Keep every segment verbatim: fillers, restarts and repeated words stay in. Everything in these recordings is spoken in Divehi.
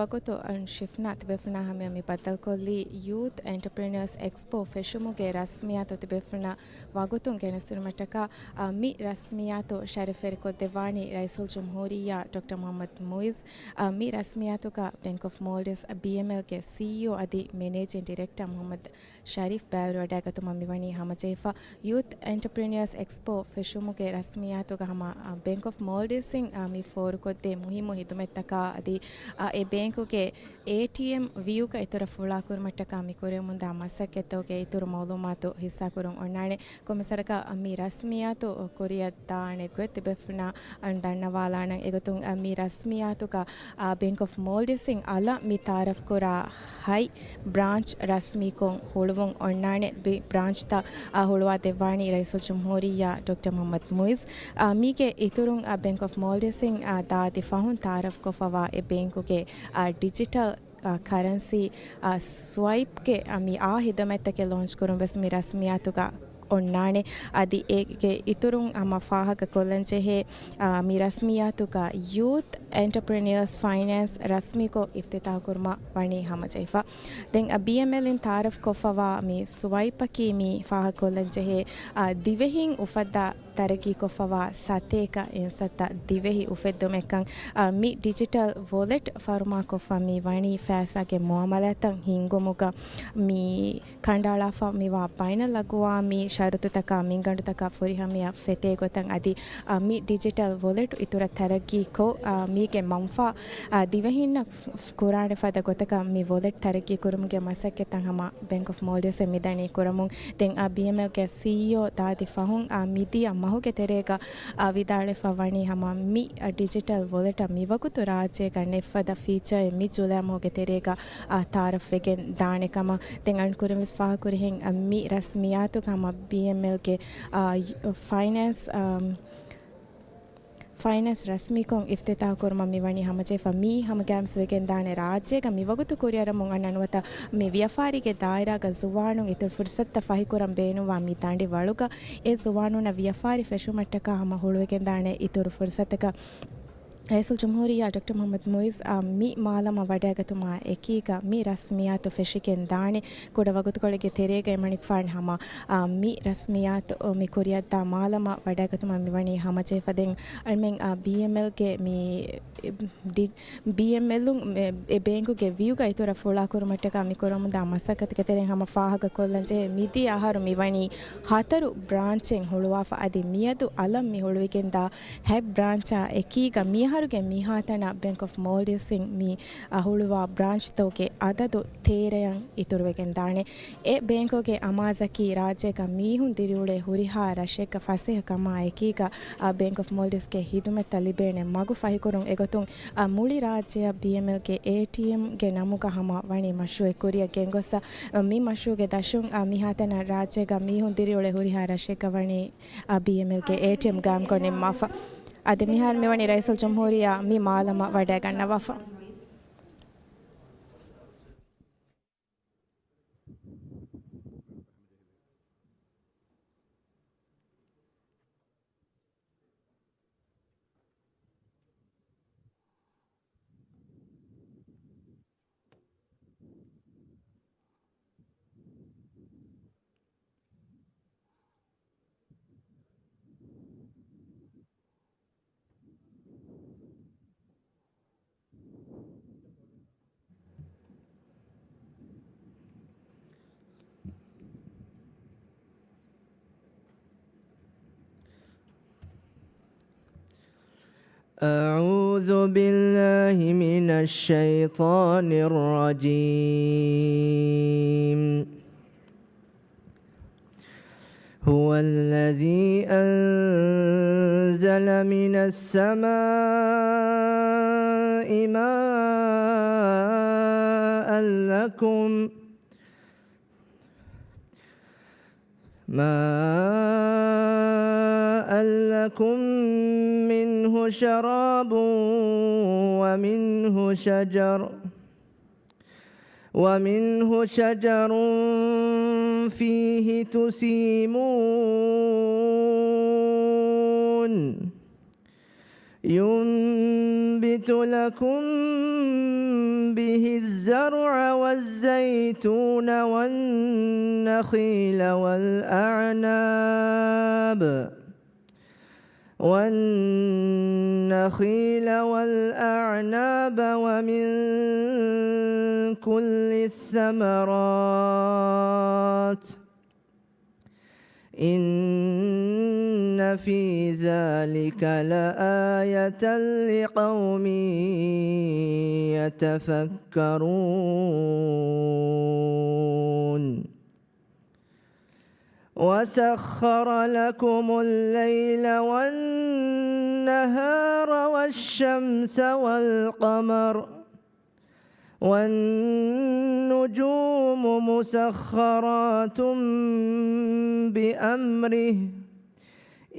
ވަގުތު އަން ޝިފްނާ ތިބޭފުޅުންނާ ހަމަޔަށް މި ބައްދަލުކޮށްލީ ޔޫތު އެންޓަޕްރެނިއަރސް އެކްސްޕޯ ފެށުމުގެ ރަސްމިއްޔާތު ތިބޭފުޅުންނާ ވަގުތުން ގެނެސްދިނުމަށްޓަކާ، އާ، މި ރަސްމިއްޔާތު ޝަރަފްވެރިކޮށްދެއްވާނީ ރައީސުލްޖުމްހޫރިއްޔާ ޑޮކްޓަރ މުޙައްމަދު މުޢިއްޒު. އާ، މި ރަސްމިއްޔާތުގަ ބެންކް އޮފް މޯލްޑިވްސް، ބީއެމްއެލް، ގެ ސީއީއޯ އަދި މެނޭޖިން ޑިރެކްޓަރ މުޙައްމަދު ޝަރީފް ބައިވެރިވަޑައިގަތުމަށް މިވަނީ ހަމަޖެހިފަ. ޔޫތު އެންޓަޕްރެނިއަރސް އެކްސްޕޯ ފެށުމުގެ ރަސްމިއްޔާތުގަ ހަމަ، އާ، ބެންކް އޮފް މޯލްޑިވްސްއިން، އާ، މި ފޯރުކޮށްދޭ މުހިއްމު ހިދުމަތްތަކާ އަދި، އާ، އެ ބޭންކުގެ އޭޓީއެމް ވިއުގަ އިތުރަށް ފުޅާކުރުމަށްޓަކާ މި ކުރެވެމުންދާ މަސައްކަތްތަކުގެ އިތުރު މައުލޫމާތު ހިއްސާކުރުން އޮންނާނެ. ކޮންމެސްވަރަކަށް މި ރަސްމިއްޔާތު ކުރިއަށްދާނެ ގޮތް ތިބޭފުޅުންނަށް ދަންނަވާލާނަން. އެގޮތުން މި ރަސްމިއްޔާތުގަ، އާ، ބެންކް އޮފް މޯލްޑިވްސްއިން އަލަށް މި ތައާރަފްކުރާ ހަތް ބްރާންޗް ރަސްމީކޮށް ހުޅުވުން އޮންނާނެ. މި ބްރާންޗްތައް، އާ، ހުޅުވާ ދެއްވާނީ ރައީސުލްޖުމްހޫރިއްޔާ ޑޮކްޓަރ މުޙައްމަދު މުޢިއްޒު. އާ، މީގެ އިތުރުން، އާ، ބެންކް އޮފް މޯލްޑިވްސްއިން، އާ، ދާދި ފަހުން ތައާރަފްކޮށްފަވާ އެ ބޭންކުގެ، އާ، ޑިޖިޓަލް އާ، ކަރަންސީ، އާ، ސްވައިޕްގެ، އާ، މި އާ ހިދުމަތްތަކެއް ލޯންޗް ކުރުން ވެސް މި ރަސްމިއްޔާތުގަ އޮންނާނެ. އަދި އޭގެ އިތުރުން ހަމަ ފާހަގަ ކޮށްލަން ޖެހޭ، އާ، މި ރަސްމިއްޔާތުގަ ޔޫތު އެންޓަޕްރެނިއަރސް ފައިނޭންސް ރަސްމީކޮށް އިފްތިތާހު ކުރުމަށް ވަނީ ހަމަޖެހިފަ. ދެން، އާ، ބީއެމްއެލްއިން ތައާރަފް ކޮށްފަވާ މި ސްވައިޕަކީ މި ފާހަގަ ކޮށްލަން ޖެހޭ، އާ، ދިވެހިން އުފައްދާ ތަރައްގީކޮށްފަވާ ސަތޭކަ އިންސައްތަ ދިވެހި އުފެއްދުމެއްކަން، އާ، މި ޑިޖިޓަލް ވޮލެޓް ފަރުމާކޮށްފަ މި ވަނީ ފައިސާގެ މުއާމަލާތްތައް ހިންގުމުގަ މި ކަނޑައަޅާފަ މިވާ ބައިނަލްއަގުވާމީ ޝަރުތުތަކާ މިންގަނޑުތަކާ ފުރިހަމަޔަށް ފެތޭ ގޮތަށް އަދި، އާ، މި ޑިޖިޓަލް ވޮލެޓް އިތުރަށް ތަރައްގީކޮށް، އާ، މީގެ މަންފާ، އާ، ދިވެހިންނަށް ކުރާނެ ފަދަ ގޮތަކަށް މި ވޮލެޓް ތަރައްގީ ކުރުމުގެ މަސައްކަތްތައް ހަމަ ބެންކް އޮފް މޯލްޑިވްސްއިން މިދަނީ ކުރަމުން. ދެން އާ ބީއެމްއެލްގެ ސީއީއޯ ދާދި ފަހުން އާ މިދިޔަ މަހުގެ ތެރޭގަ އާ ވިދާޅުވެފަ ވަނީ ހަމަ މި އާ ޑިޖިޓަލް ވޮލެޓަށް މިވަގުތު ރާއްޖޭގަ ނެތް ފަދަ ފީޗާއެއް މި ޖުލައި މަހުގެ ތެރޭގަ އާ ތައާރަފްވެގެން ދާނެ ކަމަށް. ދެން އަން ކުރިން ވެސް ފާހަގަކުރިހެން އާ މި ރަސްމިއްޔާތުގަ ހަމަ ބީއެމްއެލްގެ އާ ފައިނޭންސް އާ ފައިނޭންސް ރަސްމީކޮށް އިފްތިތާހު ކުރުމަށް މިވަނީ ހަމަޖެހިފަ. މިއީ ހަމަގައިމުވެސް ވެގެންދާނެ ރާއްޖޭގަ މިވަގުތު ކުރިއަރަމުން އަންނަ ނުވަތަ މި ވިޔަފާރީގެ ދާއިރާގަ ޒުވާނުން އިތުރު ފުރުސަތުތައް ފަހިކުރަން ބޭނުންވާ މި ދަނޑިވަޅުގަ އެ ޒުވާނުންނަށް ވިޔަފާރި ފެށުމަށްޓަކާ ހަމަ ހުޅުވިގެންދާނެ އިތުރު ފުރުސަތަކަށް ރައީސުލްޖުމްހޫރިއްޔާ ޑޮކްޓަރ މުޙައްމަދު މުޢިއްޒު އާ މި މާލަމަށް ވަޑައިގަތުމާ އެކީގަ މި ރަސްމިއްޔާތު ފެށިގެން ދާނެ. ކުޑަ ވަގުތުކޮޅެއްގެ ތެރޭގަ އެމަނިކުފާނު ހަމަ އާ މި ރަސްމިއްޔާތު މި ކުރިއަށްދާ މާލަމަށް ވަޑައިގަތުމަށް މިވަނީ ހަމަޖެހިފަ. ދެން އަޅުމެން އާ ބީއެމްއެލްގެ މި ޑި-، ބީއެމްއެލުން އެ ބޭންކުގެ ވިއުގަ އިތުރަށް ފުޅާކުރުމަށްޓަކާ މި ކުރަމުންދާ މަސައްކަތުގެ ތެރެއިން ހަމަ ފާހަގަކޮށްލަން ޖެހޭ، މިދިޔަ އަހަރު މިވަނީ ހަތަރު ބްރާންޗެއް ހުޅުވާފަ އަދި މިއަދު އަލަށް މި ހުޅުވިގެންދާ ހަތް ބްރާންޗާ އެކީގަ މިއަހަރުގެ މިހާތަނަށް ބެންކް އޮފް މޯލްޑިވްސްއިން މި އަ، ހުޅުވާ ބްރާންޗްތަކުގެ އަދަދު ތޭރައަށް އިތުރުވެގެންދާނެ. އެ ބޭންކުގެ އަމާޒަކީ ރާއްޖޭގަ މީހުން ދިރިއުޅޭ ހުރިހާ ރަށެއްގަ ފަސޭހަ ކަމާ އެކީގަ، އަ، ބޭންކް އޮފް މޯލްޑިވްސްގެ ހިދުމަތްތައް ލިބޭނެ މަގު ފަހިކުރުން. އެގޮތުން، އަ، މުޅި ރާއްޖެއަށް ބީއެމްއެލްގެ އޭޓީއެމްގެ ނަމުގަ ހަމަ ވަނީ މަޝްރޫއެއް ކުރިއަށް ގެންގޮސް، އަ، މި މަޝްރޫއުގެ ދަށުން، އަ، މިހާތަނަށް ރާއްޖޭގަ މީހުން ދިރިއުޅޭ ހުރިހާ ރަށެއްގަ ވަނީ، އަ، ބީއެމްއެލްގެ އޭޓީއެމް ގާއިމްކޮށް ނިންމާފަ. އަދި މިހާރު މިވަނީ ރައީސުލްޖުމްހޫރިއްޔާ މި މާލަމަށް ވަޑައިގަންނަވާފަ. أعوذ بالله من الشيطان الرجيم. هو الذي أنزل من السماء ماء لكم، ماء لكم منه شراب ومنه شجر ومنه شجر فيه تسيمون. ينبت لكم الزرع والزيتون والنخيل والأعناب، والنخيل والأعناب ومن كل الثمرات، إن في ذلك لآية لقوم يتفكرون. وسخر لكم الليل والنهار والشمس والقمر، والنجوم مسخرات بأمره،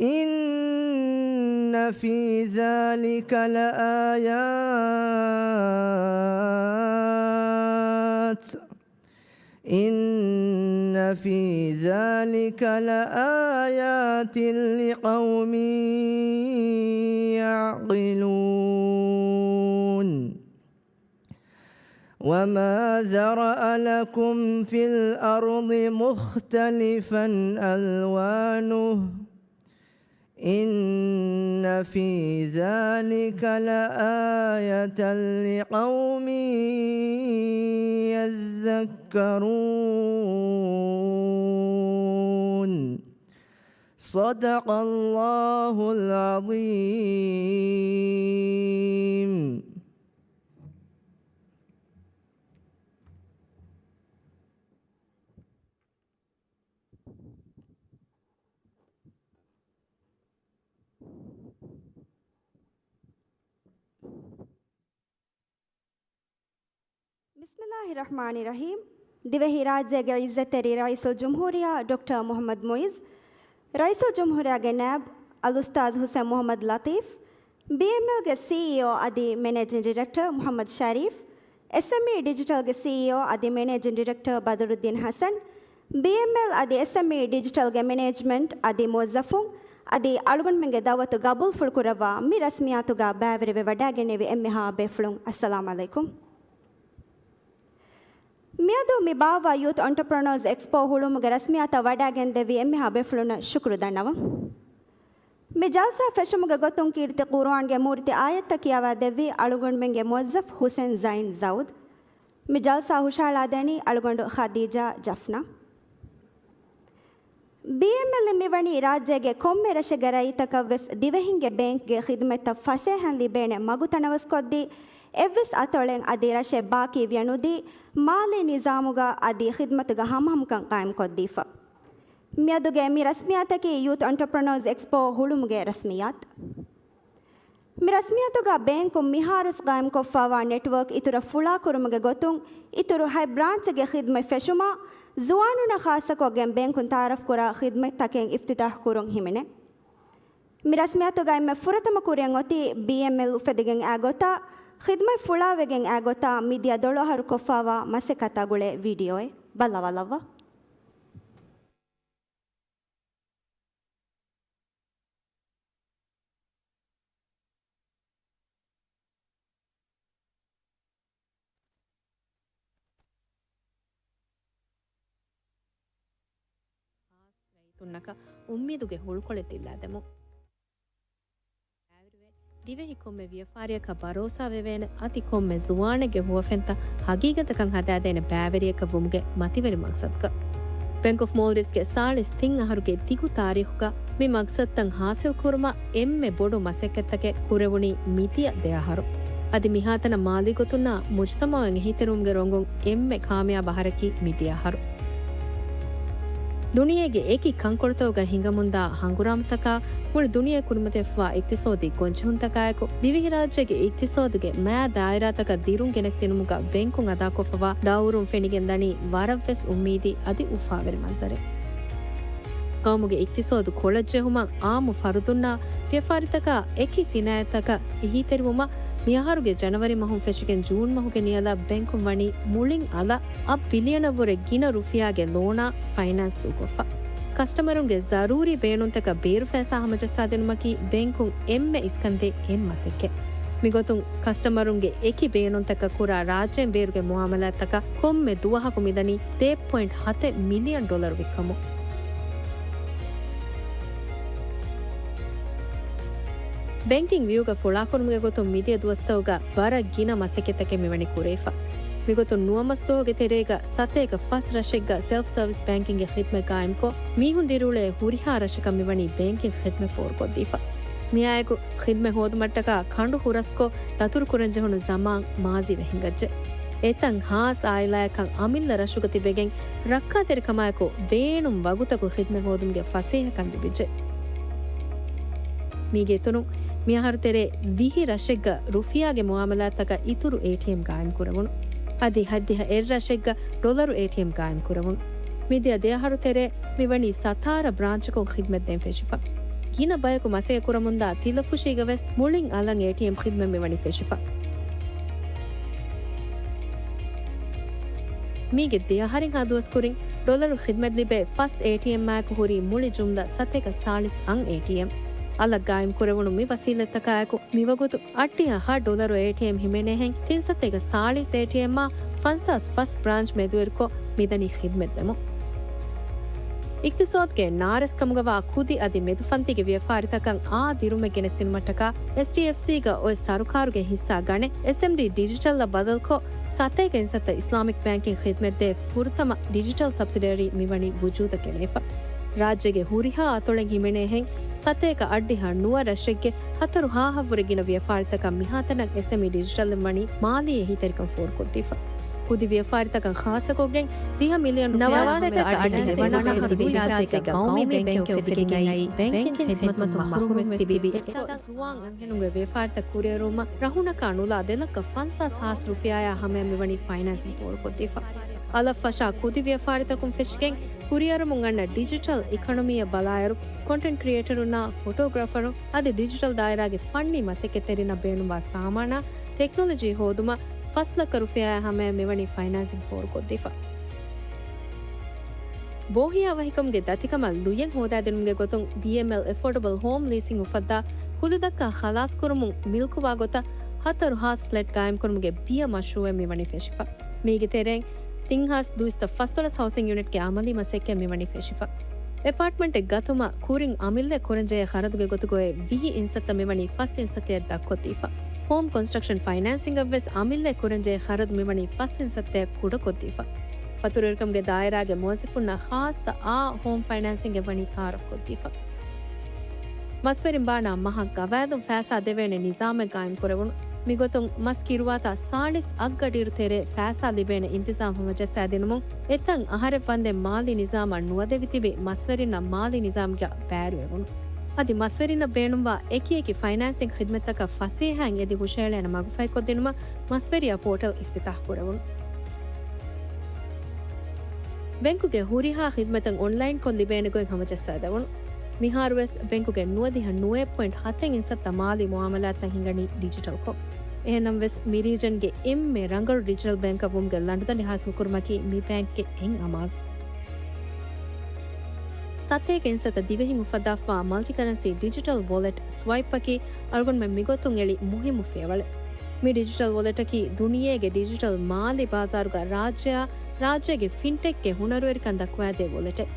إن في ذلك لآيات، إن في ذلك لآيات لقوم يعقلون. وما ذرأ لكم في الأرض مختلفا ألوانه، إن في ذلك لآية لقوم يذكرون. صدق الله العظيم. ބިސްމިﷲ ރަޙްމާނި ރަޙީމް. ދިވެހިރާއްޖޭގެ ޢިއްޒަތްތެރި ރައީސުލްޖުމްހޫރިއްޔާ ޑޮކްޓަރ މުޙައްމަދު މުޢިއްޒު، ރައީސުލްޖުމްހޫރިއްޔާގެ ނައިބު އަލްއުސްތާޛު ޙުސެން މުޙައްމަދު ލަޠީފް، ބީއެމްއެލްގެ ސީއީއޯ އަދި މެނޭޖިން ޑިރެކްޓަރ މުޙައްމަދު ޝަރީފް، އެސްއެމްއީ ޑިޖިޓަލްގެ ސީއީއޯ އަދި މެނޭޖިން ޑިރެކްޓަރ ބަދުރުއްދީން ޙަސަން، ބީއެމްއެލް އަދި އެސްއެމްއީ ޑިޖިޓަލްގެ މެނޭޖްމަންޓް އަދި މުވައްޒަފުން އަދި އަޅުގަނޑުމެންގެ ދަޢުވަތު ގަބޫލުފުޅުކުރައްވާ މި ރަސްމިއްޔާތުގަ ބައިވެރިވެ ވަޑައިގެންނެވި އެންމެހާ ބޭފުޅުން އައްސަލާމް ޢަލައިކުމް. މިއަދު މި ބާއްވާ ޔޫތު އޮންޓަޕްރެނޯސް އެކްސްޕޯ ހުޅުވުމުގެ ރަސްމިއްޔާތަށް ވަޑައިގެންދެއްވި އެންމެހާ ބޭފުޅުންނަށް ޝުކުރު ދަންނަވަން. މި ޖަލްސާ ފެށުމުގެ ގޮތުން ކީރިތި ޤުރުއާންގެ މޫރިތި އާޔަތްތައް ކިޔަވާދެއްވީ އަޅުގަނޑުމެންގެ މުވައްޒަފް ޙުސެން ޒައިން ޒައުދް. މި ޖަލްސާ ހުށަހަޅާދޭނީ އަޅުގަނޑު ޚަދީޖާ ޖަފްނާ. ބީއެމްއެލް މިވަނީ ރާއްޖޭގެ ކޮންމެ ރަށެއްގެ ރައްޔިތަކަށްވެސް ދިވެހިންގެ ބޭންކްގެ ޚިދުމަތްތައް ފަސޭހައިން ލިބޭނެ މަގު ތަނަވަސްކޮށްދީ، އެއްވެސް އަތޮޅެއް އަދި ރަށެއް ބާކީ ވިޔަނުދީ، މާލީ ނިޒާމުގަ އަދި ޚިދުމަތުގަ ހަމަހަމަކަން ޤާއިމްކޮށްދީފަ. މިއަދުގެ މި ރަސްމިއްޔާތަކީ ޔޫތު އޮންޓަޕްރެނޯސް އެކްސްޕޯ ހުޅުމުގެ ރަސްމިއްޔާތު. މި ރަސްމިއްޔާތުގަ ބޭންކުން މިހާރުސް ޤާއިމްކޮށްފައިވާ ނެޓްވޯކް އިތުރަށް ފުޅާކުރުމުގެ ގޮތުން، އިތުރު ހަތް ބްރާންޗެއްގެ ޚިދުމަތް ފެށުމާ، ޒުވާނުންނަށް ޚާއްޞަކޮށްގެން ބޭންކުން ތައާރަފްކުރާ ޚިދުމަތްތަކެއް އިފްތިތާޙްކުރުން ހިމެނޭ. މި ރަސްމިއްޔާތުގަ އެންމެ ފުރަތަމަ ކުރިއަށް އޮތީ ބީއެމްއެލް އުފެދިގެން އައި ގޮތާ، ޚިދުމަތް ފުޅާވެގެން އައި ގޮތާ މިދިޔަ ދޮޅު އަހަރު ކޮށްފައިވާ މަސައްކަތާ ގުޅޭ ވީޑިއޯއެއް. ބައްލަވާލައްވާ. ރައްޔިތުންނަކަށް އުއްމީދުގެ ހުޅުކޮޅެއް ދިއްލާދެމުން. ދިވެހި ކޮންމެ ވިޔަފާރިއަކަށް ބަރޯސާ ވެވޭނެ އަދި ކޮންމެ ޒުވާނެއްގެ ހުވަފެންތައް ހަގީގަތަކަށް ހަދާދޭނެ ބައިވެރިޔަކަށް ވުމުގެ މަތިވެރި މަގްސަދުގަ، ބެންކް އޮފް މޯލްޑިވްސްގެ ސާޅީސް ތިން އަހަރުގެ ދިގު ތާރީޚުގަ މި މަގްސަދުތައް ހާސިލް ކުރުމަށް އެންމެ ބޮޑު މަސައްކަތްތަކެއް ކުރެވުނީ މިދިޔަ ދެ އަހަރު. އަދި މިހާތަނަށް މާލީ ގޮތުންނާ މުޖްތަމަޢުއަށް އެހީތެރިވުމުގެ ރޮނގުން އެންމެ ކާމިޔާބު އަހަރަކީ މިދިޔަ އަހަރު. ދުނިޔޭގެ އެކި ކަންކޮޅުތަކުގަ ހިނގަމުންދާ ހަނގުރާމަތަކާ، މުޅި ދުނިޔެ ކުރިމަތިވެފައިވާ އިޤްތިޞާދީ ގޮންޖެހުންތަކާއެކު، ދިވެހިރާއްޖޭގެ އިޤްތިޞާދުގެ މައި ދާއިރާތަކަށް ދިރުން ގެނެސްދިނުމުގަ ބޭންކުން އަދާކޮށްފަވާ ދައުރުން ފެނިގެންދަނީ ވަރަށްވެސް އުއްމީދީ އަދި އުފާވެރި މަންޒަރެއް. ޤައުމުގެ އިޤްތިޞާދު ކޮޅަށްޖެހުމަށް އާއްމު ފަރުދުންނާ ވިޔަފާރިތަކާ އެކި ސިނާއަތްތަކަށް އެހީތެރިވުމަށް މިއަހަރުގެ ޖަނަވަރީ މަހުން ފެށިގެން ޖޫން މަހުގެ ނިޔަލަށް ބޭންކުން ވަނީ މުޅިން އަލަށް އަށް ބިލިއަނަށްވުރެ ގިނަ ރުފިޔާގެ ލޯނާ ފައިނޭންސް ދޫކޮށްފަ. ކަސްޓަމަރުންގެ ޒަރޫރީ ބޭނުންތަކަށް ބޭރުފައިސާ ހަމަޖައްސާދިނުމަކީ ބޭންކުން އެންމެ އިސްކަންދޭ އެއް މަސައްކަތް. މިގޮތުން ކަސްޓަމަރުންގެ އެކި ބޭނުންތަކަށް ކުރާ ރާއްޖޭން ބޭރުގެ މުއާމަލާތްތަކަށް ކޮންމެ ދުވަހަކު މިދަނީ ދެ ޕޮއިންޓް ހަތެއް މިލިއަން ޑޮލަރު ވިއްކަމުން. ބޭންކިން ވިއުގަ ފުޅާކުރުމުގެ ގޮތުން މިދިޔަ ދުވަސްތަކުގަ ވަރަށް ގިނަ މަސައްކަތްތަކެއް މިވަނީ ކުރެވިފަ. މިގޮތުން ނުވަ މަސް ދުވަހުގެ ތެރޭގަ ސަތޭކަ ފަސް ރަށެއްގަ ސެލްފް ސަރވިސް ބޭންކިންގ ގެ ޚިދްމަތް ގާއިމްކޮށް، މީހުން ދިރިއުޅޭ ހުރިހާ ރަށަކަށް މިވަނީ ބޭންކިންގ ޚިދްމަތް ފޯރުކޮށްދީފަ. މިއާއެކު ޚިދްމަތް ހޯދުމަށްޓަކާ ކަނޑު ހުރަސްކޮށް ދަތުރުކުރަންޖެހުނު ޒަމާން މާޒީވެ ހިނގައްޖެ. އެތައް ހާސް އާއިލާއަކަށް އަމިއްލަ ރަށުގަ ތިބެގެން ރައްކާތެރިކަމާއެކު ބޭނުން ވަގުތަކު ޚިދްމަތް ހޯދުމުގެ ފަސޭހަކަން ލިބިއްޖެ. މީގެ އިތުރުން، މިއަހަރު ތެރޭ ވިހި ރަށެއްގަ ރުފިޔާގެ މުއާމަލާތަކަށް އިތުރު އޭޓީއެމް ގާއިމްކުރެވުނު. އަދި ހަތްދިހަ އެއް ރަށެއްގަ ޑޮލަރު އޭޓީއެމް ގާއިމްކުރެވުނު. މިދިޔަ ދެއަހަރު ތެރޭ މިވަނީ ސަތާރަ ބްރާންޗަކުން ޚިދްމަތް ދޭން ފެށިފަ. ގިނަ ބަޔަކު މަސައްކަތްކުރަމުންދާ ތިލަފުށީގަ ވެސް މުޅިން އަލަށް އޭޓީއެމް ޚިދްމަތް މިވަނީ ފެށިފަ. މީގެ ދެއަހަރެއްހާ ދުވަސްކުރިން ޑޮލަރު ޚިދްމަތް ލިބޭ ފަސް އޭޓީއެމްއާއެކު ހުރީ މުޅި ޖުމްލަ ސަތޭކަ ސާޅީސް އަށް އޭޓީއެމް. އަލަށް ގާއިމްކުރެވުނު މި ވަސީލަތްތަކާއެކު މިވަގުތު އަށްޑިހަ ހަ ޑޮލަރު އޭޓީއެމް ހިމެނޭހެން ތިން ސަތޭކަ ސާޅީސް އޭޓީއެމްއާ ފަންސާސް ފަސް ބްރާންޗް މެދުވެރިކޮށް މިދަނީ ޚިދްމަތް ދެމުން. އިޤްތިޞާދުގެ ނާރަސްކަމުގަވާ ކުދި އަދި މެދުފަންތީގެ ވިޔަފާރިތަކަށް އާ ދިރުމެއް ގެނެސްދިނުމަށްޓަކާ، އެޗްޑީއެފްސީގަ އޮތް ސަރުކާރުގެ ހިއްސާ ގަނެ، އެސްއެމްޑީ ޑިޖިޓަލްއަށް ބަދަލުކޮށް، ސަތޭކަ އިންސައްތަ އިސްލާމިކް ބޭންކިން ޚިދްމަތްދޭ ފުރަތަމަ ޑިޖިޓަލް ސަބްސިޑަރީ މިވަނީ ވުޖޫދަށް ގެނެވިފަ. ރާއްޖޭގެ ހުރިހާ އަތޮޅެއް ހިމެނޭހެން، ސަތޭކަ އަށްޑިހަ ނުވަ ރަށެއްގެ ހަތަރު ހާހަށްވުރެ ގިނަ ވިޔަފާރިތަކަށް މިހާތަނަށް އެސްއެމްއީ ޑިޖިޓަލްއިން ވަނީ މާލީ އެހީތެރިކަން ފޯރުކޮށްދީފަ. ކުދި ވިޔަފާރިތަކަށް ޚާއްޞަކޮށްގެން ވިހަ މިލިއަން ނަވާރަ ސަތޭކަ އަށްޑިހަ ދެވަނަ ރާއްޖޭގަ ގައުމީ ބޭންކެއް އުފެދިގެން އައީ ބޭންކިން ޚިދްމަތުން މަޙްރޫމްވެފަ ތިބި އެތައް ޒުވާން އަންހެނުންގެ ވިޔަފާރިތައް ކުރިއެރުވުމަށް ރަހުނަކާ ނުލާ ދެ ލައްކަ ފަންސާސް ހާސް ރުފިޔާއާ ހަމަޔަށް މިވަނީ ފައިނޭންސިން ފޯރުކޮށްދީފަ. އަލަށް ފަށާ ކުދި ވިޔަފާރިތަކުން ފެށިގެން ކުރިއަރަމުން އަންނަ ޑިޖިޓަލް އިކޮނޮމީއަށް ބަލާއިރު، ކޮންޓެންޓް ކްރިއޭޓަރުންނާ ފޮޓޯގްރާފަރުން އަދި ޑިޖިޓަލް ދާއިރާގެ ފަންނީ މަސައްކަތްތެރިންނަށް ބޭނުންވާ ސާމާނާ ޓެކްނޮލޮޖީ ހޯދުމަށް ފަސް ލައްކަ ރުފިޔާއާ ހަމަޔަށް މިވަނީ ފައިނޭންސިން ފޯރުކޮށްދީފަ. ބޯހިޔާވަހިކަމުގެ ދަތިކަމަށް ލުޔެއް ހޯދާދިނުމުގެ ގޮތުން ބީއެމްއެލް އެފޯޑަބަލް ހޯމް ލީސިން އުފައްދާ ކުލަދައްކާ ޚަލާސްކުރުމުން މިލްކުވާ ގޮތަށް ހަތަރު ހާސް ފްލެޓް ގާއިމްކުރުމުގެ ބިޔަ މަޝްރޫއެއް މިވަނީ ފެށިފަ. މީގެ ތެރެއިން ތިން ހާސް ދުއިސައްތަ ފަސްދޮޅަސް ހައުސިން ޔުނިޓްގެ އަމަލީ މަސައްކަތް މިވަނީ ފެށިފަ. އެޕާޓްމަންޓެއް ގަތުމަށް ކުރިން އަމިއްލައަށް ކުރަންޖެހޭ ޚަރަދުގެ ގޮތުގައި ވިހި އިންސައްތަ މިވަނީ ފަސް އިންސައްތައަށް ދަށްކޮށްދީފަ. ހޯމް ކޮންސްޓްރަކްޝަން ފައިނޭންސިންގަށްވެސް އަމިއްލައަށް ކުރަންޖެހޭ ޚަރަދު މިވަނީ ފަސް އިންސައްތައަށް ކުޑަކޮށްދީފަ. ފަތުރުވެރިކަމުގެ ދާއިރާގެ މުވައްޒަފުންނަށް ޚާއްޞަ އާ ހޯމް ފައިނޭންސިންގެއް ވަނީ ތައާރަފްކޮށްދީފަ. މަސްވެރިން ބާނާ މަހަށް ގަވާއިދުން ފައިސާ ދެވޭނެ ނިޒާމެއް ގާއިމްކުރެވުނު. މިގޮތުން މަސް ކިރުވާތާ ސާޅީސް އަށްގަޑިއިރު ތެރޭ ފައިސާ ލިބޭނެ އިންތިޒާމް ހަމަޖައްސާދިނުމުން، އެތައް އަހަރެއް ވަންދެން މާލީ ނިޒާމަށް ނުވަދެވި ތިބި މަސްވެރިންނަށް މާލީ ނިޒާމްގަ ބައިވެރިވެވުނު. އަދި މަސްވެރިންނަށް ބޭނުންވާ އެކިއެކި ފައިނޭންސިން ޚިދްމަތްތަކަށް ފަސޭހައިން އެދި ހުށައެޅޭނެ މަގުފަހިކޮށްދިނުމަށް މަސްވެރިޔާ ޕޯޓަލް އިފްތިތާޙް ކުރެވުނު. ބެންކުގެ ހުރިހާ ޚިދްމަތެއް އޮންލައިންކޮށް ލިބޭނެ ގޮތް ހަމަޖައްސާދެވުނު. މިހާރުވެސް ބެންކުގެ ނުވަދިހަ ނުވައެއް ޕޮއިންޓް ހަތެއް އިންސައްތަ މާލީ މުއާމަލާތްތައް ހިނގަނީ ޑިޖިޓަލްކޮށް. އެހެންނަމަވެސް، މި ރީޖަންގެ އެންމެ ރަނގަޅު ޑިޖިޓަލް ބޭންކަށް ވުމުގެ ލަނޑުދަނޑި ހާސިލްކުރުމަކީ މި ބޭންކްގެ އެއް އަމާޒު. ސަތޭކަ އިންސައްތަ ދިވެހިން އުފައްދާފައިވާ މަލްޓިކަރެންސީ ޑިޖިޓަލް ވޮލެޓް ސްވައިޕްއަކީ އަޅުގަނޑުމެން މިގޮތުން އެޅި މުހިއްމު ފިޔަވަޅެއް. މި ޑިޖިޓަލް ވޮލެޓަކީ ދުނިޔޭގެ ޑިޖިޓަލް މާލީ ބާޒާރުގަ ރާއްޖެއާ ރާއްޖޭގެ ފިންޓެކްގެ ހުނަރުވެރިކަން ދައްކުވާދޭ ވޮލެޓެއް.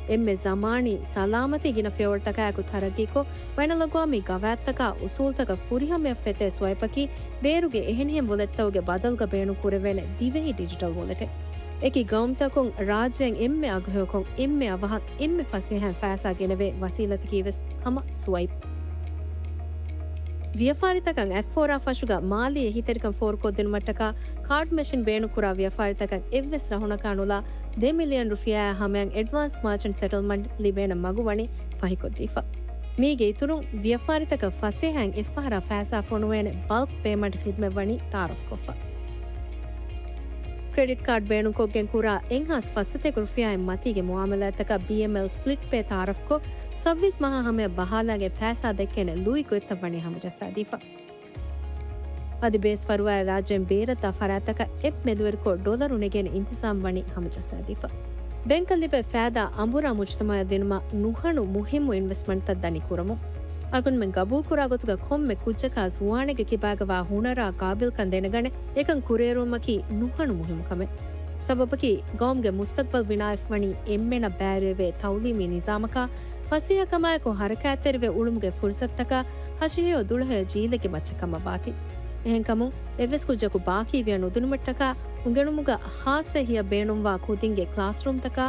އެންމެ ޒަމާނީ، ސަލާމަތީ ގިނަ ފިޔަވަޅުތަކާއެކު ތަރައްގީކޮށް، ބައިނަލްއަގްވާމީ ގަވާއިދުތަކާ އުސޫލުތަކަށް ފުރިހަމަޔަށް ފެތޭ ސްވައިޕްއަކީ، ބޭރުގެ އެހެނިހެން ވޮލެޓްތަކުގެ ބަދަލުގަ ބޭނުން ކުރެވޭނެ ދިވެހި ޑިޖިޓަލް ވޮލެޓެއް. އެކި ގައުމުތަކުން ރާއްޖޭން އެންމެ އަގުހެޔޮކޮށް، އެންމެ އަވަހަށް، އެންމެ ފަސޭހައިން ފައިސާ ގެނެވޭ ވަސީލަތަކީ ވެސް ހަމަ ސްވައިޕް. ވިޔަފާރިތަކަށް އަތްފޯރާ ފަށުގަ މާލީ އެހީތެރިކަން ފޯރުކޮށްދިނުމަށްޓަކާ، ކާޑް މެޝިން ބޭނުންކުރާ ވިޔަފާރިތަކަށް އެއްވެސް ރަހުނަކާ ނުލާ ދެ މިލިއަން ރުފިޔާއާ ހަމަޔަށް އެޑްވާންސް މާޗަންޓް ސެޓަލްމަންޓް ލިބޭނެ މަގު ވަނީ ފަހިކޮށްދީފަ. މީގެ އިތުރުން، ވިޔަފާރިތަކަށް ފަސޭހައިން އެއްފަހަރާ ފައިސާ ފޮނުވޭނެ ބަލްކް ޕޭމަންޓް ޚިދްމަތް ވަނީ ތައާރަފްކޮށްފަ. ކްރެޑިޓް ކާޑް ބޭނުންކޮށްގެން ކުރާ އެއްހާސް ފަސްސަތޭކަ ރުފިޔާއިން މަތީގެ މުއާމަލާތްތަކަށް ބީއެމްއެލް ސްޕްލިޓް ޕޭ ތައާރަފްކޮށް، ސައްބީސް މަހާ ހަމަޔަށް ބަހާލާގެން ފައިސާ ދެއްކޭނެ ލުއި ގޮތްތައް ވަނީ ހަމަޖައްސާދީފަ. އަދި ބޭސްފަރުވާއި ރާއްޖޭން ބޭރަށްދާ ފަރާތްތަކަށް އެޕް މެދުވެރިކޮށް، ޑޮލަރު ނެގޭނެ އިންތިޒާމް ވަނީ ހަމަޖައްސާދީފަ. ބޭންކަށް ލިބޭ ފައިދާ އަނބުރާ މުޖުތަމަޢަށް ދިނުމަށް ނުހަނު މުހިއްމު އިންވެސްޓްމަންޓްތައް ދަނީ ކުރަމުން. އަޅުގަނޑުމެން ގަބޫލުކުރާ ގޮތުގަ ކޮންމެ ކުއްޖަކާ ޒުވާނެއްގެ ކިބާގަވާ ހުނަރާ ގާބިލްކަން ދެނެގަނެ، އެކަން ކުރިއެރުވުމަކީ ނުހަނު މުހިއްމު ކަމެއް. ސަބަބަކީ، ގައުމުގެ މުސްތަގްބަލް ބިނާވެފަވަނީ އެންމެނަށް ބައިވެރިވޭ ތައުލީމީ ނިޒާމަކާ، ފަސޭހަކަމާއެކު ހަރަކާތްތެރިވެ އުޅުމުގެ ފުރުސަތުތަކާ، ހަށިހެޔޮ ދުޅަހެޔޮ ޖީލެއްގެ މައްޗަށް ކަމަށް ވާތީ. އެހެންކަމުން، އެއްވެސް ކުއްޖަކު ބާކީވިޔަ ނުދިނުމަށްޓަކާ، އުނގެނުމުގަ ހާއްސަ އެހީއަށް ބޭނުންވާ ކުދިންގެ ކްލާސްރޫމްތަކާ،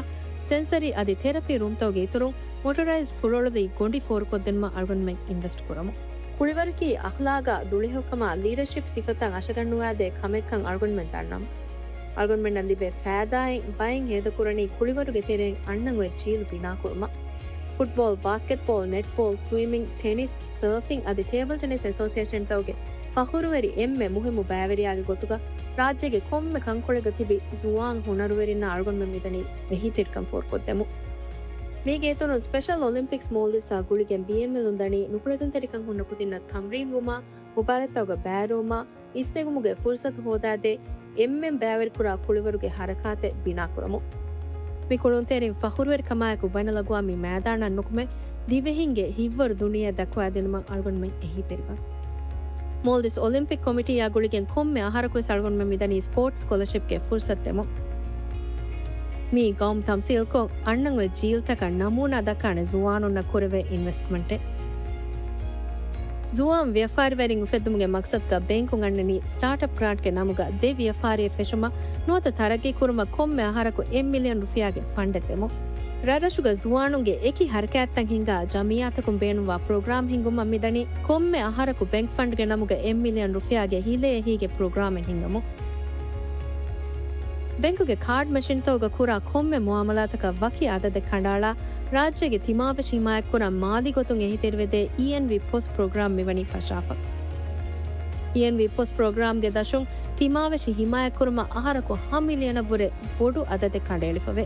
ސެންސަރީ އަދި ތެރަޕީ ރޫމްތަކުގެ އިތުރުން، މޮޓަރައިޒްޑް ފުރޮޅުލީ ގޮނޑި ފޯރުކޮށްދިނުމަށް އަޅުގަނޑުމެން އެހީތެރިކަމަށް ވާނަމަ، ކުޅިވަރަކީ އަޚްލާގާ ދުޅަހެޔޮކަމާ ލީޑަޝިޕް ސިފަތައް އަށަގަންނުވާދޭ ކަމެއްކަން އަޅުގަނޑުމެން ދަންނަމު. އަޅުގަނޑުމެންނަށް ލިބޭ ފައިދާއިން ބައެއް ހޭދަކުރަނީ ކުޅިވަރުގެ ތެރެއިން އަންނަން އޮތް ޖީލު ބިނާކުރުމަށް. ފުޓްބޯލް، ބާސްކެޓްބޯލް، ނެޓްބޯލް، ސްވިމިންގް، ޓެނިސް، ސަރފިންގ އަދި ޓޭބަލް ޓެނިސް އެސޯސިއޭޝަންތަކުގެ ފަޚުރުވެރި އެންމެ މުހިއްމު ބައިވެރިޔާގެ ގޮތުގަ ރާއްޖޭގެ ކޮންމެ ކަންކޮޅެއްގަ ތިބި ޒުވާން ހުނަރުވެރިންނަށް އަޅުގަނޑުމެން މިދަނީ އެހީތެރިކަން ފޯރުކޮށްދެމުން. މީގެ އިތުރުން ސްޕެޝަލް އޮލިމްޕިކްސް މޯލްޑިވްސްއާ ގުޅިގެން ބީއެމްއެލުން ދަނީ ނުކުޅެދުންތެރިކަން ހުންނަ ކުދިންނަށް ތަމްރީން ވުމާ، މުބާރާތްތަކުގަ ބައިވެރިވުމާ، އިސްނެގުމުގެ ފުރުސަތު ހޯދާދޭ އެންމެން ބައިވެރިކުރާ ކުޅިވަރުގެ ހަރަކާތެއް ބިނާކުރަމުން. މި ކުޅުންތެރިން ފަޚުރުވެރިކަމާއެކު ބައިނަލްއަގުވާމީ މައިދާނަށް ނުކުމެ، ދިވެހިންގެ ހިތްވަރު ދުނިޔެއަށް ދައްކަވާދިނުމަށް އަޅުގަނޑުމެން އެހީތެރިވަން. މޯލްޑިވްސް އޮލިމްޕިކް ކޮމިޓީއާ ގުޅިގެން ކޮންމެ އަހަރަކުވެސް އަޅުގަނޑުމެން މިދަނީ ސްޕޯޓްސް ސްކޮލަޝިޕްގެ ފުރުސަތު ދެމުން. މީ ގައުމު ތަމްސީލްކޮށް، އަންނަން އޮތް ޖީލްތަކަށް ނަމޫނާ ދައްކާނެ ޒުވާނުންނަށް ކުރެވޭ އިންވެސްޓްމަންޓެއް. ޒުވާން ވިޔަފާރިވެރިން އުފެއްދުމުގެ މަގްސަދުގަ ބޭންކުން އަންނަނީ ސްޓާޓްއަޕް ގްރާންޓްގެ ނަމުގަ ދެ ވިޔަފާރިއެއް ފެށުމަށް ނުވަތަ ތަރައްގީ ކުރުމަށް ކޮންމެ އަހަރަކު އެއް މިލިއަން ރުފިޔާގެ ފަންޑެއް ދެމުން. ރަށްރަށުގަ ޒުވާނުންގެ އެކި ހަރަކާތްތައް ހިންގާ ޖަމިއްޔާތަކުން ބޭނުންވާ ޕްރޮގްރާމް ހިންގުމަށް މިދަނީ ކޮންމެ އަހަރަކު ބޭންކް ފަންޑްގެ ނަމުގަ އެއް މިލިއަން ރުފިޔާގެ ހިލޭ އެހީގެ ޕްރޮގްރާމެއް ހިންގަމުން. ބޭންކުގެ ކާޑް މެޝިންތަކުގަ ކުރާ ކޮންމެ މުއާމަލާތަކަށް ވަކި އަދަދެއް ކަނޑައަޅާ، ރާއްޖޭގެ ތިމާވެށި ހިމާޔަތްކުރަން މާލީ ގޮތުން އެހީތެރިވެދޭ އީއެންވީ ޕޮސް ޕްރޮގްރާމް މިވަނީ ފަށާފަ. އީއެންވީ ޕޮސް ޕްރޮގްރާމްގެ ދަށުން ތިމާވެށި ހިމާޔަތްކުރުމަށް އަހަރަކު ހަ މިލިއަނަށްވުރެ ބޮޑު އަދަދެއް ކަނޑައެޅިފަވޭ.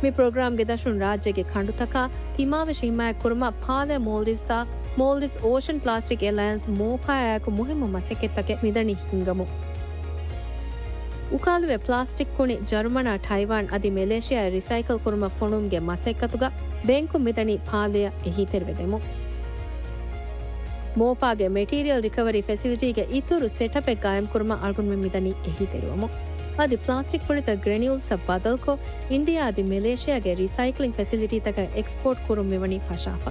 މި ޕްރޮގްރާމްގެ ދަށުން ރާއްޖޭގެ ކަނޑުތަކާ ތިމާވެށި ހިމާޔަތްކުރުމަށް ޕާލޭ މޯލްޑިވްސްއާ މޯލްޑިވްސް އޯޝަން ޕްލާސްޓިކް އެލަޔަންސް މޯޕާއާއެކު މުހިއްމު މަސައްކަތްތަކެއް މިދަނީ ހިންގަމުން. އުކާލެވޭ ޕްލާސްޓިކް ކުނި ޖަރުމަނާ، ޓައިވާން އަދި މެލޭޝިޔާއަށް ރިސައިކަލް ކުރުމަށް ފޮނުވުމުގެ މަސައްކަތުގަ ބޭންކުން މިދަނީ ޕާލޭއަށް އެހީތެރިވެދެމުން. މޯޕާގެ މެޓީރިއަލް ރިކަވަރީ ފެސިލިޓީގެ އިތުރު ސެޓަޕެއް ގާއިމްކުރުމަށް އަޅުގަނޑުމެން މިދަނީ އެހީތެރިވަމުން. އަދި ޕްލާސްޓިކް ފުޅިތައް ގްރެނިއުލްސްއަށް ބަދަލުކޮށް، އިންޑިއާ އަދި މެލޭޝިޔާގެ ރިސައިކްލިން ފެސިލިޓީތަކަށް އެކްސްޕޯޓް ކުރުން މިވަނީ ފަށާފަ.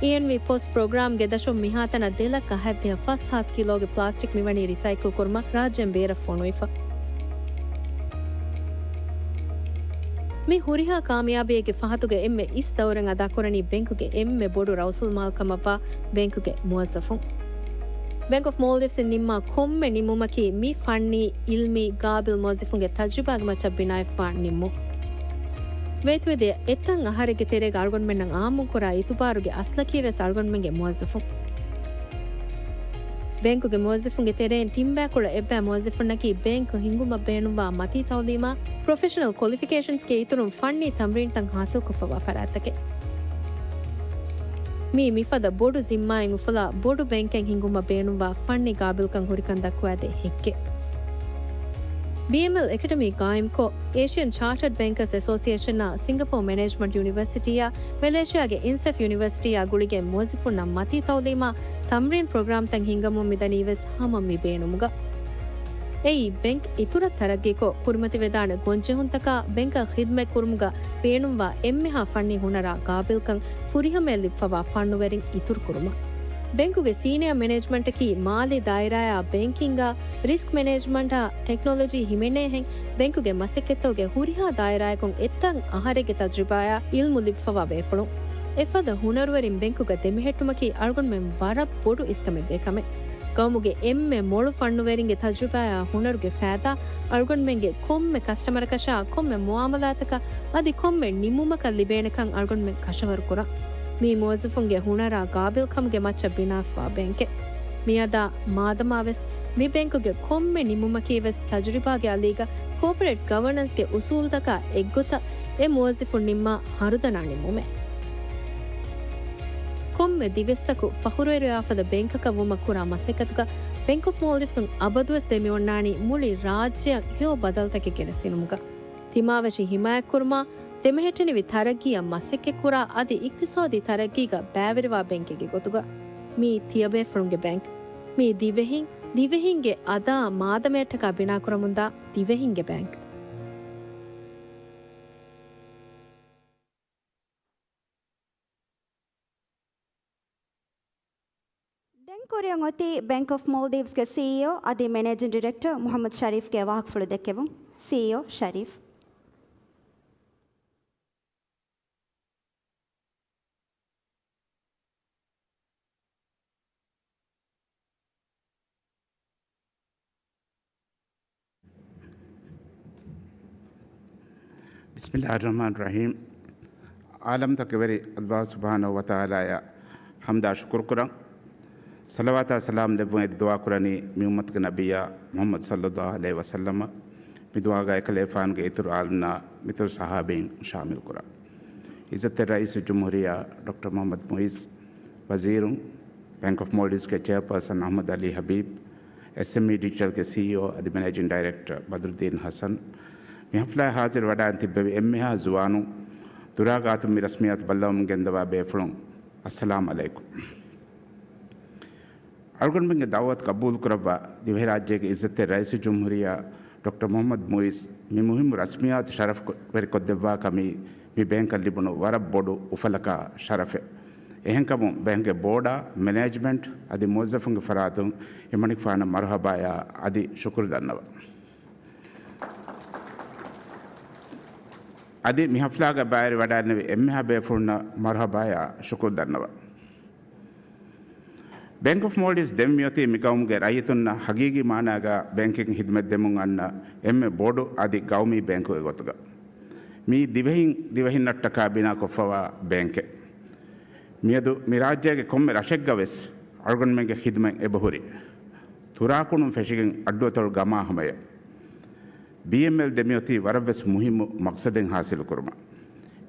އީއެންވީ ޕޮސްޓް ޕްރޮގްރާމްގެ ދަށުން މިހާތަނަށް ދެ ލައްކަ ހަތްދިހަ ފަސް ހާސް ކިލޯގެ ޕްލާސްޓިކް މިވަނީ ރިސައިކަލް ކުރުމަށް ރާއްޖޭން ބޭރަށް ފޮނުވިފަ. މި ހުރިހާ ކާމިޔާބީއެއްގެ ފަހަތުގެ އެންމެ އިސް ދައުރެއް އަދާކުރަނީ ބޭންކުގެ އެންމެ ބޮޑު ރައުސުލްމާލު ކަމަށްވާ ބޭންކުގެ މުވައްޒަފުން. ބޭންކް އޮފް މޯލްޑިވްސްއިން ނިންމާ ކޮންމެ ނިންމުމަކީ މި ފަންނީ، އިލްމީ، ގާބިލް މުވައްޒަފުންގެ ތަޖްރިބާގެ މައްޗަށް ބިނާވެފާ ނިންމުން. ވޭތުވެދިޔަ އެތައް އަހަރެއްގެ ތެރޭގަ އަޅުގަނޑުމެންނަށް އާއްމުންކުރާ އިތުބާރުގެ އަސްލަކީވެސް އަޅުގަނޑުމެންގެ މުވައްޒަފުން. ބޭންކުގެ މުވައްޒަފުންގެ ތެރެއިން ތިން ބައިކުޅަ އެއްބައި މުވައްޒަފުންނަކީ ބޭންކް ހިންގުމަށް ބޭނުންވާ މަތީ ތައުލީމާ، ޕްރޮފެޝަނަލް ކޮލިފިކޭޝަންސްގެ އިތުރުން ފަންނީ ތަމްރީންތައް ހާސިލްކޮށްފަވާ ފަރާތްތަކެއް. މީ މިފަދަ ބޮޑު ޒިންމާއެއް އުފުލާ، ބޮޑު ބޭންކެއް ހިންގުމަށް ބޭނުންވާ ފަންނީ ގާބިލްކަން ހުރިކަން ދައްކުވާދޭ ހެއްކެއް. ބީއެމްއެލް އެކަޑަމީ ގާއިމްކޮށް، އޭޝިއަން ޗާޓަޑް ބޭންކާސް އެސޯސިއޭޝަނާ، ސިންގަޕޯ މެނޭޖްމަންޓް ޔުނިވަރސިޓީއާ، މެލޭޝިޔާގެ އިންސެފް ޔުނިވަރސިޓީއާ ގުޅިގެން މުވައްޒަފުންނަށް މަތީ ތައުލީމާ ތަމްރީން ޕްރޮގްރާމްތައް ހިންގަމުން މިދަނީވެސް ހަމަ މި ބޭނުމުގަ. އެއީ، ބޭންކް އިތުރަށް ތަރައްގީކޮށް، ކުރިމަތިވެދާނެ ގޮންޖެހުންތަކާ ބޭންކަށް ޚިދުމަތް ކުރުމުގަ ބޭނުންވާ އެންމެހާ ފަންނީ ހުނަރާ ގާބިލްކަން ފުރިހަމަޔަށް ލިބިފަވާ ފަންނުވެރިން އިތުރުކުރުމަށް. ބޭންކުގެ ސީނިއާ މެނޭޖްމަންޓަކީ މާލީ ދާއިރާއާ ބޭންކިންގާ، ރިސްކް މެނޭޖްމަންޓާ، ޓެކްނޮލޮޖީ ހިމެނޭހެން ބޭންކުގެ މަސައްކަތްތަކުގެ ހުރިހާ ދާއިރާއަކުން އެތައް އަހަރެއްގެ ތަޖްރިބާއާ އިލްމު ލިބިފަވާ ބޭފުޅުން. އެފަދަ ހުނަރުވެރިން ބޭންކުގަ ދެމެހެއްޓުމަކީ އަޅުގަނޑުމެން ވަރަށް ބޮޑު އިސްކަމެއް ދޭ ކަމެއް. ގައުމުގެ އެންމެ މޮޅު ފަންނުވެރިންގެ ތަޖްރިބާއާ ހުނަރުގެ ފައިދާ އަޅުގަނޑުމެންގެ ކޮންމެ ކަސްޓަމަރަކަށާ، ކޮންމެ މުއާމަލާތަކަށް އަދި ކޮންމެ ނިންމުމަކަށް ލިބޭނެކަން އަޅުގަނޑުމެން ކަށަވަރުކުރަން. މީ މުވައްޒަފުންގެ ހުނަރާ ގާބިލްކަމުގެ މައްޗަށް ބިނާވެފާ ބޭންކެއް. މިއަދާ މާދަމާވެސް މި ބޭންކުގެ ކޮންމެ ނިންމުމަކީވެސް ތަޖުރިބާގެ އަލީގަ ކޯޕަރޭޓް ގަވަނަންސްގެ އުސޫލުތަކާ އެއްގޮތަށް އެ މުވައްޒަފުން ނިންމާ ހަރުދަނާ ނިންމުމެއް. ކޮންމެ ދިވެއްސަކު ފަޚުރުވެރިވާފަދަ ބޭންކަކަށް ވުމަށް ކުރާ މަސައްކަތުގަ ބޭންކް އޮފް މޯލްޑިވްސުން އަބަދުވެސް ދެމިއޮންނާނީ މުޅި ރާއްޖެއަށް ހެޔޮ ބަދަލުތަކެއް ގެނެސްދިނުމުގަ. ތިމާވެށި ހިމާޔަތްކުރުމާ، ދެމެހެއްޓެނިވި ތަރައްގީއަށް މަސައްކަތްކުރާ އަދި އިޤްތިޞާދީ ތަރައްގީގަ ބައިވެރިވާ ބެންކެއްގެ ގޮތުގަ މީ ތިޔަބޭފުޅުންގެ ބެންކް. މީ ދިވެހިން، ދިވެހިންގެ އަދާ މާދަމަޔަށްޓަކާ ބިނާކުރަމުންދާ ދިވެހިންގެ ބެންކް. ދެން ކުރިއަށް އޮތީ ބެންކް އޮފް މޯލްޑިވްސްގެ ސީއީއޯ އަދި މެނޭޖިން ޑިރެކްޓަރ މުޙައްމަދު ޝަރީފްގެ ވާހަކަފުޅު ދެއްކެވުން. ސީއީއޯ ޝަރީފް. ބިސްމިއްލާހިއްރަޙްމާނިއްރަޙީމް. ޢާލަމްތަކުގެ ވެރި ﷲ ސުބްޙާނަހޫ ވަތަޢާލާއަށް ޙަމްދާ ޝުކުރު ކުރަން. ޞަލަވާތާ ސަލާމް ލެއްވުން އެދި ދުޢާ ކުރަނީ މި އުއްމަތުގެ ނަބިއްޔާ މުޙައްމަދު ޞައްލައްލާހު ޢަލައިހި ވަސައްލަމަށް. މި ދުޢާގަ އެކަލޭފާނުގެ އިތުރު އާލުންނާ މިތުރު ޞަޙާބީން ޝާމިލް ކުރަން. ޢިއްޒަތްތެރި ރައީސުލްޖުމްހޫރިއްޔާ ޑޮކްޓަރ މުޙައްމަދު މުޢިއްޒު، ވަޒީރުން، ބެންކް އޮފް މޯލްޑިވްސްގެ ޗެއާޕާސަން އަޙްމަދު ޢަލީ ޙަބީބް، އެސްއެމްއީ ޑިޖިޓަލްގެ ސީއީއޯ އަދި މެނޭޖިން ޑައިރެކްޓަރ ބަދްރުއްދީން ޙަސަން، މި ޙަފްލާއަށް ޙާޟިރު ވަޑައިން ތިއްބެވި އެންމެހާ ޒުވާނުން، ދުރާ ގާތުން މި ރަސްމިއްޔާތު ބައްލަވަމުން ގެންދަވާ ބޭފުޅުން، އައްސަލާމް ޢަލައިކުމް. އަޅުގަނޑުމެންގެ ދަޢުވަތު ޤަބޫލުކުރައްވާ، ދިވެހިރާއްޖޭގެ ޢިއްޒަތްތެރި ރައީސުލްޖުމްހޫރިއްޔާ ޑޮކްޓަރ މުޙައްމަދު މުޢިއްޒު މި މުހިއްމު ރަސްމިއްޔާތު ޝަރަފްވެރިކޮށްދެއްވާ ކަމީ މި ބޭންކަށް ލިބުނު ވަރަށް ބޮޑު އުފަލަކާ ޝަރަފެއް. އެހެންކަމުން ބޭންކްގެ ބޯޑާ، މެނޭޖްމަންޓް އަދި މުވައްޒަފުންގެ ފަރާތުން އެމަނިކުފާނަށް މަރުޙަބާޔާ އަދި ޝުކުރު ދަންނަވަން. އަދި މި ޙަފްލާގަ ބައިވެރިވަޑައިންނެވި އެންމެހާ ބޭފުޅުންނަށް މަރުޙަބާޔާ ޝުކުރު ދަންނަވަން. ބޭންކް އޮފް މޯލްޑިވްސް ދެން މިއޮތީ މި ގައުމުގެ ރައްޔިތުންނަށް ހަގީގީ މާނާގަ ބޭންކިން ޚިދުމަތް ދެމުން އަންނަ އެންމެ ބޮޑު އަދި ގައުމީ ބޭންކުގެ ގޮތުގަ. މީ ދިވެހިން ދިވެހިންނަށްޓަކާ ބިނާކޮށްފަވާ ބޭންކެއް. މިއަދު މި ރާއްޖޭގެ ކޮންމެ ރަށެއްގަ ވެސް އަޅުގަނޑުމެންގެ ޚިދުމަތް އެބަހުރި. ތުރާކުނުން ފެށިގެން އައްޑުއަތޮޅު ގަމާ ހަމަޔަށް. ބީއެމްއެލް ދެމިއޮތީ ވަރަށްވެސް މުހިއްމު މަޤްޞަދެއް ޙާޞިލުކުރުމަށް.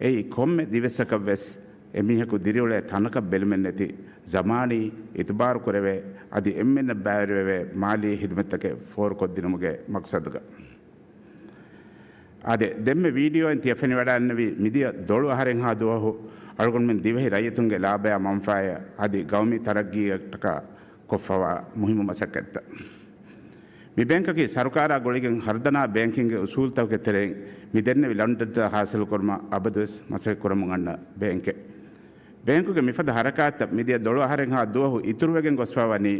އެއީ ކޮންމެ ދިވެއްސަކަށްވެސް އެމީހަކު ދިރިއުޅޭ ތަނަކަށް ބެލުމެއްނެތި ޒަމާނީ، އިތުބާރުކުރެވޭ، އަދި އެންމެންނަށް ބައިވެރިވެވޭ މާލީ ޚިދުމަތްތަކެއް ފޯރުކޮށްދިނުމުގެ މަޤްޞަދުގަ. އާދެ، ދެންމެ ވީޑިއޯއިން ތިޔަ ފެނިވަޑައިންނެވި މިދިޔަ ދޮޅު އަހަރެއްހާ ދުވަހު އަޅުގަނޑުމެން ދިވެހި ރައްޔިތުންގެ ލާބަޔާ މަންފާއަށް އަދި ގައުމީ ތަރައްގީއަށްޓަކާ ކޮށްފަވާ މުހިއްމު މަސައްކަތްތައް. މި ބޭންކަކީ ސަރުކާރާ ގުޅިގެން ހަރުދަނާ ބޭންކިންގެ އުސޫލުތަކުގެ ތެރެއިން މި ދެންނެވި ލަނޑުދައްތަ ޙާޞިލުކުރުމަށް އަބަދުވެސް މަސައްކަތްކުރަމުން އަންނަ ބޭންކެއް. ބޭންކުގެ މިފަދަ ޙަރަކާތްތައް މިދިޔަ ދޮޅު އަހަރެއްހާ ދުވަހު އިތުރުވެގެން ގޮސްފަ ވަނީ،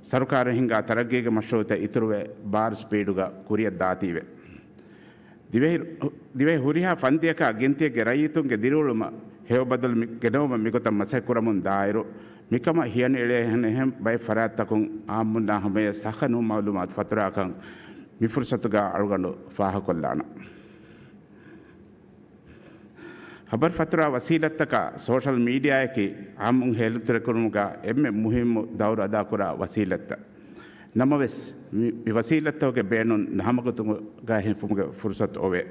ސަރުކާރުން ހިންގާ ތަރައްގީގެ މަޝްރޫޢުތައް އިތުރުވެ، ބާރު ސްޕީޑުގަ ކުރިއަށް ދާތީވެ. ދިވެހި، ދިވެހި ހުރިހާ ފަންތިއަކާ ގިންތިއެއްގެ ރައްޔިތުންގެ ދިރިއުޅުމަށް ހެޔޮ ބަދަލު މި، ގެނައުމަށް މިގޮތަށް މަސައްކަތްކުރަމުން ދާއިރު، މިކަމަށް ހިޔަނިއެޅޭހެނެހެން ބައެއް ފަރާތްތަކުން އާއްމުންނާ ހަމަޔަށް ސައްހަ ނޫން މައުލޫމާތު ފަތުރާކަން މި ފުރުސަތުގަ އަޅުގަނޑު ފާހަގަކޮށްލާނަން. ހަބަރު ފަތުރާ ވަސީލަތްތަކާ ސޯޝަލް މީޑިއާއަކީ އާއްމުން ހޭލުންތެރިކުރުމުގަ އެންމެ މުހިއްމު ދައުރު އަދާކުރާ ވަސީލަތްތައް. ނަމަވެސް، މި، މި ވަސީލަތްތަކުގެ ބޭނުން ނަހަމަގޮތުގަ ހިފުމުގެ ފުރުސަތު އޮވޭ.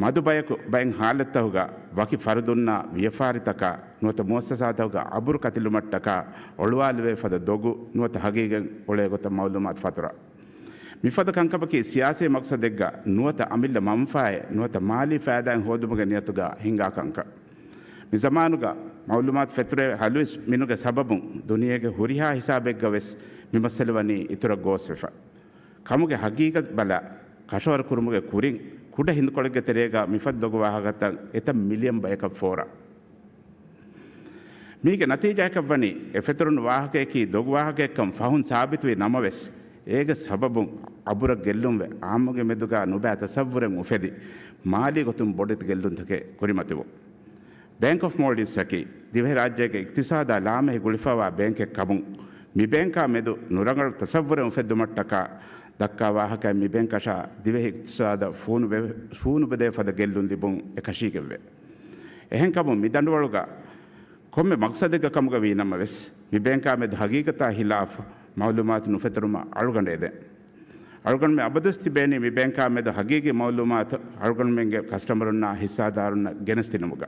މަދު ބަޔަކު ބައެއް ހާލަތްތަކުގަ ވަކި ފަރުދުންނާ ވިޔަފާރިތަކާ ނުވަތަ މުއައްސަސާތަކުގަ އަބުރު ކަތިލުމަށްޓަކާ އޮޅުވާލެވޭ ފަދަ ދޮގު ނުވަތަ ހަގީގަތް އުޅޭ ގޮތަށް މައުލޫމާތު ފަތުރާ. މިފަދަ ކަންކަމަކީ ސިޔާސީ މަޤްޞަދެއްގަ ނުވަތަ އަމިއްލަ މަންފާއެއް ނުވަތަ މާލީ ފައިދާއެއް ހޯދުމުގެ ނިޔަތުގަ ހިނގާ ކަންކަން. މި ޒަމާނުގަ މައުލޫމާތު ފެތުރޭ ހަލުވިސް މިނުގެ ސަބަބުން ދުނިޔޭގެ ހުރިހާ ހިސާބެއްގަ ވެސް މި މައްސަލަ ވަނީ އިތުރަށް ގޯސްވެފަ. ކަމުގެ ހަގީގަތް ބަލާ، ކަށަވަރު ކުރުމުގެ ކުރިން، ކުޑަ ހިނދުކޮޅެއްގެ ތެރޭގަ މިފަދަ ދޮގު ވާހަކަތައް އެތައް މިލިއަން ބަޔަކަށް ފޯރާ. މީގެ ނަތީޖާއަކަށް ވަނީ، އެ ފެތުރުނު ވާހަކަޔަކީ ދޮގު ވާހަކައެއްކަން ފަހުން ސާބިތުވި ނަމަވެސް، އޭގެ ސަބަބުން އަބުރަށް ގެއްލުންވެ، އާއްމުގެ މެދުގަ ނުބައި ތަސައްވުރެއް އުފެދި، މާލީ ގޮތުން ބޮޑެތި ގެއްލުންތަކެއް ކުރިމަތިވުން. ބޭންކް އޮފް މޯލްޑިވްސްއަކީ، ދިވެހިރާއްޖޭގެ އިޤްތިޞާދާ ލާމެހި ގުޅިފަވާ ބޭންކެއް ކަމުން، މި ބޭންކާ މެދު ނުރަނގަޅު ތަސައްވުރެއް އުފެއްދުމަށްޓަކާ ދައްކާ ވާހަކައިން މި ބޭންކަށާ ދިވެހި އިޤްތިޞާދަށް ފޫނުބެ-، ފޫނުބެދޭ ފަދަ ގެއްލުން ލިބުން އެކަށީގެންވޭ. އެހެންކަމުން މި ދަނޑުވަޅުގަ ކޮންމެ މަޤްޞަދެއްގެ ކަމުގަ ވީ ނަމަވެސް، މި ބޭންކާ މެދު ހަގީގަތާ ހިލާފް މައުލޫމާތު ނުފެތުރުމަށް އަޅުގަނޑު އެދެން. އަޅުގަނޑުމެން އަބަދުވެސް ތިބޭނީ މި ބޭންކާ މެދު ހަގީގީ މައުލޫމާތު އަޅުގަނޑުމެންގެ ކަސްޓަމަރުންނާ ހިއްސާދާރުންނަށް ގެނެސްދިނުމުގަ.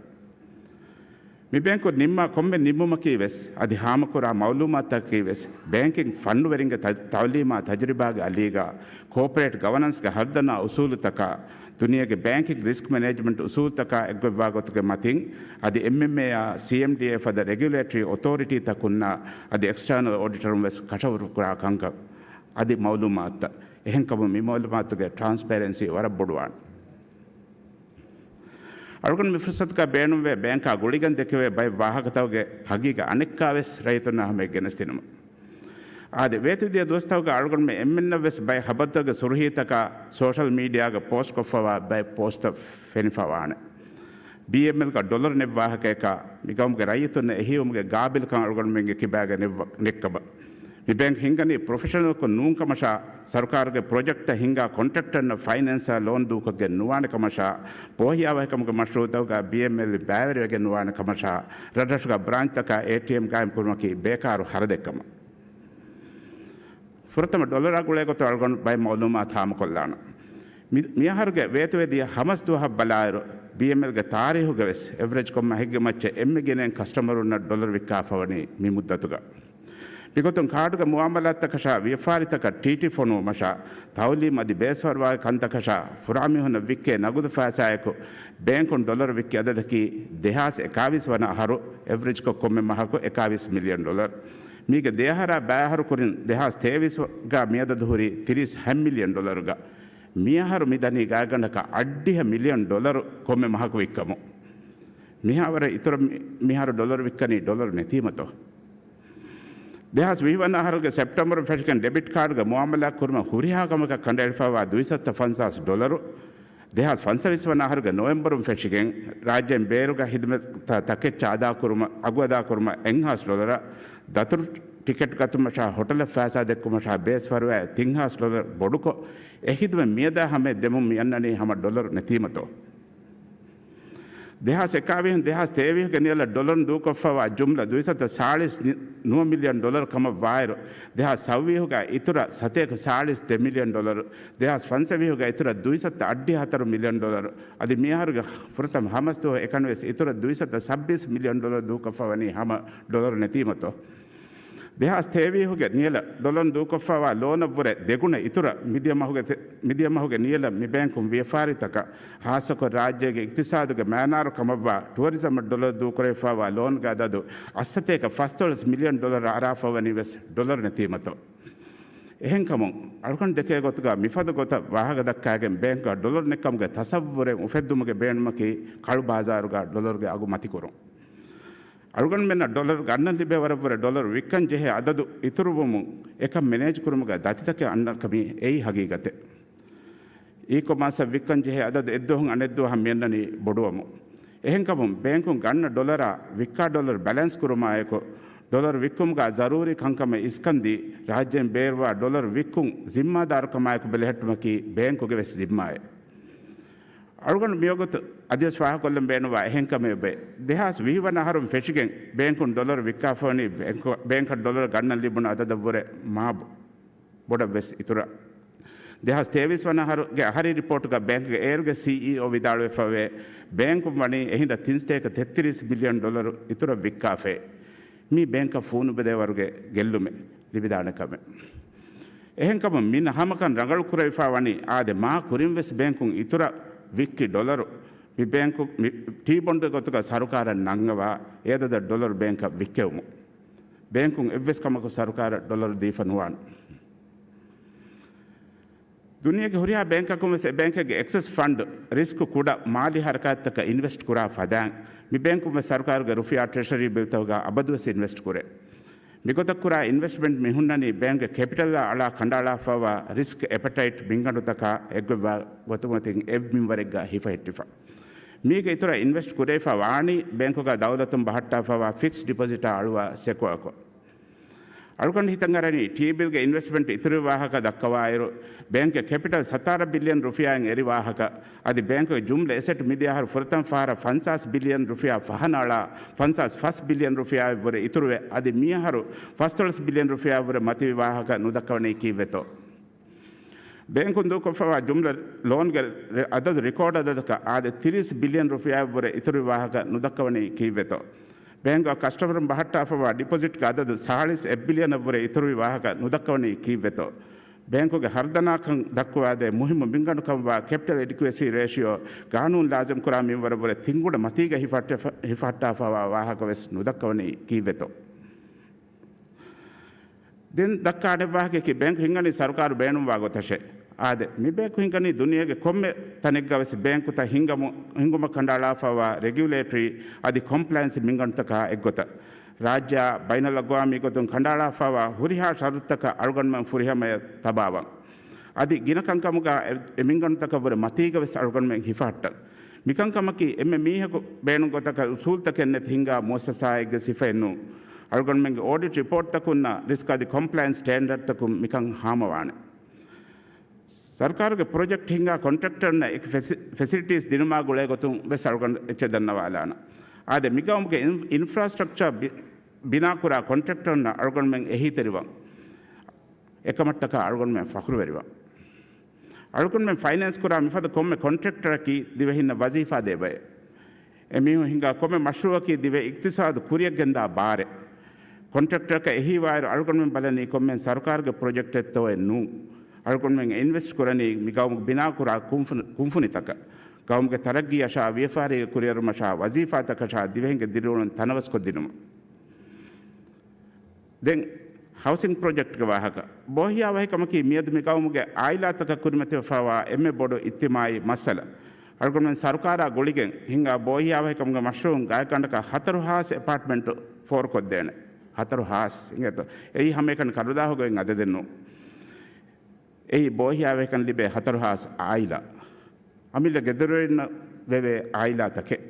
މި ބޭންކު ނިންމާ ކޮންމެ ނިންމުމަކީ ވެސް އަދި ހާމަކުރާ މައުލޫމާތަކަކީ ވެސް ބޭންކިން ފަންނުވެރިންގެ ތަ-، ތައުލީމާ ތަޖުރިބާގެ އަލީގަ ކޯޕަރޭޓް ގަވަނަންސްގެ ހަރުދަނާ އުސޫލުތަކާ، ދުނިޔޭގެ ބޭންކިން ރިސްކް މެނޭޖްމަންޓް އުސޫލުތަކާ އެއްގޮތްވާ ގޮތުގެ މަތިން އަދި އެމްއެމްއޭއާ، ސީއެމްޑީއޭ ފަދަ ރެގިއުލޭޓަރީ އޮތޯރިޓީތަކުންނާ އަދި އެކްސްޓާނަލް އޮޑިޓަރުން ވެސް ކަށަވަރުކުރާ ކަންކަން އަދި މައުލޫމާތުތައް. އެހެންކަމުން މި މައުލޫމާތުގެ ޓްރާންސްޕޭރެންސީ ވަރަށް ބޮޑުވާނެ. އަޅުގަނޑު މި ފުރުސަތުގަ ބޭނުންވޭ ބޭންކާ ގުޅިގެން ދެކެވޭ ބައެއް ވާހަކަތަކުގެ ހަގީގަތް އަނެއްކާވެސް ރައްޔިތުންނާ ހަމަޔަށް ގެނެސްދިނުމަށް. އާދެ، ވޭތުވެދިޔަ ދުވަސްތަކުގަ އަޅުގަނޑުމެން އެންމެންނަށްވެސް ބައެއް ހަބަރުތަކުގެ ސުރުހީތަކާ ސޯޝަލް މީޑިއާގަ ޕޯސްޓްކޮށްފަވާ ބައެއް ޕޯސްޓްތައް ފެނިފަވާނެ. ބީއެމްއެލްގަ ޑޮލަރު ނެތް ވާހަކަޔަކާ މިގައުމުގެ ރައްޔިތުންނަށް އެހީވުމުގެ ގާބިލްކަން އަޅުގަނޑުމެންގެ ކިބާގަ ނެއްވަ-، ނެއްކަމަށް. މި ބޭންކް ހިންގަނީ ޕްރޮފެޝަނަލްކޮށް ނޫން ކަމަށާ، ސަރުކާރުގެ ޕްރޮޖެކްޓްތައް ހިންގާ ކޮންޓްރެކްޓަރުންނަށް ފައިނޭންސާ ލޯން ދޫކޮށްގެން ނުވާނެ ކަމަށާ، ބޯހިޔާވަހިކަމުގެ މަޝްރޫއުތަކުގަ ބީއެމްއެލް ބައިވެރިވެގެން ނުވާނެ ކަމަށާ، ރަށްރަށުގަ ބްރާންޗްތަކާ އޭޓީއެމް ގާއިމްކުރުމަކީ ބޭކާރު ހަރަދެއްކަމަށް. ފުރަތަމަ ޑޮލަރާ ގުޅޭ ގޮތުން އަޅުގަނޑު ބައެއް މައުލޫމާތު ހާމަކޮށްލާނަން. މި-، މިއަހަރުގެ ވޭތުވެދިޔަ ހަމަސް ދުވަހަށް ބަލާއިރު، ބީއެމްއެލްގެ ތާރީހުގަ ވެސް އެވްރެޖްކޮށް މަހެއްގެ މައްޗަށް އެންމެ ގިނައިން ކަސްޓަމަރުންނަށް ޑޮލަރު ވިއްކާފަވަނީ މި މުއްދަތުގަ. މިގޮތުން ކާޑުގެ މުއާމަލާތްތަކަށާ ވިޔަފާރިތަކަށް ޓީޓީ ފޮނުވުމަށާ، ތައުލީމް އަދި ބޭސްފަރުވާގެ ކަންތަކަށާ، ފުރާމީހުންނަށް ވިއްކޭ ނަގުދު ފައިސާއެކު ބޭންކުން ޑޮލަރު ވިއްކި އަދަދަކީ ދެހާސް އެކާވީސް ވަނަ އަހަރު އެވްރެޖްކޮށް ކޮންމެ މަހަކު އެކާވީސް މިލިއަން ޑޮލަރު. މީގެ ދެއަހަރާ ބައިއަހަރު ކުރިން ދެހާސް ތޭވީސްގަ މިއަދަދު ހުރީ ތިރީސް ހަ މިލިއަން ޑޮލަރުގަ. މިއަހަރު މި ދަނީ ގާތްގަނޑަކަށް އަށްޑިހަ މިލިއަން ޑޮލަރު ކޮންމެ މަހަކު ވިއްކަމުން. މިހާވަރަށް އިތުރަށް މި-، މިހާރު ޑޮލަރު ވިއްކަނީ ޑޮލަރު ނެތީމަތޯ؟ ދެހާސް ވިހި ވަނަ އަހަރުގެ ސެޕްޓެމްބަރުން ފެށިގެން ޑެބިޓް ކާޑުގެ މުއާމަލާ ކުރުމަށް ހުރިހާ ކަމަކަށް ކަނޑައެޅިފައިވާ ދުއިސައްތަ ފަންސާސް ޑޮލަރު، ދެހާސް ފަންސަވީސް ވަނަ އަހަރުގެ ނޮވެމްބަރުން ފެށިގެން ރާއްޖޭން ބޭރުގަ ހިދުމަތްތައް ތަކެއްޗަށް އަދާކުރުމަށް، އަގު އަދާކުރުމަށް އެއްހާސް ޑޮލަރ، ދަތުރު ޓިކެޓް ގަތުމަށާ ހޮޓަލަށް ފައިސާ ދެއްކުމަށާ ބޭސް ފަރުވާއަށް ތިންހާސް ޑޮލަރ ބޮޑުކޮށް، އެ ހިދުމަތް މިއަދާ ހަމަޔަށް ދެމުން މިއަންނަނީ ހަމަ ޑޮލަރު ނެތީމަތޯ؟ ދެހާސް އެކާވީހުން ދެހާސް ތޭވީހުގެ ނިޔަލަށް ޑޮލަރުން ދޫކޮށްފައިވާ ޖުމްލަ ދުއިސައްތަ ސާޅީސް ނި-، ނުވަ މިލިއަން ޑޮލަރު ކަމަށް ވާއިރު، ދެހާސް ސައުވީހުގަ އިތުރަށް ސަތޭކަ ސާޅީސް ދެ މިލިއަން ޑޮލަރު، ދެހާސް ފަންސަވީހުގަ އިތުރަށް ދުއިސައްތަ އަށްޑިހަ ހަތަރު މިލިއަން ޑޮލަރު، އަދި މިއަހަރުގެ ފުރަތަމަ ހަމަސް ދުވަހު އެކަނިވެސް އިތުރަށް ދުއިސައްތަ ސައްބީސް މިލިއަން ޑޮލަރު ދޫކޮށްފަވަނީ ހަމަ ޑޮލަރު ނެތީމަތޯ؟ ދެހާސް ތޭވީހުގެ ނިޔަލަށް ޑޮލަރުން ދޫކޮށްފައިވާ ލޯނަށްވުރެ ދެގުނަ އިތުރަށް މިދިޔަ މަހުގެ ތެ-، މިދިޔަ މަހުގެ ނިޔަލަށް މި ބޭންކުން ވިޔަފާރިތަކަށް، ހާއްސަކޮށް ރާއްޖޭގެ އިޤްތިޞާދުގެ މައިނާރު ކަމަށްވާ ޓުއަރިޒަމަށް ޑޮލަރު ދޫކުރެވިފައިވާ ލޯންގެ އަދަދު އަށްސަތޭކަ ފަސްދޮޅަސް މިލިއަން ޑޮލަރަށް އަރާފަވަނީ ވެސް ޑޮލަރު ނެތީމަތޯ. އެހެންކަމުން، އަޅުގަނޑު ދެކޭ ގޮތުގަ މިފަދަ ގޮތަށް ވާހަކަ ދައްކާގެން ބޭންކުގަ ޑޮލަރު ނެއްކަމުގެ ތަސައްވުރެއް އުފެއްދުމުގެ ބޭނުމަކީ ކަޅު ބާޒާރުގަ ޑޮލަރުގެ އަގު މަތިކުރުން. އަޅުގަނޑުމެންނަށް ޑޮލަރު ގަންނަން ލިބޭ ވަރަށްވުރެ ޑޮލަރު ވިއްކަން ޖެހޭ އަދަދު އިތުރުވުމުން އެކަން މެނޭޖް ކުރުމުގަ ދަތިތަކެއް އަންނަ ކަމީ އެއީ ހަގީގަތެއް. އީކޮމާސްއަށް ވިއްކަން ޖެހޭ އަދަދު އެއްދުވަހުން އަނެއްދުވަހަށް މިއަންނަނީ ބޮޑުވަމުން. އެހެންކަމުން ބޭންކުން ގަންނަ ޑޮލަރާ ވިއްކާ ޑޮލަރު ބެލެންސް ކުރުމާއެކު، ޑޮލަރު ވިއްކުމުގަ ޒަރޫރީ ކަންކަމެއް އިސްކަންދީ، ރާއްޖޭން ބޭރުވާ ޑޮލަރު ވިއްކުން ޒިންމާދާރުކަމާއެކު ބެލެހެއްޓުމަކީ ބޭންކުގެ ވެސް ޒިންމާއެއް. އަޅުގަނޑު މިވަގުތު އަދިވެސް ފާހަގަކޮށްލަން ބޭނުންވާ އެހެންކަމެއް އެބައޮތް. ދެހާސް ވިހި ވަނަ އަހަރުން ފެށިގެން ބޭންކުން ޑޮލަރު ވިއްކާފަވަނީ ބޭންކު-، ބޭންކަށް ޑޮލަރު ގަންނަން ލިބުނު އަދަދަށްވުރެ މާ ބޮ-، ބޮޑަށްވެސް އިތުރަށް. ދެހާސް ތޭވީސް ވަނަ އަހަރުގެ އަހަރީ ރިޕޯޓުގަ ބޭންކުގެ އޭރުގެ ސީއީއޯ ވިދާޅުވެފަވޭ، ބޭންކުން ވަނީ އެހިނދަށް ތިންސަތޭކަ ތެއްތިރީސް މިލިއަން ޑޮލަރު އިތުރަށް ވިއްކާފައި. މީ ބޭންކަށް ފޫނުބެދޭވަރުގެ ގެއްލުމެއް ލިބިދާނެ ކަމެއް. އެހެންކަމުން މި ހަމަކަން ރަނގަޅު ކުރެވިފަ ވަނީ އާދެ، މާ ކުރިން ވެސް ބޭންކުން އިތުރަށް ވިއްކި ޑޮލަރު މި ބޭންކު މި ޓީ ބޮންޑުގެ ގޮތުގަ ސަރުކާރަށް ނަންގަވާ އެއަދަދަށް ޑޮލަރު ބޭންކަށް ވިއްކެވުމުން. ބޭންކުން އެއްވެސް ކަމަކު ސަރުކާރަށް ޑޮލަރު ދީފަ ނުވާނެ. ދުނިޔޭގެ ހުރިހާ ބޭންކަކުން ވެސް އެ ބޭންކެއްގެ އެކްސެސް ފަންޑް ރިސްކް ކުޑަ މާލީ ހަރަކާތްތަކަށް އިންވެސްޓް ކުރާ ފަދައިން، މި ބޭންކުން ވެސް ސަރުކާރުގެ ރުފިޔާ ޓްރެޝަރީ ބިލްތަކުގަ އަބަދުވެސް އިންވެސްޓް ކުރޭ. މިގޮތަށް ކުރާ އިންވެސްޓްމަންޓް މި ހުންނަނީ ބޭންކްގެ ކެޕިޓަލާ އަޅާ ކަނޑައަޅާފައިވާ ރިސްކް އެޕެޓައިޓް މިންގަނޑުތަކާ އެއްގޮތްވާ ގޮތުގަތިން އެއް މިންވަރެއްގަ ހިފަހެއްޓިފަ. މީގެ އިތުރަށް އިންވެސްޓް ކުރެވިފަ ވާނީ ބޭންކުގަ ދައުލަތުން ބަހައްޓާފައިވާ ފިކްސް ޑިޕޮޒިޓާ އަޅުވާ ސެކުއަކޮށް. އަޅުގަނޑު ހިތަށް އަރަނީ ޓީ ބިލްގެ އިންވެސްޓްމަންޓް އިތުރުވި ވާހަކަ ދައްކަވާއިރު، ބޭންކްގެ ކެޕިޓަލް ސަތާރަ ބިލިއަން ރުފިޔާއިން އެރި ވާހަކަ، އަދި ބޭންކްގެ ޖުމްލަ އެސެޓް މިދިޔަ އަހަރު ފުރަތަމަ ފަހަރަށް ފަންސާސް ބިލިއަން ރުފިޔާ ފަހަނައަޅާ، ފަންސާސް ފަސް ބިލިއަން ރުފިޔާއަށްވުރެ އިތުރުވެ، އަދި މިއަހަރު ފަސްދޮޅަސް ބިލިއަން ރުފިޔާއަށްވުރެ މަތިވި ވާހަކަ ނުދައްކަވަނީ ކީއްވެތޯ؟ ބޭންކުން ދޫކޮށްފައިވާ ޖުމްލަ ލޯންގެ ރެ-، އަދަދު ރެކޯޑް އަދަދަކަށް އާދެ، ތިރީސް ބިލިއަން ރުފިޔާއަށްވުރެ އިތުރުވި ވާހަކަ ނުދައްކަވަނީ ކީއްވެތޯ؟ ބޭންކުގަ ކަސްޓަމަރުން ބަހައްޓާފައިވާ ޑިޕޮޒިޓްގެ އަދަދު ސާޅީސް އެއް ބިލިއަނަށްވުރެ އިތުރުވި ވާހަކަ ނުދައްކަވަނީ ކީއްވެތޯ؟ ބޭންކުގެ ހަރުދަނާކަން ދައްކުވާދޭ މުހިއްމު ބިންގަނޑުކަމަށްވާ ކެޕިޓަލް އެޑިކުއެސީ ރޭޝިއޯ ގާނޫނު ލާޒިމްކުރާ މިންވަރަށްވުރެ ތިންގުނަ މަތީގަ ހިފަހައްޓަ-، ހިފަހައްޓާފައިވާ ވާހަކަވެސް ނުދައްކަވަނީ ކީއްވެތޯ؟ ދެން ދައްކާ އަނެއް ވާހަކައަކީ ބޭންކު ހިންގަނީ ސަރުކާރު ބޭނުންވާ ގޮތަށޭ. އާދެ، މި ބޭންކު ހިންގަނީ ދުނިޔޭގެ ކޮންމެ ތަނެއްގަވެސް ބޭންކުތައް ހިންގަމު-، ހިންގުމަށް ކަނޑައަޅާފައިވާ ރެގިއުލޭޓަރީ އަދި ކޮމްޕްލައިންސް މިންގަނޑުތަކާ އެއްގޮތަށް. ރާއްޖެއާ ބައިނަލްއަގްވާމީ ގޮތުން ކަނޑައަޅާފައިވާ ހުރިހާ ޝަރުތުތަކަށް އަޅުގަނޑުމެން ފުރިހަމަޔަށް ތަބާވަން. އަދި ގިނަ ކަންކަމުގަ އެ، އެ މިންގަނޑުތަކަށްވުރެ މަތީގަވެސް އަޅުގަނޑުމެން ހިފަހައްޓަން. މިކަންކަމަކީ އެންމެ މީހަކު ބޭނުން ގޮތަކަށް އުސޫލުތަކެއް ނެތި ހިންގާ މުއައްސަސާއެއްގެ ސިފައެއް ނޫން. އަޅުގަނޑުމެންގެ އޯޑިޓް ރިޕޯޓްތަކުންނާ ރިސްކް އަދި ކޮމްޕްލައިންސް ސްޓޭންޑަޑްތަކުން މިކަން ހާމަވާނެ. ސަރުކާރުގެ ޕްރޮޖެކްޓް ހިންގާ ކޮންޓްރެކްޓަރުންނަށް އެކި ފެސި-، ފެސިލިޓީސް ދިނުމާ ގުޅޭ ގޮތުން ވެސް އަޅުގަނޑު އެއްޗެއް ދަންނަވާލާނަން. އާދެ، މިގައުމުގެ އިން-، އިންފްރާސްޓްރަކްޗާ ބި-، ބިނާކުރާ ކޮންޓްރެކްޓަރުންނަށް އަޅުގަނޑުމެން އެހީތެރިވަން. އެކަމަށްޓަކާ އަޅުގަނޑުމެން ފަޚުރުވެރިވަން. އަޅުގަނޑުމެން ފައިނޭންސް ކުރާ މިފަދަ ކޮންމެ ކޮންޓްރެކްޓަރަކީ ދިވެހިންނަށް ވަޒީފާ ދޭ ބައެއް. އެމީހުން ހިންގާ ކޮންމެ މަޝްރޫއަކީ ދިވެހި އިޤްތިޞާދު ކުރިއަށް ގެންދާ ބާރެއް. ކޮންޓްރެކްޓަރަކަށް އެހީވާއިރު އަޅުގަނޑުމެން ބަލަނީ ކޮންމެ ސަރުކާރުގެ ޕްރޮޖެކްޓެއްތޯއެއް ނޫން. އަޅުގަނޑުމެން އިންވެސްޓް ކުރަނީ މި ގައުމުގެ ބިނާކުރާ ކުންފުނި-، ކުންފުނިތަކަށް. ގައުމުގެ ތަރައްގީއަށާ، ވިޔަފާރީގެ ކުރިއެރުމަށާ، ވަޒީފާތަކަށާ ދިވެހިންގެ ދިރިއުޅުން ތަނަވަސްކޮށްދިނުމަށް. ދެން ހައުސިން ޕްރޮޖެކްޓްގެ ވާހަކަ. ބޯހިޔާވަހިކަމަކީ މިއަދު މި ގައުމުގެ އާއިލާތަކަށް ކުރިމަތިވެފައިވާ އެންމެ ބޮޑު އިޖްތިމާއީ މައްސަލަ. އަޅުގަނޑުމެން ސަރުކާރާ ގުޅިގެން ހިންގާ ބޯހިޔާވަހިކަމުގެ މަޝްރޫއުން ގާތްގަނޑަކަށް ހަތަރު ހާސް އެޕާޓްމަންޓު ފޯރުކޮށްދޭނެ. ހަތަރު ހާސް އިނގޭތޯ؟ އެއީ ހަމައެކަނި ކަނޑުދާހުގައި އަދަދެއް ނޫން. އެއީ ބޯހިޔާވަހިކަން ލިބޭ ހަތަރު ހާސް އާއިލާ. އަމިއްލަ ގެދޮރުވެރިންނަށް ވެވޭ އާއިލާތަކެއް.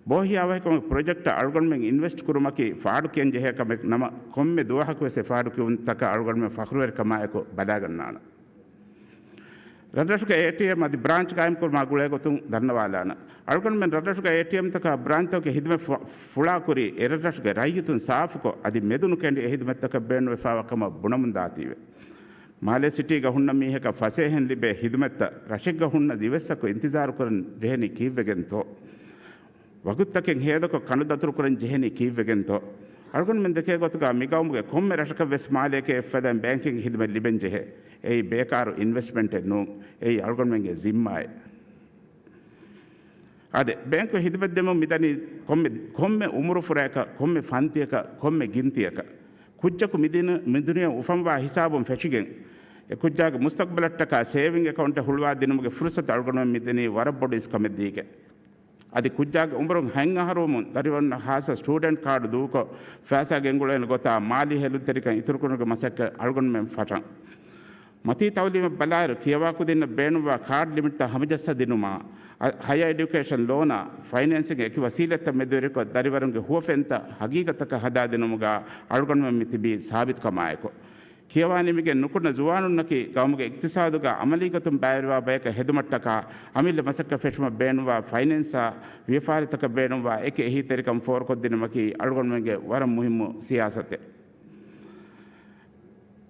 ބޯހިޔާވަހިކަމުގެ ޕްރޮޖެކްޓަށް އަޅުގަނޑުމެން އިންވެސްޓް ކުރުމަކީ ފާޑު ކިޔަން ޖެހޭ ކަމެއް ނަމަ، ކޮންމެ ދުވަހަކުވެސް އެ ފާޑު ކިޔުންތަކަށް އަޅުގަނޑުމެން ފަޚުރުވެރިކަމާއެކު ބަލާގަންނާނަން. ރަށްރަށުގެ އޭޓީއެމް އަދި ބްރާންޗް ގާއިމްކުރުމާ ގުޅޭގޮތުން ދަންނަވާލާނަން. އަޅުގަނޑުމެން ރަށްރަށުގެ އޭޓީއެމްތަކާ ބްރާންޗްތަކުގެ ހިދުމަތް ފު-، ފުޅާކުރީ އެރަށްރަށުގެ ރައްޔިތުން ސާފުކޮށް، އަދި މެދުނުކެނޑި އެ ހިދުމަތްތަކަށް ބޭނުންވެފައިވާ ކަމަށް ބުނަމުންދާތީވެ. މާލޭ ސިޓީގަ ހުންނަ މީހަކަށް ފަސޭހައިން ލިބޭ ހިދުމަތްތައް ރަށެއްގަ ހުންނަ ދިވެއްސަކު އިންތިޒާރުކުރަން ޖެހެނީ ކީއްވެގެންތޯ؟ ވަގުތުތަކެއް ހޭދަކޮށް ކަނޑުދަތުރު ކުރަން ޖެހެނީ ކީއްވެގެންތޯ؟ އަޅުގަނޑުމެން ދެކޭ ގޮތުގަ މިގައުމުގެ ކޮންމެ ރަށަކަށްވެސް މާލޭގެ އެއްފަދައިން ބޭންކިންގ ހިދުމަތް ލިބެންޖެހޭ. އެއީ ބޭކާރު އިންވެސްޓްމަންޓެއް ނޫން. އެއީ އަޅުގަނޑުމެންގެ ޒިންމާއެއް. އާދެ، ބޭންކު ހިދުމަތްދެމުން މިދަނީ ކޮންމެ، ކޮންމެ އުމުރުފުރަޔަކަށް، ކޮންމެ ފަންތިއަކަށް، ކޮންމެ ގިންތިއަކަށް. ކުއްޖަކު މިދިނު-، މިދުނިޔެ އުފަންވާ ހިސާބުން ފެށިގެން، އެ ކުއްޖާގެ މުސްތަގްބަލަށްޓަކާ ސޭވިންގ އެކައުންޓެއް ހުޅުވާދިނުމުގެ ފުރުސަތު އަޅުގަނޑުމެން މިދެނީ ވަރަށް ބޮޑު އިސްކަމެއް ދީގެން. އަދި ކުއްޖާގެ އުމުރުން ހަތް އަހަރުވުމުން ދަރިވަރުންނަށް ހާއްސަ ސްޓޫޑެންޓް ކާޑު ދޫކޮށް، ފައިސާ ގެންގުޅޭނެ ގޮތާ މާލީ ހެލުންތެރިކަން އިތުރުކުރުމުގެ މަސައްކަތް އަޅުގަނޑުމެން ފަށަން. މަތީ ތައުލީމަށް ބަލާއިރު، ކިޔަވާކުދިންނަށް ބޭނުންވާ ކާޑް ލިމިޓްތައް ހަމަޖައްސަދިނުމާ، އަ-، ހަޔަރ އެޑިއުކޭޝަން ލޯނާ، ފައިނޭންސިންގ އެކި ވަސީލަތްތައް މެދުވެރިކޮށް، ދަރިވަރުންގެ ހުވަފެންތައް ހަގީގަތަކަށް ހަދާދިނުމުގަ އަޅުގަނޑުމެން މި ތިބީ ސާބިތުކަމާއެކު، ކިޔަވާ ނިމިގެން ނުކުންނަ ޒުވާނުންނަކީ ގައުމުގެ އިޤްތިޞާދުގަ އަމަލީގޮތުން ބައިވެރިވާ ބަޔަކަށް ހެދުމަށްޓަކާ، އަމިއްލަ މަސައްކަތް ފެށުމަށް ބޭނުންވާ ފައިނޭންސާ ވިޔަފާރިތަކަށް ބޭނުންވާ އެކި އެހީތެރިކަން ފޯރުކޮށްދިނުމަކީ އަޅުގަނޑުމެންގެ ވަރަށް މުހިއްމު ސިޔާސަތެއް.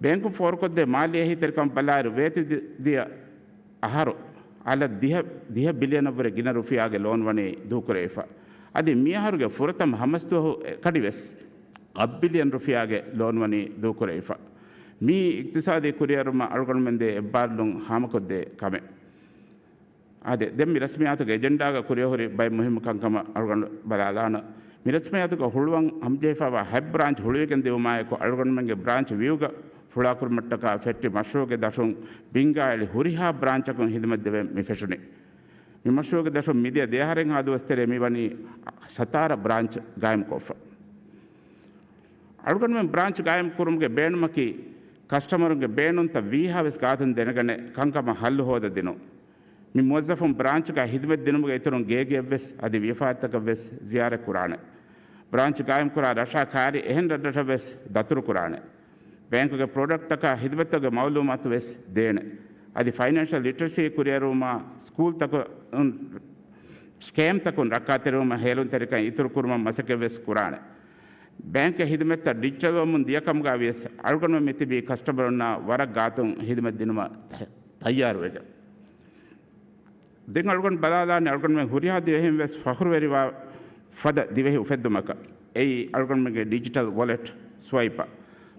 ބޭންކުން ފޯރުކޮށްދޭ މާލީ އެހީތެރިކަން ބަލާއިރު، ވޭތު ދި-، ދިޔަ އަހަރު އަލަށް ދިހަ، ދިހަ ބިލިއަނަށްވުރެ ގިނަ ރުފިޔާގެ ލޯން ވަނީ ދޫކުރެވިފަ. އަދި މިއަހަރުގެ ފުރަތަމަ ހަމަސްދުވަހު އެކަޑިވެސް އަށް ބިލިއަން ރުފިޔާގެ ލޯން ވަނީ ދޫކުރެވިފަ. މީ އިޤްތިޞާދީ ކުރިއެރުމަށް އަޅުގަނޑުމެން ދޭ އެއްބާރުލުން ހާމަކޮށްދޭ ކަމެއް. އާދެ، ދެން މި ރަސްމިއްޔާތުގެ އެޖެންޑާގަ ކުރިއަހުރި ބައެއް މުހިއްމު ކަންކަމަށް އަޅުގަނޑު ބަލާލާނަން. މި ރަސްމިއްޔާތުގަ ހުޅުވަން ހަމަޖެހިފައިވާ ހަތް ބްރާންޗް ހުޅުވިގެން ދިއުމާއެކު، އަޅުގަނޑުމެންގެ ބްރާންޗް ވިއުގަ ފުޅާކުރުމަށްޓަކާ ފެއްޓި މަޝްރޫއުގެ ދަށުން ބިންގާ އެޅި ހުރިހާ ބްރާންޗަކުން ހިދުމަތްދެވެން މި ފެށުނީ. މި މަޝްރޫއުގެ ދަށުން މިދިޔަ ދެއަހަރެއްހާ ދުވަސްތެރޭ މިވަނީ ސަތާރަ ބްރާންޗް ގާއިމްކޮށްފަ. އަޅުގަނޑުމެން ބްރާންޗް ގާއިމްކުރުމުގެ ބޭނުމަކީ، ކަސްޓަމަރުންގެ ބޭނުންތައް ވީހާވެސް ގާތުން ދެނެގަނެ، ކަންކަމަށް ހައްލު ހޯދަދިނުން. މި މުވައްޒަފުން ބްރާންޗުގަ ހިދުމަތް ދިނުމުގެ އިތުރުން ގޭގެއަށްވެސް އަދި ވިޔަފާރިތަކަށްވެސް ޒިޔާރަތް ކުރާނެ. ބްރާންޗް ގާއިމްކުރާ ރަށާ ކާރި އެހެން ރަށްރަށަށްވެސް ދަތުރުކުރާނެ. ބޭންކުގެ ޕްރޮޑަކްޓްތަކާ ހިދުމަތްތަކުގެ މައުލޫމާތު ވެސް ދޭނެ. އަދި ފައިނޭންޝަލް ލިޓަރެސީ ކުރިއެރުވުމާ، ސްކޫލްތަކުން، ސްކޭމްތަކުން ރައްކާތެރިވުމަށް ހޭލުންތެރިކަން އިތުރުކުރުމަށް މަސައްކަތްވެސް ކުރާނެ. ބޭންކްގެ ހިދުމަތްތައް ޑިޖިޓަލްވަމުން ދިޔަކަމުގަ ވިޔަސް، އަޅުގަނޑުމެން މިތިބީ ކަސްޓަމަރުންނާ ވަރަށް ގާތުން ހިދުމަތް ދިނުމަށް ތައްޔާރުވެގެން. ދެން އަޅުގަނޑު ބަލާލާނީ އަޅުގަނޑުމެން ހުރިހާ ދިވެހިން ވެސް ފަޚުރުވެރިވާ ފަދަ ދިވެހި އުފެއްދުމަކަށް. އެއީ އަޅުގަނޑުމެންގެ ޑިޖިޓަލް ވޮލެޓް ސްވައިޕަށް.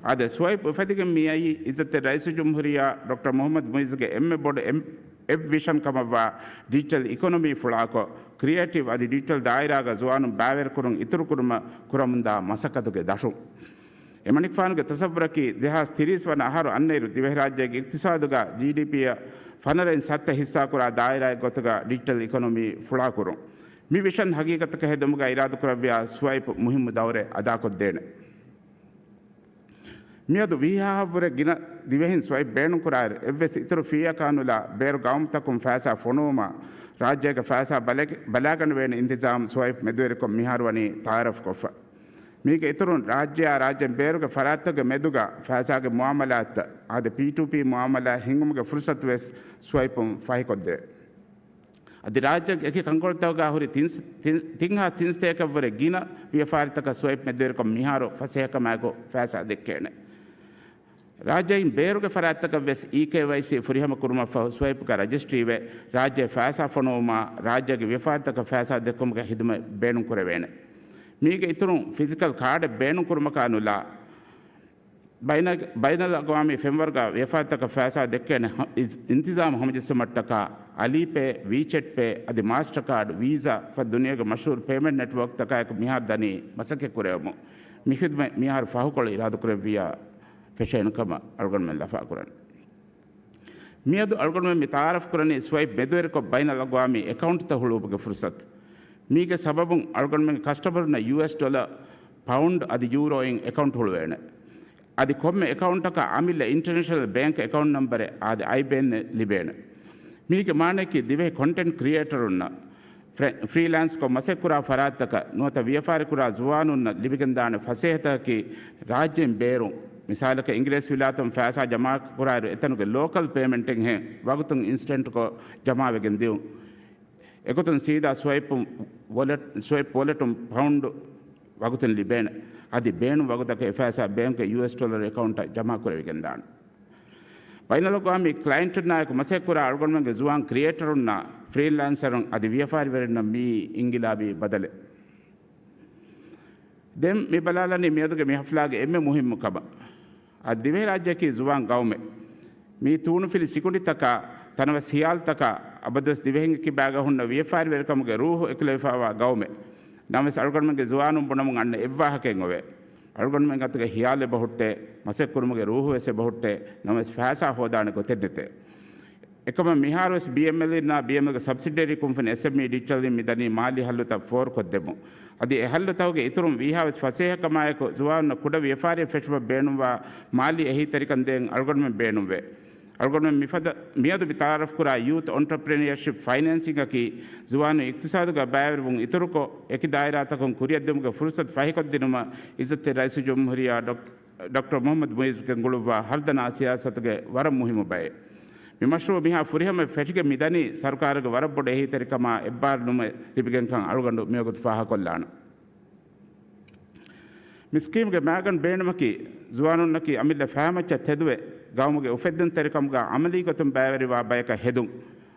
އާދެ، ސްވައިޕް އުފެދިގެން މިއައީ އިއްޒަތްތެރި ރައީސުލްޖުމްހޫރިއްޔާ ޑޮކްޓަރ މުހައްމަދު މުއިއްޒުގެ އެންމެ ބޮޑު އެއް، އެއް ވިޝަން ކަމަށްވާ ޑިޖިޓަލް އިކޮނޮމީ ފުޅާކޮށް، ކްރިއޭޓިވް އަދި ޑިޖިޓަލް ދާއިރާގަ ޒުވާނުން ބައިވެރިކުރުން އިތުރުކުރުމަށް ކުރަމުންދާ މަސައްކަތުގެ ދަށުން. އެމަނިކުފާނުގެ ތަސައްވުރަކީ، ދެހާސް ތިރީސް ވަނަ އަހަރު އަންނައިރު ދިވެހިރާއްޖޭގެ އިޤްތިޞާދުގަ ޖީޑީޕީއަށް ފަނަރައިން ސައްތަ ހިއްސާކުރާ ދާއިރާއެއް ގޮތުގަ ޑިޖިޓަލް އިކޮނޮމީ ފުޅާކުރުން. މި ވިޝަން ހަގީގަތަކަށް ހެދުމުގަ އިރާދަކުރެއްވިޔާ ސްވައިޕް މުހިއްމު ދައުރެއް އަދާކޮށްދޭނެ. މިއަދު ވީހާހަށްވުރެ ގިނަ ދިވެހިން ސްވައިޕް ބޭނުންކުރާއިރު، އެއްވެސް އިތުރު ފީއަކާ ނުލާ ބޭރު ގައުމުތަކުން ފައިސާ ފޮނުވުމަށް ރާއްޖޭގެ ފައިސާ ބަލަ-، ބަލާގަނެވޭނެ އިންތިޒާމް ސްވައިޕް މެދުވެރިކޮށް މިހާރު ވަނީ ތައާރަފްކޮށްފަ. މީގެ އިތުރުން، ރާއްޖެއާ ރާއްޖޭން ބޭރުގެ ފަރާތްތަކުގެ މެދުގަ ފައިސާގެ މުއާމަލާތްތައް، އާދެ، ޕީޓޫޕީ މުއާމަލާތް ހިންގުމުގެ ފުރުސަތުވެސް ސްވައިޕުން ފަހިކޮށްދޭ. އަދި ރާއްޖޭގެ އެކި ކަންކޮޅުތަކުގަ ހުރި ތިން، ތިން، ތިން ހާސް ތިން ސަތޭކައަށްވުރެ ގިނަ ވިޔަފާރިތަކަށް ސްވައިޕް މެދުވެރިކޮށް މިހާރު ފަސޭހަކަމާއެކު ފައިސާ ދެއްކޭނެ. ރާއްޖެއިން ބޭރުގެ ފަރާތްތަކަށް ވެސް އީ ކޭ ވައި ސީ ފުރިހަމަ ކުރުމަށްފަހު ސްވައިޕްގަ ރަޖިސްޓްރީވެ، ރާއްޖެ ފައިސާ ފޮނުވުމާ، ރާއްޖޭގެ ވިޔަފާރިތަކަށް ފައިސާ ދެއްކުމުގެ ހިދުމަތް ބޭނުންކުރެވޭނެ. މީގެ އިތުރުން، ފިޒިކަލް ކާޑެއް ބޭނުންކުރުމަކާ ނުލާ، ބައިނަ-، ބައިނަލްއަގްވާމީ ފެންވަރުގަ ވިޔަފާރިތަކަށް ފައިސާ ދެއްކޭނެ ހަ-، އި-، އިންތިޒާމް ހަމަޖެއްސުމަށްޓަކާ، އަލީޕޭ، ވީޗެޓްޕޭ އަދި މާސްޓަކާޑް، ވީޒާ ފަދަ ދުނިޔޭގެ މަޝްހޫރު ޕޭމެންޓް ނެޓްވޯކްތަކާއެކު މިހާރު ދަނީ މަސައްކަތްކުރެވެމުން. މި ހިދުމަތް މިހާރު ފަހުކޮޅު އިރާދަކުރެއްވިޔާ ފެށޭނެ ކަމަށް އަޅުގަނޑުމެން ލަފާކުރަން. މިއަދު އަޅުގަނޑުމެން މި ތައާރަފްކުރަނީ ސްވައިޕް މެދުވެރިކޮށް ބައިނަލްއަގްވާމީ އެކައުންޓްތައް ހުޅުވުމުގެ ފުރުސަތު. މީގެ ސަބަބުން އަޅުގަނޑުމެންގެ ކަސްޓަމަރުންނަށް ޔޫއެސް ޑޮލަރ، ޕައުންޑް އަދި ޔޫރޯއިން އެކައުންޓް ހުޅުވޭނެ. އަދި ކޮންމެ އެކައުންޓަކަށް އަމިއްލަ އިންޓަރނޭޝަނަލް ބޭންކް އެކައުންޓް ނަންބަރެއް އާދެ، އައިބޭންއެއް ލިބޭނެ. މީގެ މާނައަކީ ދިވެހި ކޮންޓެންޓް ކްރިއޭޓަރުންނަށް ފްރެ-، ފްރީލާންސްކޮށް މަސައްކަތްކުރާ ފަރާތްތަކަށް ނުވަތަ ވިޔަފާރިކުރާ ޒުވާނުންނަށް ލިބިގެންދާނެ ފަސޭހަތަކަކީ ރާއްޖޭން ބޭރުން، މިސާލަކަށް އިނގިރޭސި ވިލާތުން ފައިސާ ޖަމާކުރާއިރު އެތަނުގެ ލޯކަލް ޕޭމެންޓެއްހެން ވަގުތުން އިންސްޓެންޓްކޮށް ޖަމާވެގެން ދިއުން. އެގޮތުން ސީދާ ސްވައިޕު ވޮލެޓް، ސްވައިޕް ވޮލެޓުން ޕައުންޑް ވަގުތުން ލިބޭނެ. އަދި ބޭނުން ވަގުތަކަށް އެފައިސާ ބޭންކަށް ޔޫއެސް ޑޮލަރ އެކައުންޓަށް ޖަމާކުރެވިގެންދާނެ. ބައިނަލްއަގްވާމީ ކްލައިންޓުންނާއެކު މަސައްކަތްކުރާ އަޅުގަނޑުމެންގެ ޒުވާން ކްރިއޭޓަރުންނާ ފްރީލާންސަރުން އަދި ވިޔަފާރިވެރިންނަށް މިއީ އިންގިލާބީ ބަދަލެއް. ދެން މި ބަލާލަނީ މިއަދުގެ މި ހަފްލާގެ އެންމެ މުހިއްމު ކަމަށް. އަދި ދިވެހިރާއްޖެއަކީ ޒުވާން ގައުމެއް. މީ ތޫނުފިލި ސިކުނޑިތަކާ، ތަނަވަސް ހިޔާލުތަކާ، އަބަދުވެސް ދިވެހިންގެ ކިބާގަ ހުންނަ ވިޔަފާރިވެރިކަމުގެ ރޫހު އެކުލެވިފައިވާ ގައުމެއް. ނަމަވެސް އަޅުގަނޑުމެންގެ ޒުވާނުން ބުނަމުން އަންނަ އެއްވާހަކައެއް އޮވޭ. އަޅުގަނޑުމެން އަތުގެ ހިޔާލު އެބަހުއްޓޭ، މަސައްކަތްކުރުމުގެ ރޫހުވެސް އެބަހުއްޓޭ، ނަމަވެސް ފައިސާ ހޯދާނެ ގޮތެއް ނެތޭ. އެކަމަށް މިހާރުވެސް ބީއެމްއެލްއިންނާ ބީއެމްއެލްގެ ސަބްސިޑަރީ ކުންފުނި އެސްއެމްއީ ޑިޖިޓަލްއިން މިދަނީ މާލީ ހައްލުތައް ފޯރުކޮށްދެމުން. އަދި އެ ހައްލުތަކުގެ އިތުރުން ވީހާވެސް ފަސޭހަކަމާއެކު ޒުވާނުންނަށް ކުޑަ ވިޔަފާރިއެއް ފެށުމަށް ބޭނުންވާ މާލީ އެހީތެރިކަން ދޭން އަޅުގަނޑުމެން ބޭނުންވޭ. އަޅުގަނޑުމެން މިފަދަ، މިއަދު މި ތައާރަފްކުރާ ޔޫތު އޮންޓަޕްރެނިއަރޝިޕް ފައިނޭންސިންއަކީ ޒުވާނުން އިޤްތިޞާދުގަ ބައިވެރިވުން އިތުރުކޮށް، އެކި ދާއިރާތަކުން ކުރިއަށްދިއުމުގެ ފުރުސަތު ފަހިކޮށްދިނުމަށް އިއްޒަތްތެރި ރައީސުލްޖުމްހޫރިއްޔާ ޑޮކް-، ޑޮކްޓަރ މުހައްމަދު މުއިއްޒު ގެންގުޅުއްވާ ހަރުދަނާ ސިޔާސަތުގެ ވަރަށް މުހިއްމު ބައެއް. މި މަޝްރޫޢު މިހާ ފުރިހަމަ ފެށިގެން މިދަނީ ސަރުކާރުގެ ވަރަށް ބޮޑު އެހީތެރިކަމާ އެއްބާރުލުމެއް ލިބިގެންކަން އަޅުގަނޑު މިވަގުތު ފާހަގަކޮށްލާނަން. މި ސްކީމްގެ މައިގަނޑު ބޭނުމަކީ، ޒުވާނުންނަކީ އަމިއްލަ ފައިމައްޗަށް ތެދުވެ، ގައުމުގެ އުފެއްދުންތެރިކަމުގަ އަމަލީ ގޮތުން ބައިވެރިވާ ބަޔަކަށް ހެދުން.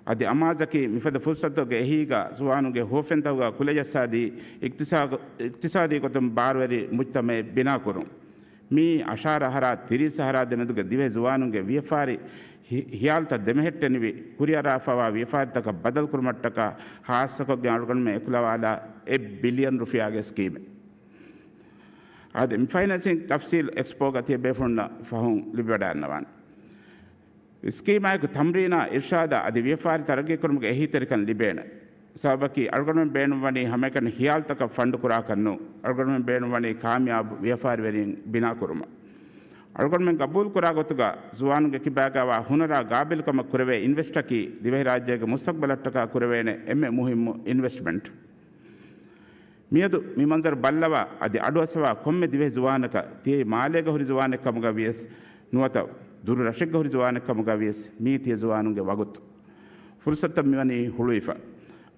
އަދި އަމާޒަކީ، މިފަދަ ފުރުސަތުގެ އެހީގަ ޒުވާނުންގެ ހުވަފެންތަކުގަ ކުލަޖައްސާދީ، އިޤްތިޞާ-، އިޤްތިޞާދީ ގޮތުން ބާރުވެރި މުޖްތަމަޢެއް ބިނާކުރުން. މިއީ އަށާރަ އަހަރާ ތިރީސް އަހަރާ ދެމެދުގެ ދިވެހި ޒުވާނުންގެ ވިޔަފާރި ހި-، ހިޔާލުތައް ދެމެހެއްޓެނިވި، ކުރިއަރާފައިވާ ވިޔަފާރިތަކަށް ބަދަލުކުރުމަށްޓަކާ ޚާއްޞަކޮށްގެން އަޅުގަނޑުމެން އެކުލަވާލާ އެއް ބިލިއަން ރުފިޔާގެ ސްކީމެއް. އާދެ، މި ފައިނޭންސިން ތަފްސީލް އެކްސްޕޯގަ ތިޔަބޭފުޅުންނަށް ފަހުން ލިބިވަޑައިގަންނަވާނެ. ސްކީމާއެކު ތަމްރީނާ، އިރްޝާދާ އަދި ވިޔަފާރި ތަރައްގީކުރުމުގެ އެހީތެރިކަން ލިބޭނެ. ސަބަބަކީ، އަޅުގަނޑުމެން ބޭނުންވަނީ ހަމައެކަނި ހިޔާލުތަކަށް ފަންޑު ކުރާކަށް ނޫން. އަޅުގަނޑުމެން ބޭނުންވަނީ ކާމިޔާބު ވިޔަފާރިވެރިން ބިނާކުރުމަށް. އަޅުގަނޑުމެން ގަބޫލުކުރާ ގޮތުގަ، ޒުވާނުންގެ ކިބާގައިވާ ހުނަރާ ގާބިލްކަމަށް ކުރެވޭ އިންވެސްޓަކީ، ދިވެހިރާއްޖޭގެ މުސްތަޤްބަލަށްޓަކާ ކުރެވޭނެ އެންމެ މުހިއްމު އިންވެސްޓްމަންޓް. މިއަދު މި މަންޒަރު ބައްލަވާ، އަދި އަޑުއައްސަވާ ކޮންމެ ދިވެހި ޒުވާނަކަށް، ތިޔައީ މާލޭގަ ހުރި ޒުވާނެއް ކަމުގަ ވިޔަސް ނުވަތަ ދުރު ރަށެއްގަ ހުރި ޒުވާނެއް ކަމުގަ ވިޔަސް، މީ ތިޔަ ޒުވާނުންގެ ވަގުތު. ފުރުސަތަށް މިވަނީ ހުޅުވިފަ.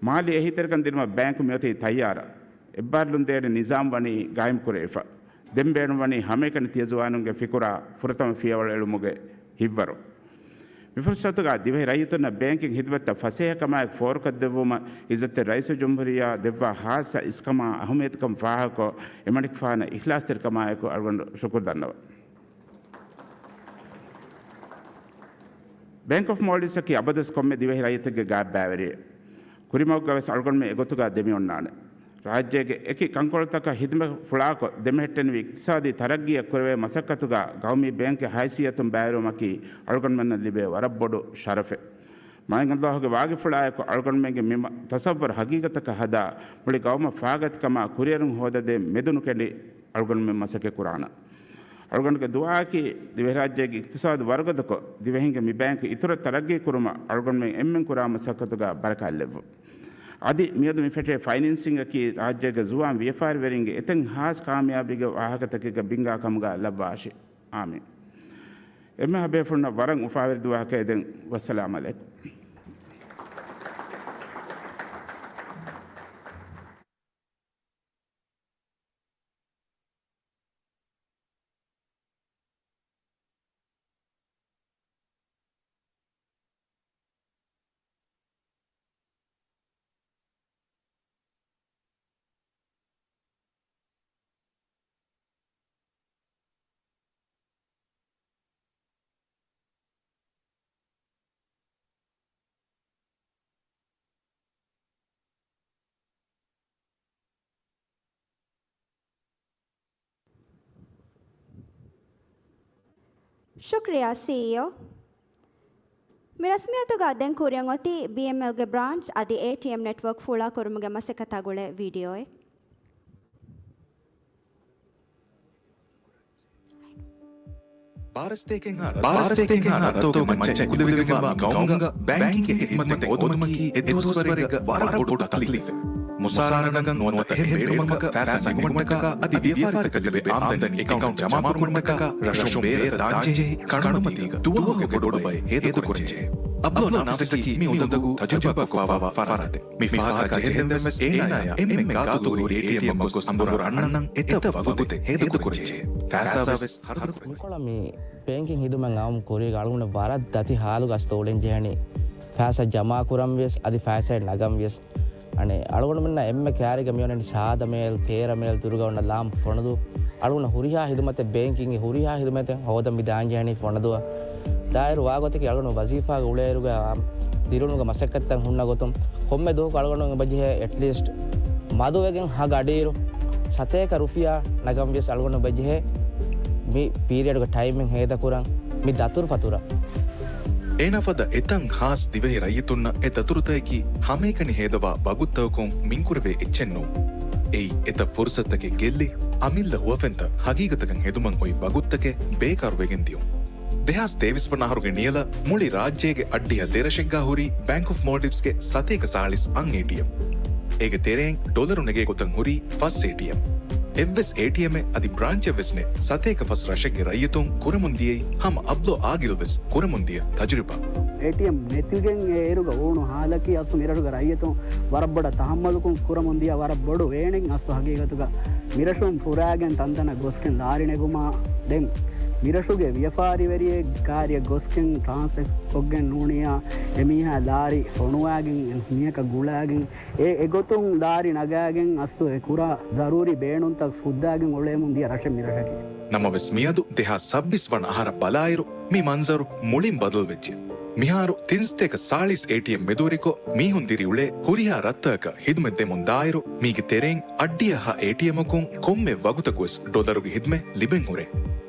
މާލީ އެހީތެރިކަން ދިނުމަށް ބޭންކު މިއޮތީ ތައްޔާރަށް. އެއްބާރުލުން ދޭނެ ނިޒާމް ވަނީ ގާއިމް ކުރެވިފަ. ދެން ބޭނުންވަނީ ހަމައެކަނި ތިޔަ ޒުވާނުންގެ ފިކުރާ ފުރަތަމަ ފިޔަވަޅު އެޅުމުގެ ހިތްވަރު. މިފުރުސަތުގަ ދިވެހި ރައްޔިތުންނަށް ބޭންކިން ހިދުމަތްތައް ފަސޭހަކަމާއެކު ފޯރުކޮށްދެއްވުމަށް އިއްޒަތްތެރި ރައީސުލްޖުމްހޫރިއްޔާ ދެއްވާ ހާއްސަ އިސްކަމާ އަހައްމިއްޔަތުކަން ފާހަގަކޮށް، އެމަނިކުފާނަށް އިޚްލާޞްތެރިކަމާއެކު އަޅުގަނޑު ޝުކުރު ދަންނަވަން. ބޭންކް އޮފް މޯލްޑިވްސްއަކީ އަބަދުވެސް ކޮންމެ ދިވެހި ރައްޔިތެއްގެ ގާތް ބައިވެރިއެއް. ކުރިމަގުގަވެސް އަޅުގަނޑުމެން އެގޮތުގަ ދެމިއޮންނާނެ. ރާއްޖޭގެ އެކި ކަންކޮޅުތަކަށް ހިދުމަތް ފުޅާކޮށް، ދެމެހެއްޓެނިވި އިޤްތިޞާދީ ތަރައްގީއަށް ކުރެވޭ މަސައްކަތުގަ ގައުމީ ބޭންކެއް ހައިސިއްޔަތުން ބައިވެރިވުމަކީ އަޅުގަނޑުމެންނަށް ލިބޭ ވަރަށް ބޮޑު ޝަރަފެއް. މާތް ﷲ ގެ ވާގިފުޅާއެކު އަޅުގަނޑުމެންގެ މި މަ-، ތަޞައްވަރު ހަގީގަތަކަށް ހަދާ، މުޅި ގައުމަށް ފާގަތިކަމާ ކުރިއެރުން ހޯދަދޭން މެދުނުކެނޑި އަޅުގަނޑުމެން މަސައްކަތް ކުރާނަން. އަޅުގަނޑުގެ ދުޢާއަކީ، ދިވެހިރާއްޖޭގެ އިޤްތިޞާދު ވަރުގަދަކޮށް، ދިވެހިންގެ މި ބޭންކް އިތުރަށް ތަރައްގީ ކުރުމަށް އަޅުގަނޑުމެން އެންމެން ކުރާ މަސައްކަތުގަ ބަރަކާތް ލެއްވުން. އަދި މިއަދު މި ފެށޭ ފައިނޭންސިންއަކީ، ރާއްޖޭގެ ޒުވާން ވިޔަފާރިވެރިންގެ އެތައް ހާސް ކާމިޔާބީގެ ވާހަކަތަކެއްގެ ބިންގާ ކަމުގަ ލައްވާށި. އާމީން. އެންމެހާ ބޭފުޅުންނަށް ވަރަށް އުފާވެރި ދުވަހަކަށް އެދެން. ވައްސަލާމް ޢަލައިކުމް. ޝުކްރިޔާ، ސީއީއޯ. މި ރަސްމިއްޔަތުގަ ދެން ކުރިއަށް އޮތީ ބީއެމްއެލްގެ ބްރާންޗް އަދި އޭޓީއެމް ނެޓްވޯކް ފުޅާކުރުމުގެ މަސައްކަތާ ގުޅޭ ވީޑިއޯއެއް. ބާރަ ސަތޭކައެއްހާ ރަށްތަކުގެ މައްޗަށް އެކުލެވިގެންވާ މި ގައުމުގަ ބޭންކިންގެ ހިދުމަތެއް ހޯދުމަކީ އެއްދުވަސްވަރެއްގަ ވަރަށް ބޮޑު ތަކްލީފެއް. މުސާރަނަކަށް ނުވަތަ އެހެން ބޭނުމަކަށް ފައިސާ ނިމުމަށްޓަކާ އަދި ވިޔަފާރިތަކަށް ލިބޭ އާމްދަނީ އެކައުންޓް ޖަމާކުރުމަށްޓަކާ ރަށުން ބޭރަށް ދާންޖެހޭ ކަނޑުމަތީގަ ދުވަހުގެ ބޮޑު ބައެއް ހޭދަކުރަންޖެހޭ. އަބްދުލް ނާފިޒަކީ މި އުނދަގޫ ތަޖުރިބާކޮށްފާވާ ފަރާތެއް. މި ފަހަކަށް ޖެހެންދެންވެސް އޭނާޔާ އެންމެ ގާތުގަ ހުރި އޭޓީއެމްއަށް ގޮސް އަނބުރާ އަންނަން އެތައް ވަގުތެއް ހޭދަކުރަންޖެހޭ. ފައިސާވެސް ހަރަދުކުރަންޖެހޭ. މިކޮޅަށް މި ބޭންކިން ހިދުމަތް އައުމު ކުރީގަ އަޅުގަނޑު ވަރަށް ދަތި ހާލުގަ އަސްތު އުޅެން ޖެހެނީ. ފައިސާ ޖަމާކުރަން ވިޔަސް އަދި ފައިސާ ނަގަން ވިޔަސް. އަނެއް އަޅުގަނޑުމެންނަށް އެންމެ ކައިރީގަ މިއޮންނަނީ ސާދަ މޭލް، ތޭރަ މޭލް ދުރުގަ އޮންނަ ލާމްޕު ފޮނުދޫ. އަޅުގަނޑު ހުރިހާ ހިދުމަތެއް، ބޭންކިންގެ ހުރިހާ ހިދުމަތެއް ހޯދަން މި ދާން ޖެހެނީ ފޮނުދޫއަށް. ދާއިރު ވާގޮތަކީ އަޅުގަނޑު ވަޒީފާގަ އުޅޭއިރުގަ ދިރިއުޅުމުގެ މަސައްކަތްތައް ހުންނަ ގޮތުން ކޮންމެ ދުވަހަކު އަޅުގަނޑު އެބަޖެހޭ އެޓްލީސްޓް މަދުވެގެން ހަ ގަޑިއިރު ސަތޭކަ ރުފިޔާ ނަގަން ވިޔަސް އަޅުގަނޑު އެބަޖެހޭ މި ޕީރިއަޑުގެ ޓައިމެއް ހޭދަކުރަން މި ދަތުރުފަތުރަށް. އޭނާ ފަދަ އެތައް ހާސް ދިވެހި ރައްޔިތުންނަށް އެ ދަތުރުތަކަކީ ހަމައެކަނި ހޭދަވާ ވަގުތުތަކުން މިންކުރެވޭ އެއްޗެއް ނޫން. އެއީ އެތައް ފުރުސަތުތަކެއް ގެއްލި، އަމިއްލަ ހުވަފެންތައް ހަގީގަތަކަށް ހެދުމަށް އޮތް ވަގުތުތަކެއް ބޭކާރުވެގެން ދިޔުން. ދެހާސް ތޭވީސް ވަނަ އަހަރުގެ ނިޔަލަށް މުޅި ރާއްޖޭގެ އައްޑިހަ ދެ ރަށެއްގަ ހުރި ބޭންކް އޮފް މޯލްޑިވްސްގެ ސަތޭކަ ސާޅީސް އަށް އޭޓީއެމް. އޭގެ ތެރެއިން ޑޮލަރު ނެގޭ ގޮތަށް ހުރީ ފަސް އޭޓީއެމް. އެއްވެސް އޭޓީއެމެއް އަދި ބްރާންޗެއް ވެސް ނެތް ސަތޭކަ ފަސް ރަށެއްގެ ރައްޔިތުން ކުރަމުން ދިޔައީ ހަމަ އަބްދުލް އާގިލް ވެސް ކުރަމުން ދިޔަ ތަޖުރިބާ. އޭޓީއެމް ނެތިގެން އެ އިރުގަ އުޅުނު ހާލަކީ އަސްލު މިރަށުގެ ރައްޔިތުން ވަރަށް ބޮޑަށް ތަހައްމަލުކޮށް ކުރަމުން ދިޔަ ވަރަށް ބޮޑު ވޭނެއް. އަސްލު ހަގީގަތުގަ މިރަށުން ފުރާގެން ތަންތަނަށް ގޮސްގެން ލާރި ނެގުމާ ދެން މިރަށުގެ ވިޔަފާރިވެރިއެއް ކާރިއަށް ގޮސްގެން ޓްރާންސެކްޓް ކޮށްގެން ނޫނިއްޔާ އެމީހާ ލާރި ފޮނުވާގެން މީހަކަށް ގުޅާގެން އެ އެގޮތުން ލާރި ނަގާގެން އަސްލު އެ ކުރާ ޒަރޫރީ ބޭނުންތައް ފުއްދާގެން އުޅޭމުން ދިޔަ ރަށެއް މިރަށަކީ. ނަމަވެސް މިއަދު ދެހާސް ސައްބީސް ވަނަ އަހަރަށް ބަލާއިރު މި މަންޒަރު މުޅިން ބަދަލުވެއްޖެ. މިހާރު ތިންސަތޭކަ ސާޅީސް އޭޓީއެމް މެދުވެރިކޮށް މީހުން ދިރިއުޅޭ ހުރިހާ ރަށްތަކަކަށް ހިދުމަތް ދެމުން ދާއިރު މީގެ ތެރެއިން އައްޑިހަ ހަ އޭޓީއެމަކުން ކޮންމެ ވަގުތަކުވެސް ޑޮލަރުގެ ހިދުމަތް ލިބެން ހުރޭ.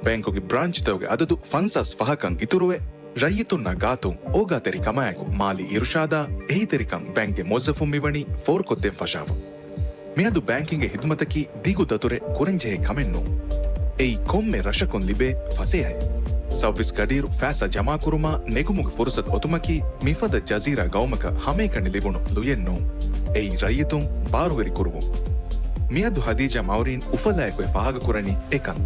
ބޭންކުގެ ބްރާންޗްތަކުގެ އަދަދު ފަންސާސް ފަހަކަށް އިތުރުވެ، ރައްޔިތުންނާ ގާތުން އޯގާތެރިކަމާއެކު މާލީ އިރުޝާދާ އެހީތެރިކަން ބޭންކްގެ މުވައްޒަފުން މިވަނީ ފޯރުކޮށްދޭން ފަށާފަ. މިއަދު ބޭންކިންގެ ހިދުމަތަކީ ދިގު ދަތުރެއް ކުރަންޖެހޭ ކަމެއް ނޫން. އެއީ ކޮންމެ ރަށަކުން ލިބޭ ފަސޭހައެއް. ސައުވީސް ގަޑިއިރު ފައިސާ ޖަމާކުރުމާ ނެގުމުގެ ފުރުސަތު އޮތުމަކީ މިފަދަ ޖަޒީރާ ގައުމަކަށް ހަމައެކަނި ލިބުނު ލުޔެއް ނޫން. އެއީ ރައްޔިތުން ބާރުވެރި ކުރުވުން. މިއަދު ހަދީޖާ މައުރީން އުފަލާއެކު އެ ފާހަގަކުރަނީ އެކަން.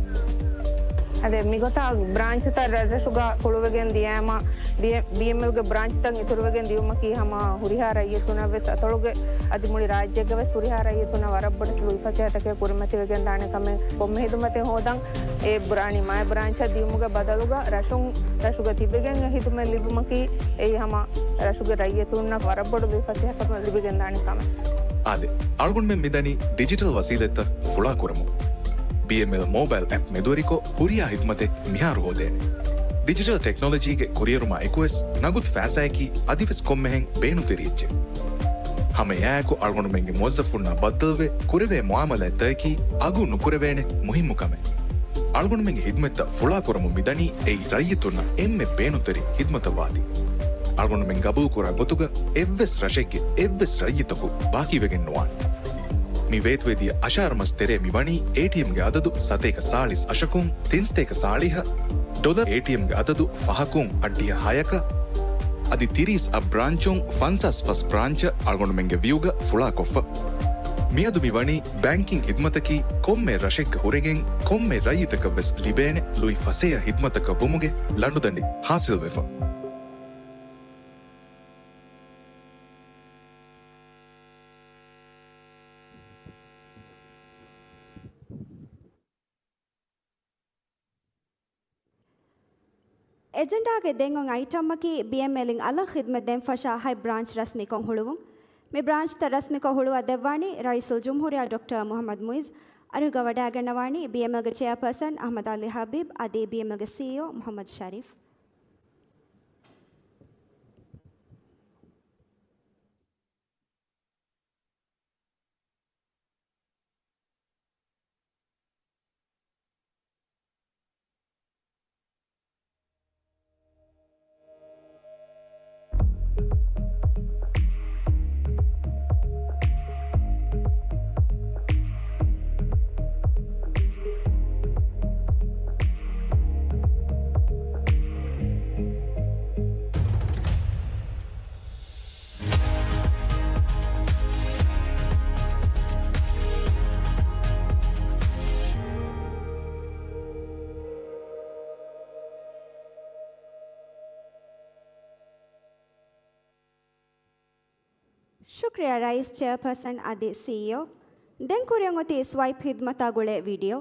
އަދެ މިގޮތަށް ބްރާންޗުތައް ރަށްރަށުގަ ކުޅުވެގެން ދިޔައިމަ، ބީ-، ބީއެމްއެލްގެ ބްރާންޗުތައް އިތުރުވެގެން ދިޔުމަކީ ހަމަ ހުރިހާ ރައްޔިތުންނަށް ވެސް އަތޮޅުގެ އަދި މުޅި ރާއްޖޭގެ ވެސް ހުރިހާ ރައްޔިތުންނަށް ވަރަށް ބޮޑަށް ލުއިފަސޭހަތަކެއް ކުރިމަތިވެގެން ދާނެ ކަމެއް. ކޮންމެ ހިދުމަތެއް ހޯދަން އެ ބުރާނީ މައި ބްރާންޗަށް ދިޔުމުގެ ބަދަލުގަ ރަށުން ރަށުގަ ތިބެގެން އެ ހިދުމަތް ލިބުމަކީ އެއީ ހަމަ ރަށުގެ ރައްޔިތުންނަށް ވަރަށް ބޮޑު ލުއިފަސޭހަކަމެއް ލިބިގެންދާނެ ކަމެއް. އާދެ، އަޅުގަނޑުމެން މިދަނީ ޑިޖިޓަލް ވަސީލަތްތައް ފުޅާކުރަމުން. ބީއެމްއެލް މޯބައިލް އެޕް މެދުވެރިކޮށް، ހުރިހާ ހިދުމަތެއް މިހާރު ހޯދޭނެ. ޑިޖިޓަލް ޓެކްނޮލޮޖީގެ ކުރިއެރުމާ އެކުވެސް، ނަގުދު ފައިސާއަކީ އަދިވެސް ކޮންމެހެން ބޭނުންތެރި އެއްޗެއް. ހަމައެއާއެކު އަޅުގަނޑުމެންގެ މުވައްޒަފުންނާ ބައްދަލުވެ ކުރެވޭ މުއާމަލާތްތަކަކީ އަގު ނުކުރެވޭނެ މުހިއްމު ކަމެއް. އަޅުގަނޑުމެންގެ ހިދުމަތްތައް ފުޅާކުރަމުން މިދަނީ އެއީ ރައްޔިތުންނަށް އެންމެ ބޭނުންތެރި ހިދުމަތަށް ވާތީ. އަޅުގަނޑުމެން ގަބޫލުކުރާ ގޮތުގަ އެއްވެސް ރަށެއްގެ އެއްވެސް ރައްޔިތަކު ބާކީވެގެން ނުވާނެ. މި ވޭތުވެދިޔަ އަށާރަ މަސް ތެރޭ މި ވަނީ އޭޓީއެމްގެ އަދަދު ސަތޭކަ ސާޅީސް އަށަކުން، ތިންސަތޭކަ ސާޅީހަށް، ޑޮލަރު އޭޓީއެމްގެ އަދަދު ފަހަކުން އައްޑިހަ ހަޔަކަށް، އަދި ތިރީސް އަށް ބްރާންޗުން ފަންސާސް ފަސް ބްރާންޗަށް އަޅުގަނޑުމެންގެ ވިއުގަ ފުޅާކޮށްފަ. މިއަދު މި ވަނީ ބޭންކިން ހިދުމަތަކީ ކޮންމެ ރަށެއްގަ ހުރެގެން ކޮންމެ ރައްޔިތަކަށް ވެސް ލިބޭނެ ލުއި ފަސޭހަ ހިދުމަތަކަށް ވުމުގެ ލަނޑުދަނޑި ހާސިލްވެފަ. އެޖެންޑާގެ ދެން އޮތް އައިޓަމަކީ ބީއެމްއެލްއިން އަލަށް ޚިދުމަތް ދޭން ފަށާ ހަތް ބްރާންޗް ރަސްމީކޮށް ހުޅުވުން. މި ބްރާންޗްތައް ރަސްމީކޮށް ހުޅުވާ ދެއްވާނީ ރައީސުލްޖުމްހޫރިއްޔާ ޑޮކްޓަރ މުޙައްމަދު މުޢިއްޒު. އަރިހުގަ ވަޑައިގަންނަވާނީ ބީއެމްއެލްގެ ޗެއާޕާސަން އަޙްމަދު ޢަލީ ޙަބީބް އަދި ބީއެމްއެލްގެ ސީއީއޯ މުޙައްމަދު ޝަރީފް. ޝުކްރިޔާ ރައީސް، ޗެއާޕާސަން އަދި ސީއީއޯ. ދެން ކުރިއަށް އޮތީ ސްވައިޕް ހިދުމަތާ ގުޅޭ ވީޑިއޯ.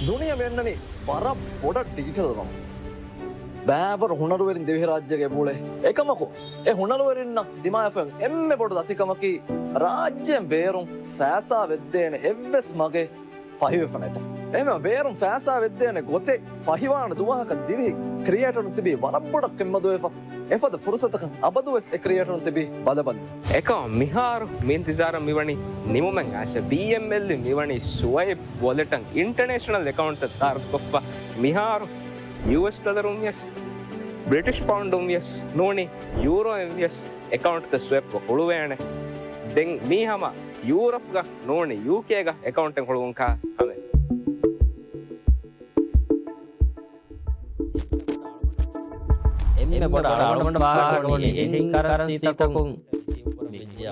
ދުނިޔެ މިއަންނަނީ ވަރަށް ބޮޑަށް ޑިޖިޓަލް ވަމުން. ބައިވަރު ހުނަރުވެރިން ދިވެހިރާއްޖޭގަ އެބައުޅޭ. އެކަމަކު، އެ ހުނަރުވެރިންނަށް ދިމާވެފަ އޮތް އެންމެ ބޮޑު ދަތިކަމަކީ، ރާއްޖޭން ބޭރުން ފައިސާ ވެއްދޭނެ އެއްވެސް މަގެއް ފަހިވެފަ ނެތަން. އެހެންވެ، ބޭރުން ފައިސާ ވެއްދޭނެ ގޮތެއް ފަހިވާނެ ދުވަހަކަށް ދިވެހި ކްރިއޭޓަރުން ތިބީ ވަރަށް ބޮޑަށް ކެތްމަދުވެފަ. އެފަދަ ފުރުސަތަކަށް އަބަދުވެސް އެ ކްރިއޭޓަރުން ތިބީ ބަލަބަލި. އެކަމަށް މިހާރު މި އިންތިޒާރަށް މިވަނީ ނިމުމެއް އައިސް، ބީއެމްއެލްއިން މިވަނީ ސްވައިޕް ވޮލެޓަށް އިންޓަރނޭޝަނަލް އެކައުންޓްތައް ތައާރަފްކޮށްފަ. މިހާރު ޔޫއެސް ޑޮލަރުން ވިޔަސް، ބްރިޓިޝް ޕައުންޑުން ވިޔަސް ނޫނީ، ޔޫރޯއިން ވިޔަސް އެކައުންޓްތައް ސްވައިޕްކޮށް ހުޅުވޭނެ. ދެން މީ ހަމަ ޔޫރަޕްގަ ނޫނީ، ޔޫކޭގަ އެކައުންޓެއް ހުޅުވުން ކާ ހަމަ. އެންމެ ބޮޑަށް އަޅުގަނޑު ފާހަގަވަނީ އެހެން ކަރަންސީތަކުން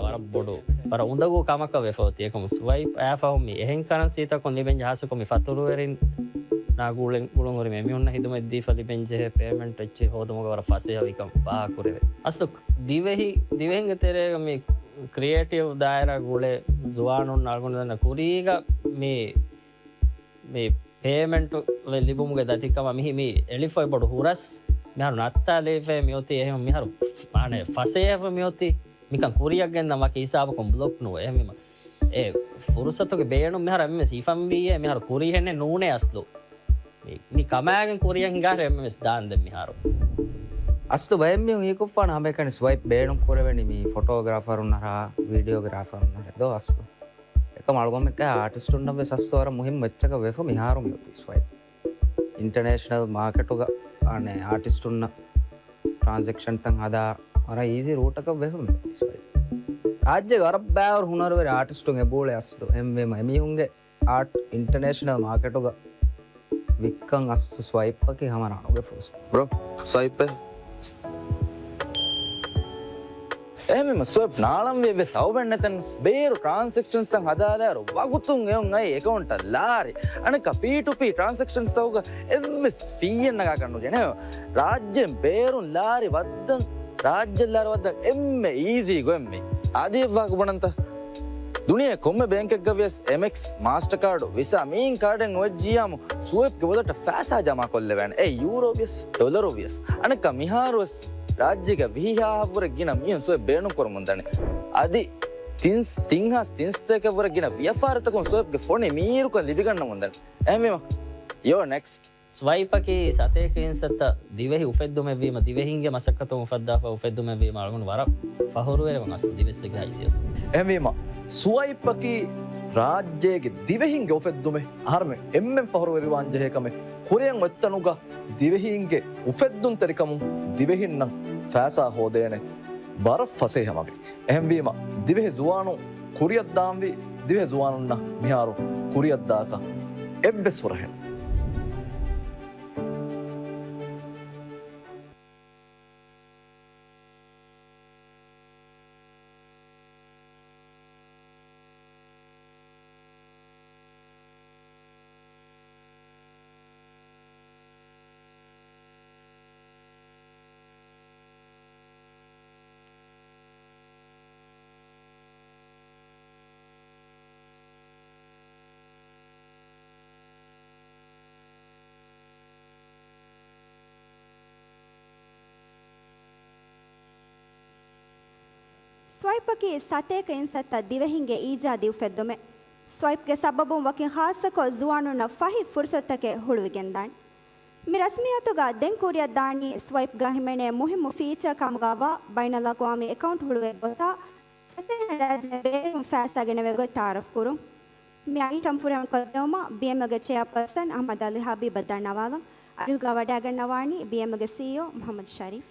ވަރަށް ބޮޑު، ވަރަށް އުނދަގޫ ކަމަކަށް ވެފަ އޮތީ. އެކަމު ސްވައިޕް އައިފަހު މި އެހެން ކަރަންސީތަކުން ލިބެންޖެހޭ، ހާއްސަކޮށް މި ފަތުރުވެރިންނާ ގުޅެން، ގުޅުން ހުރި މި އެމީހުންނަށް ހިދުމަތް ދީފަ ލިބެންޖެހޭ ޕޭމެންޓް އެއްޗެއް ހޯދުމުގަ ވަރަށް ފަސޭހަވިކަން ފާހަގަކުރެވޭ. އަސްލު ދިވެހި، ދިވެހިންގެ ތެރޭގަ މި ކްރިއޭޓިވް ދާއިރާ ގުޅޭ ޒުވާނުން އަޅުގަނޑު ދަންނަ ކުރީގަ މި މި ޕޭމެންޓު ލިބުމުގެ ދަތިކަމަށް މި، މި އެޅިފައި ބޮޑު ހުރަސް މިހާރު ނައްތާލެވިފައި މިއޮތީ. އެހެން މިހާރު މާނަ ފަސޭހަފަ މިއޮތީ. މިކަން ކުރިއަށް ގެންދަން ވަކި ހިސާބަކުން ބްލޮކް ނުވޭ. އެހެންވީމަ އެ ފުރުސަތުގެ ބޭނުން މިހާރު އެންމެ ހިފަންވީއޭ. މިހާރު ކުރީހެންނެއް ނޫނޭ އަސްލު. މި، މި ކަމާގެން ކުރިއަށް ހިނގާ އެންމެ ދާން ދެން މިހާރު. އަސްލު ބައެއް މީހުން ހީކޮށްފާނެ ހަމައެކަނި ސްވައިޕް ބޭނުން ކުރެވެނީ މި ފޮޓޯގްރާފަރުންނަށާ ވީޑިއޯގްރާފަރުންނަށެއް ދޯ އަސްލު. އެކަމް އަޅުގަނޑުމެން އާޓިސްޓުންނަށް ވެސް އަސްލު ވަރަށް މުހިއްމު އެއްޗަކަށް ވެފަ މިހާރު މިއޮތީ ސްވައިޕް. އިންޓަނޭޝަނަލް މާކެޓުގަ އަނެއް އާޓިސްޓުންނަށް ޓްރާންސެކްޝަންތައް ހަދާ ވަރަށް އީޒީ ރޫޓަކަށް ވެފަ މިއޮތީ ސްވައިޕް. ރާއްޖޭގަ ވަރަށް ބައިވަރު ހުނަރުވެރި އާޓިސްޓުން އެބައުޅޭ އަސްލު. އެހެންވީމަ އެމީހުންގެ އާޓް އިންޓަނޭޝަނަލް މާކެޓުގަ ވިއްކަން އަސްލު ސްވައިޕްއަކީ ހަމަ ރަނުގެ ފުރުސަތު. ބްރޯ، ސްވައިޕްއޭ. އެހެންވީމަ ސްވައިޕް ނާޅަންވީ އެއްވެސް ސަބަބެއް ނެތެން، ބޭރު ޓްރާންސެކްޝަންސްތައް ހަދާލާއިރު ވަގުތުން އެއުން އައި އެކައުންޓަށް ލާރި. އަނެއްކާ ޕީޓުޕީ ޓްރާންސެކްޝަންސްތަކުގަ އެއްވެސް ފީއެއް ނަގާކަށް ނުޖެހޭ. ރާއްޖޭން ބޭރުން ލާރި ވައްދަން، ރާއްޖެ ލާރި ވައްދަން އެންމެ އީޒީ ގޮތް މީ. އަދި އެއްވާހަކަ ބުނަންތަ؟ ދުނިޔޭ ކޮންމެ ބޭންކެއްގަ ވިޔަސް އެމެކްސް، މާސްޓަކާޑު، ވިސާ މިއިން ކާޑެއް އޮތްޖިޔާމު ސްވައިޕްގެ ބޮލަށްޓަށް ފައިސާ ޖަމާކޮށްލެވޭނެ. އެ ޔޫރޯ ވިޔަސް، ޑޮލަރު ވިޔަސް. އަނެއްކާ މިހާރުވެސް ރާއްޖޭގަ ވިހި ހާހަށްވުރެ ގިނަ މީހުން ސްވައިޕް ބޭނުންކުރަމުންދަނީ. އަދި ތިން، ތިން ހާސް ތިން ސަތޭކައަށްވުރެ ގިނަ ވިޔަފާރިތަކުން ސްވައިޕްގެ ފޮނި މީރުކަން ލިބިގަންނަމުންދަނީ. އެހެންވީމަ، ޔޯ ނެކްސްޓް. ސްވައިޕަކީ ސަތޭކައިން ސައްތަ ދިވެހި އުފެއްދުމެއްވީމަ، ދިވެހިންގެ މަސައްކަތުން އުފައްދާފަ އުފެއްދުމެއްވީމަ، އަޅުގަނޑު ވަރަށް ފަހުރުވެރިވަން އަސް ދިވެއްސެއްގެ ހައިސިއްޔަތުން. އެހެންވީމަ، ސްވައިޕަކީ ރާއްޖޭގެ ދިވެހިންގެ އުފެއްދުމެއް އަހަރުމެން އެންމެން ފަހުރުވެރިވާން ޖެހޭ ކަމެއް. ކުރިއަށް އޮތްތަނުގަ ދިވެހީންގެ އުފެއްދުންތެރިކަމުން ދިވެހިންނަށް ފައިސާ ހޯދޭނެ ވަރަށް ފަސޭހަ މަގެއް. އެހެންވީމަ، ދިވެހި ޒުވާނުން ކުރިއަށްދާންވީ، ދިވެހި ޒުވާނުންނަށް މިހާރު ކުރިއަށްދާކަށް އެއްވެސް ފުރަހެއް. ސްވައިޕަކީ ސަތޭކައިން ސައްތަ ދިވެހިންގެ އީޖާދީ އުފެއްދުމެއް. ސްވައިޕްގެ ސަބަބުން ވަކިން ޚާއްޞަކޮށް ޒުވާނުންނަށް ފަހި ފުރުސަތުތަކެއް ހުޅުވިގެންދާނެ. މި ރަސްމިއްޔާތުގަ ދެން ކުރިއަށްދާނީ ސްވައިޕްގަ ހިމެނޭ މުހިއްމު ފީޗާ ކަމުގައިވާ ބައިނަލްއަގްވާމީ އެކައުންޓް ހުޅުވޭ ގޮތާ ފަސޭހަ ރާއްޖެ ބޭރުން ފައިސާ ގެނެވޭ ގޮތް ތައާރަފް ކުރުން. މި އައިޓަމް ފުރިހަމަ ކޮށްދެވުމަށް ބީއެމްއެލްގެ ޗެއާޕާސަން އަޙްމަދު އަލީ ހަބީބަށް ދަންނަވާލަން. އަރިހުގަ ވަޑައިގަންނަވާނީ ބީއެމްއެލްގެ ސީއީއޯ މުޙައްމަދު ޝަރީފް.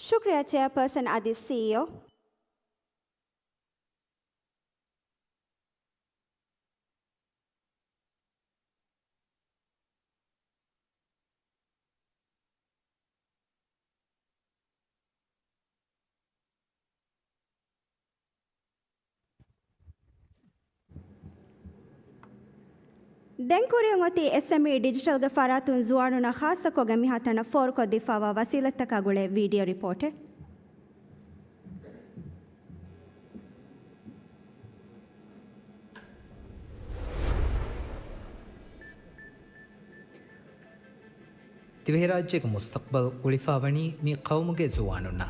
ޝުކުރިއްޔާ ޗެއާޕާސަން އަދި ސީއީއޯ. ދެން ކުރިއަށް އޮތީ އެސްއެމްއީ ޑިޖިޓަލްގެ ފަރާތުން ޒުވާނުންނަށް ޚާއްޞަކޮށްގެން މިހާތަނަށް ފޯރުކޮށްދީފައިވާ ވަސީލަތްތަކާ ގުޅޭ ވީޑިއޯ ރިޕޯޓެއް. ދިވެހިރާއްޖޭގެ މުސްތަޤްބަލް ގުޅިފައިވަނީ މި ޤައުމުގެ ޒުވާނުންނާ.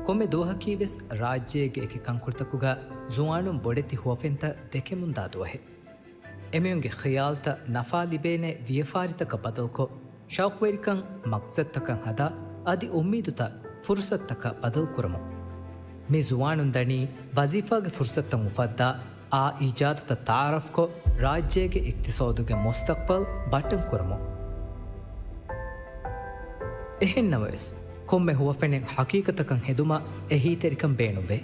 ކޮންމެ ދުވަހަކީވެސް ރާއްޖޭގެ އެކި ކަންކޮޅުތަކުގަ ޒުވާނުން ބޮޑެތި ހުވަފެންތައް ދެކެމުންދާ ދުވަހެއް. އެމީހުންގެ ޚިޔާލްތައް ނަފާ ލިބޭނެ ވިޔަފާރިތަކަށް ބަދަލުކޮށް، ޝައުޤުވެރިކަން މަޤްޞަދުތަކަށް ހަދާ، އަދި އުއްމީދުތައް ފުރުޞަތުތަކަށް ބަދަލުކުރަމުން. މި ޒުވާނުން ދަނީ ވަޒީފާގެ ފުރުޞަތުތައް އުފައްދާ، އާ އިޖާދުތައް ތައާރަފްކޮށް، ރާއްޖޭގެ އިޤްތިޞާދުގެ މުސްތަޤްބަލް ބައްޓަން ކުރަމުން. އެހެން ނަމަވެސް، ކޮންމެ ހުވަފެނެއް ޙަޤީޤަތަކަށް ހެދުމަށް އެހީތެރިކަން ބޭނުންވޭ.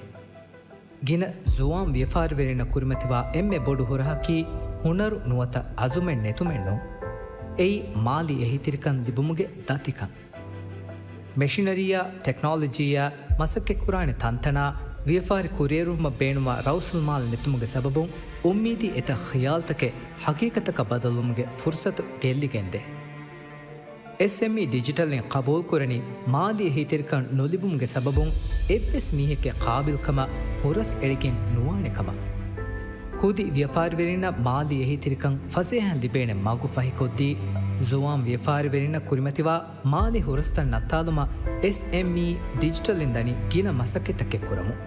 ގިނަ ޒުވާން ވިޔަފާރިވެރިންނަށް ކުރިމަތިވާ އެންމެ ބޮޑު ހުރަހަކީ ހުނަރު ނުވަތަ އަޒުމެއް ނެތުމެއް ނޫން. އެއީ މާލީ އެހީތެރިކަން ލިބުމުގެ ދަތިކަން. މެޝިނަރީއާ ޓެކްނޮލޮޖީއާ މަސައްކަތްކުރާނެ ތަންތަނާ ވިޔަފާރި ކުރިއެރުވުމަށް ބޭނުންވާ ރައުސުލްމާލު ނެތުމުގެ ސަބަބުން އުއްމީދީ އެތައް ޚިޔާލުތަކެއް ޙަޤީޤަތަކަށް ބަދަލުވުމުގެ ފުރުޞަތު ގެއްލިގެންދޭ. އެސްއެމްއީ ޑިޖިޓަލްއިން ޤަބޫލުކުރަނީ މާލީ އެހީތެރިކަން ނުލިބުމުގެ ސަބަބުން އެއްވެސް މީހެއްގެ ޤާބިލްކަމަށް ހުރަސް އެޅިގެން ނުވާނެ ކަމަށް. ކުދި ވިޔަފާރިވެރިންނަށް މާލީ އެހީތެރިކަން ފަސޭހައިން ލިބޭނެ މަގު ފަހިކޮށްދީ، ޒުވާން ވިޔަފާރިވެރިންނަށް ކުރިމަތިވާ މާލީ ހުރަސްތައް ނައްތާލުމަށް އެސްއެމްއީ ޑިޖިޓަލްއިން ދަނީ ގިނަ މަސައްކަތްތަކެއް ކުރަމުން.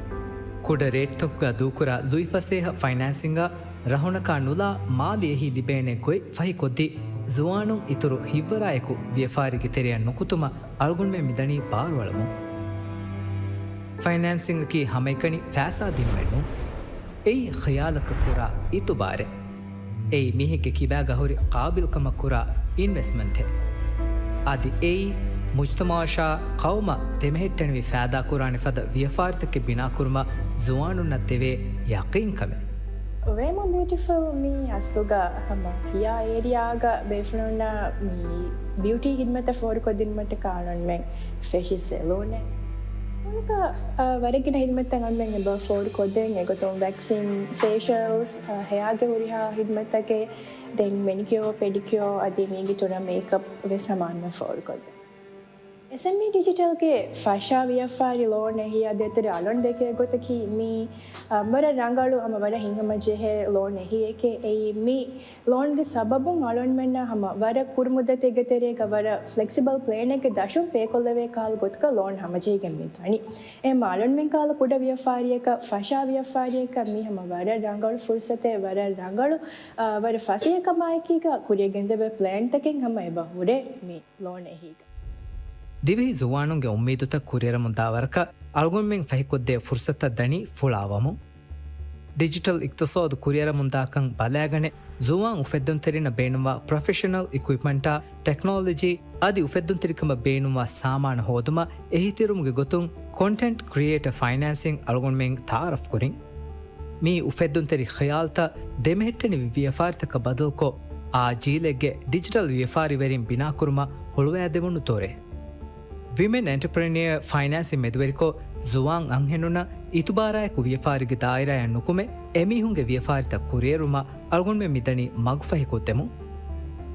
ކުޑަ ރޭޓްތަކުގަ ދޫކުރާ ލުއިފަސޭހަ ފައިނޭންސިންގ ރަހުނަކާ ނުލާ މާލީ އެހީ ލިބޭނެ ގޮތް ފަހިކޮށްދީ، ޒުވާނުން އިތުރު ހިތްވަރާއެކު ވިޔަފާރީގެ ތެރެއަށް ނުކުތުމަށް އަޅުގަނޑުމެން މިދަނީ ބާރުއަޅަމުން. ފައިނޭންސިންގަކީ ހަމައެކަނި ފައިސާ ދިނުމެއް ނޫން. އެއީ ޚިޔާލަކަށް ކުރާ އިތުބާރެއް. އެއީ މީހެއްގެ ކިބާގަ ހުރި ޤާބިލްކަމަށް ކުރާ އިންވެސްޓްމަންޓެއް. އަދި އެއީ މުޖްތަމަޢަށާ ޤައުމަށް ދެމެހެއްޓެނިވި ފައިދާކުރާނެ ފަދަ ވިޔަފާރިތަކެއް ބިނާކުރުމަށް ޒުވާނުންނަށް ދެވޭ ޔަޤީންކަމެއް. ރޭމޯ ބިއުޓިފުލް މީ އަސްލުގަ ހަމަ ހިޔާ އޭރިއާގަ ބޭފުޅުންނަށް މި ބިއުޓީ ޚިދްމަތަށް ފޯރުކޮށްދިނުމަށްޓަކާ އަޅުގަނޑުމެން ފެށި ސެލޫނެއް ނުވަތަ، އަ، ވަރަށް ގިނަ ޚިދްމަތްތައް އަޅުގަނޑުމެން އެބަ ފޯރުކޮށްދޭން. އެގޮތުން ވެކްސިން، ފޭޝަލްސް، އަ، ހެޔާގެ ހުރިހާ ޚިދްމަތްތަކެއް، ދެން މެނިކިޔޯ، ޕެޑިކިޔޯ އަދި މީގެ ތުރަށް މޭކަޕް ވެސް ހަމަ އަންނަ ފޯރުކޮށްދޭން. އެސްއެމްއީ ޑިޖިޓަލްގެ ފަށާ ވިޔަފާރި ލޯން އެހީ އަދި އެތެރެ އަޅުން ދެކޭ ގޮތަކީ މީ، އަ، ވަރަށް ރަނގަޅު ހަމަ ވަރަށް ހިތްހަމަޖެހޭ ލޯން އެހީއެކޭ. އެއީ މި ލޯންގެ ސަބަބުން އަޅުންމެންނަށް ހަމަ ވަރަށް ކުރު މުއްދަތެއްގެ ތެރޭގަ ވަރަށް ފްލެކްސިބަލް ޕްލޭނެއްގެ ދަށުން ޕޭކޮށްލެވޭ ކަހަލަ ގޮތަކަށް ލޯން ހަމަޖެހިގެން މިދާނީ. އެހެންމަ އަޅުންމެން ކަހަލަ ކުޑަ ވިޔަފާރިއަކަށް، ފަށާ ވިޔަފާރިއަކަށް މީ ހަމަ ވަރަށް ރަނގަޅު ފުރުސަތެއް، ވަރަށް ރަނގަޅު، އާ، ވަރަށް ފަސޭހަކަމާއެކީގަ ކުރިއަށް ގެންދެވޭ ޕްލޭންތަކެއް ހަމަ އެބަ ހުރޭ މި ލޯން އެހީގަ. ދިވެހި ޒުވާނުންގެ އުއްމީދުތައް ކުރިއަރަމުންދާ ވަރަކަށް އަޅުގަނޑުމެން ފަހިކޮށްދޭ ފުރުސަތަށް ދަނީ ފުޅާވަމުން. ޑިޖިޓަލް އިޤްތިޞާދު ކުރިއަރަމުންދާކަން ބަލާގަނެ، ޒުވާން އުފެއްދުންތެރިންނަށް ބޭނުންވާ ޕްރޮފެޝަނަލް އިކުއިޕްމަންޓާ، ޓެކްނޮލޮޖީ އަދި އުފެއްދުންތެރިކަމަށް ބޭނުންވާ ސާމާނު ހޯދުމަށް އެހީތެރިވުމުގެ ގޮތުން ކޮންޓެންޓް ކްރިއޭޓަ ފައިނޭންސިން އަޅުގަނޑުމެން ތައާރަފް ކުރިން. މި އުފެއްދުންތެރި ޚިޔާލުތައް ދެމެހެއްޓެނިވި ވިޔަފާރިތަކަށް ބަދަލުކޮށް، އާ ޖީލެއްގެ ޑިޖިޓަލް ވިޔަފާރިވެރިން ބިނާކުރުމަށް ހުޅުވާދެވުނު ދޮރެއް. ވިމެން އެންޓަޕްރެނިއަރ ފައިނޭންސިން މެދުވެރިކޮށް، ޒުވާން އަންހެނުންނަށް އިތުބާރާއެކު ވިޔަފާރިގެ ދާއިރާއަށް ނުކުމެ، އެމީހުންގެ ވިޔަފާރިތައް ކުރިއެރުމަށް އަޅުގަނޑުމެން މިދަނީ މަގުފަހިކޮށްދެމުން.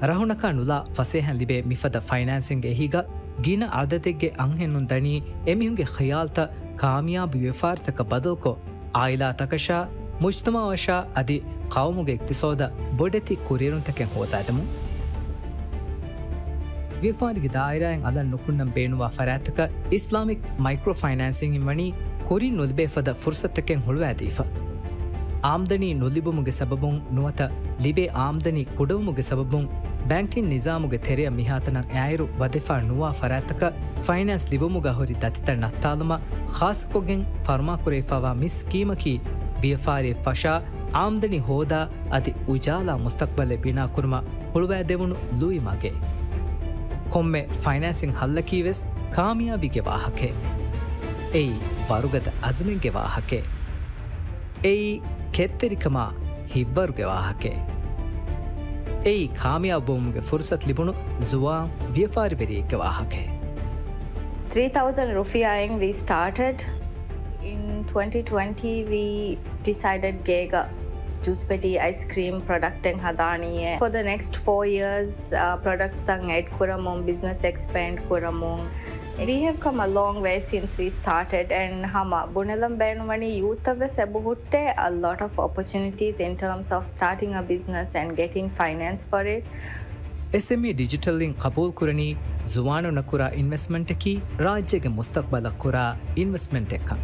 ރަހުނަކާ ނުލާ ފަސޭހައިން ލިބޭ މިފަދަ ފައިނޭންސިންގ އެހީގަ ގިނަ އަދަދެއްގެ އަންހެނުން ދަނީ އެމީހުންގެ ޚިޔާލުތައް ކާމިޔާބު ވިޔަފާރިތަކަށް ބަދަލުކޮށް، އާއިލާތަކަށާ، މުޖްތަމަޢަށާ އަދި ޤައުމުގެ އިޤްތިޞާދަށް ބޮޑެތި ކުރިއެރުންތަކެއް ހޯދާދެމުން. ވިޔަފާރިގެ ދާއިރާއިން އަލަށް ނުކުންނަން ބޭނުންވާ ފަރާތްތަކަށް އިސްލާމިކް މައިކްރޯ ފައިނޭންސިންއިން ވަނީ ކުރިން ނުލިބޭ ފަދަ ފުރުސަތުތަކެއް ހުޅުވާދީފަ. އާމްދަނީ ނުލިބުމުގެ ސަބަބުން ނުވަތަ ލިބޭ އާމްދަނީ ކުޑަވުމުގެ ސަބަބުން ބޭންކިން ނިޒާމުގެ ތެރެއަށް މިހާތަނަށް އައިރު ވަދެފާ ނުވާ ފަރާތްތަކަށް ފައިނޭންސް ލިބުމުގަ ހުރި ދަތިތައް ނައްތާލުމަށް ޚާއްޞަކޮށްގެން ފަރުމާކުރެވިފާވާ މި ސްކީމަކީ ވިޔަފާރިއެއް ފަށާ އާމްދަނީ ހޯދާ އަދި އުޖާލާ މުސްތަޤްބަލެއް ބިނާކުރުމަށް ހުޅުވާދެވުނު ލުއި މަގެއް. ކޮންމެ ފައިނޭންސިން ހައްލަކީ ވެސް ކާމިޔާބީގެ ވާހަކައެއް. އެއީ ވަރުގަދަ އަޒުމެއްގެ ވާހަކައެއް. އެއީ ކެތްތެރިކަމާ ހިތްވަރުގެ ވާހަކައެއް. އެއީ ކާމިޔާބުވުމުގެ ފުރުސަތު ލިބުނު ޒުވާން ވިޔަފާރިވެރިއެއްގެ ވާހަކައެއް. Three thousand ރުފިޔާއިން we started. In twenty twenty, we decided ގޭގަ ޖޫސް ޕެޓީ އައިސްކްރީމް ޕްރޮޑަކްޓެއް ހަދާނީއޭ. For the next four years, ޕްރޮޑަކްޓްސްތައް އެޑް ކުރަމުން، ބިޒްނަސް އެކްސްޕޭންޑް ކުރަމުން. We have come a long way since we started and ހަމަ ބުނެލަން ބޭނުންވަނީ ޔޫތަށް ވެސް އެބަހުއްޓޭ a lot of opportunities in terms of starting a business and getting finance for it. އެސްއެމްއީ ޑިޖިޓަލްއިން ޤަބޫލުކުރަނީ ޒުވާނުންނަށް ކުރާ އިންވެސްޓްމަންޓަކީ ރާއްޖޭގެ މުސްތަޤްބަލަށް ކުރާ އިންވެސްޓްމަންޓެއްކަން.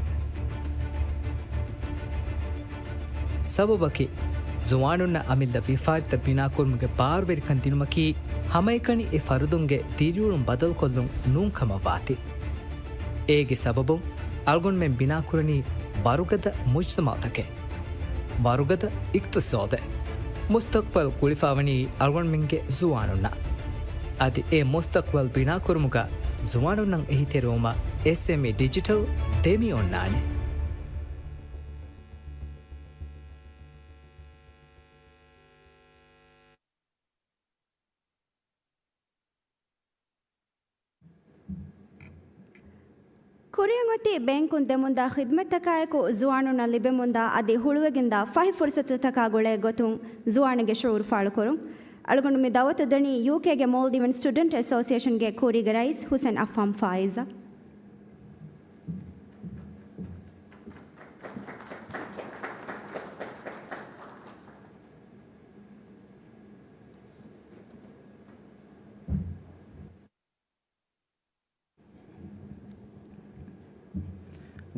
ސަބަބަކީ، ޒުވާނުންނަށް އަމިއްލަ ވިޔަފާރިތައް ބިނާކުރުމުގެ ބާރުވެރިކަން ދިނުމަކީ، ހަމައެކަނި އެ ފަރުދުންގެ ދިރިއުޅުން ބަދަލުކޮށްލުން ނޫންކަމަށްވާތީ. އޭގެ ސަބަބުން އަޅުގަނޑުމެން ބިނާކުރަނީ ވަރުގަދަ މުޖްތަމަޢުތަކެއް، ވަރުގަދަ އިޤްތިޞާދެއް. މުސްތަޤްބަލް ގުޅިފައިވަނީ އަޅުގަނޑުމެންގެ ޒުވާނުންނަށް. އަދި އެ މުސްތަޤްބަލް ބިނާކުރުމުގަ ޒުވާނުންނަށް އެހީތެރިވުމަށް އެސްއެމްއީ ޑިޖިޓަލް ދެމިއޮންނާނެ. ކުރިއަށް އޮތީ ބޭންކުން ދެމުންދާ ޚިދްމަތްތަކާއެކު ޒުވާނުންނަށް ލިބެމުންދާ އަދި ހުޅުވެގެންދާ ފަހި ފުރުސަތުތަކާ ގުޅޭ ގޮތުން ޒުވާނެއްގެ ޝުޢޫރު ފާޅުކުރުން. އަޅުގަނޑު މި ދަޢުވަތު ދެނީ ޔޫކޭގެ މޯލްޑިވަން ސްޓުޑެންޓް އެސޯސިއޭޝަންގެ ކޫރީގެ ރައީސް ހުސެން އަފްހާމް ފާއިޒަށް.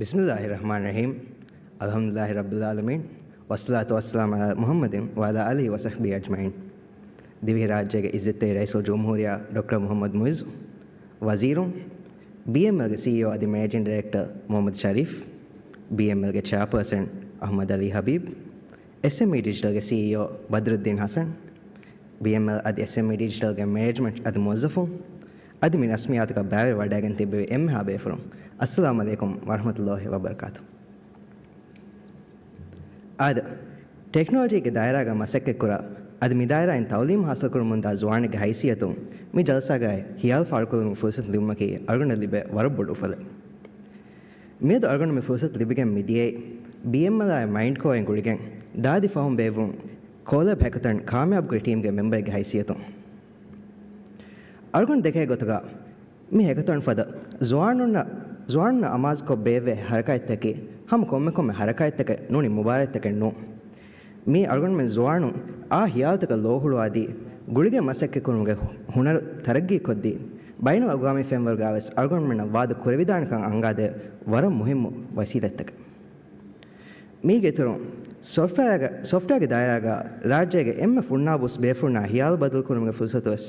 بسم الله الرحمن الرحيم. الحمد لله رب العالمين. والصلاة والسلام على محمد وعلى آله وصحبه أجمعين. ދިވެހިރާއްޖޭގެ އިއްޒަތްތެރި ރައީސުލްޖުމްހޫރިއްޔާ ޑޮކްޓަރ މުޙައްމަދު މުޢިއްޒު، ވަޒީރުން، ބީއެމްއެލްގެ ސީއީއޯ އަދި މެނޭޖިން ޑިރެކްޓަރ މުޙައްމަދު ޝަރީފް، ބީއެމްއެލްގެ ޗެއާޕާސަން އަޙްމަދު ޢަލީ ޙަބީބް، އެސްއެމްއީ ޑިޖިޓަލްގެ ސީއީއޯ ބަދްރުއްދީން ޙަސަން، ބީއެމްއެލް އަދި އެސްއެމްއީ ޑިޖިޓަލްގެ މެނޭޖްމަންޓް އަދި މުވައްޒަފުން، އަދި މި ރަސްމިއްޔާތަކަށް ބައިވެރިވެވަޑައިގެން ތިއްބެވި އެންމެހާ ބޭފުޅުން، އައްސަލާމު ޢަލައިކުމް ވަރަޙްމަތުﷲި ވަބަރަކާތުހު. އާދެ، ޓެކްނޮލޮޖީގެ ދާއިރާގަ މަސައްކަތްކުރާ، އަދި މި ދާއިރާއިން ތަޢުލީމު ޙާޞިލްކުރަމުންދާ ޒުވާނެއްގެ ހައިސިއްޔަތުން މި ޖަލްސާގައި ޚިޔާލު ފާޅުކޮށްލުމުގެ ފުރުޞަތު ލިބުމަކީ އަޅުގަނޑަށް ލިބޭ ވަރަށް ބޮޑު އުފަލެއް. މިއަދު އަޅުގަނޑު މި ފުރުޞަތު ލިބިގެން މިދިޔައީ، ބީއެމްއެލްއާއި މައިންޑްކޯއިން ގުޅިގެން ދާދި ފަހުން ބޭއްވުނު ކޯލެބް ހެކަތަން ކާމިޔާބުކުރި ޓީމްގެ މެމްބަރެއްގެ ހައިސިއްޔަތުން. އަޅުގަނޑު ދެކޭ ގޮތުގަ މި ހެކަތަން ފަދަ ޒުވާނުންނަށް، ޒުވާނުންނަށް އަމާޒުކޮށް ބޭއްވޭ ހަރަކާތްތަކެއް ހަމަ ކޮންމެ ކޮންމެ ހަރަކާތްތަކެއް ނޫނީ މުބާރާތްތަކެއް ނޫން. މީ އަޅުގަނޑުމެން ޒުވާނުން އާ ހިޔާލުތަކަށް ލޯހުޅުވާދީ، ގުޅިގެން މަސައްކަތްކުރުމުގެ ހު-، ހުނަރު ތަރައްގީކޮށްދީ، ބައިނަލްއަގުވާމީ ފެންވަރުގަވެސް އަޅުގަނޑުމެންނަށް ވާދަ ކުރެވިދާނެކަން އަންގާދޭ ވަރަށް މުހިއްމު ވަސީލަތްތަކެއް. މީގެ އިތުރުން، ސޮފްޓްވެއާގެ، ސޮފްޓްވެއާގެ ދާއިރާގަ ރާއްޖޭގެ އެންމެ ފުންނާބުސް ބޭފުޅުންނާ ހިޔާލު ބަދަލުކުރުމުގެ ފުރުސަތުވެސް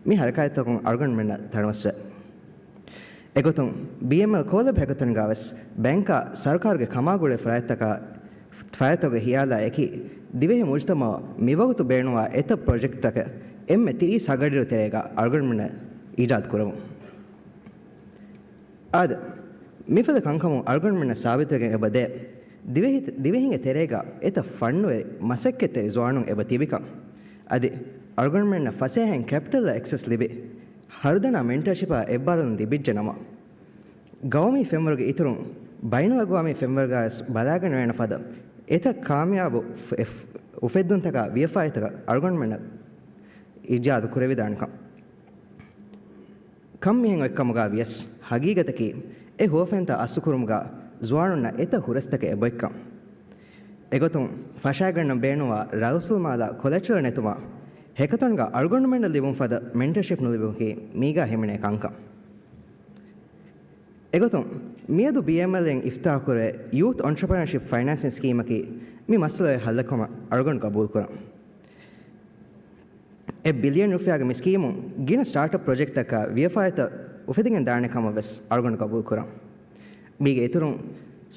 މި ހަރަކާތްތަކުން އަޅުގަނޑުމެންނަށް ތަނަވަސްވޭ. އެގޮތުން، ބީއެމްއެލް ކޯލެބް ހެކަތަންގަވެސް ބޭންކާ ސަރުކާރުގެ ކަމާގުޅޭ ފަރާތްތަކާ، ފަރާތްތަކުގެ ހިޔާލާ އެކީ، ދިވެހި މުޖުތަމަޢަށް މިވަގުތު ބޭނުންވާ އެތައް ޕްރޮޖެކްޓްތަކެއް އެންމެ ތިރީސް އަގަޑިއިރު ތެރޭގަ އަޅުގަނޑުމެންނަށް އީޖާދު ކުރަމުން. އާދެ، މިފަދަ ކަންކަމުން އަޅުގަނޑުމެންނަށް ސާބިތުވެގެން އެބަދޭ، ދިވެހި، ދިވެހިންގެ ތެރޭގަ އެތައް ފަންނުވެރި މަސައްކަތްތެރި ޒުވާނުން އެބަ ތިބިކަން. އަދި އަޅުގަނޑުމެންނަށް ފަސޭހައިން ކެޕިޓަލްއަށް އެކްސެސް ލިބި، ހަރުދަނާ މެންޓަރޝިޕާ އެއްބާރުލުން ލިބިއްޖެ ނަމަ، ގައުމީ ފެންވަރުގެ އިތުރުން ބައިނަލްއަގުވާމީ ފެންވަރުގަވެސް ބަލާގަނެވޭނެ ފަދަ އެތައް ކާމިޔާބު ފެ-، އުފެއްދުންތަކާ ވިޔަފާރިތަކަށް އަޅުގަނޑުމެންނަށް އިޖާދު ކުރެވިދާނެކަން. ކަން މިހެން އޮތްކަމުގަ ވިޔަސް، ހަގީގަތަކީ އެ ހުވަފެންތައް އަސްލުކުރުމުގަ ޒުވާނުންނަށް އެތައް ހުރަސްތަކެއް އެބައޮތްކަން. އެގޮތުން، ފަށާގަންނަން ބޭނުންވާ ރައުސުލްމާލާ ކޮލެޓްރަލް ނެތުމަށް ހެކަތޮންގަ އަޅުގަނޑުމެންނަށް ލިބުން ފަދަ މެންޓަރޝިޕް ނުލިބުމަކީ މީގަ ހިމެނޭ ކަންކަން. އެގޮތުން، މިއަދު ބީއެމްއެލްއިން އިފްތިތާޙުކުރެވޭ ޔޫތު އޮންޓްރަޕްރެނަރޝިޕް ފައިނޭންސިން ސްކީމަކީ މި މައްސަލައެއް ހައްލަކަމަށް އަޅުގަނޑު ގަބޫލުކުރަން. އެއް ބިލިއަން ރުފިޔާގެ މި ސްކީމުން ގިނަ ސްޓާޓްއަޕް ޕްރޮޖެކްޓްތަކަށް ވިޔަފާރިތައް އުފެދިގެން ދާނެ ކަމަށް ވެސް އަޅުގަނޑު ގަބޫލުކުރަން. މީގެ އިތުރުން،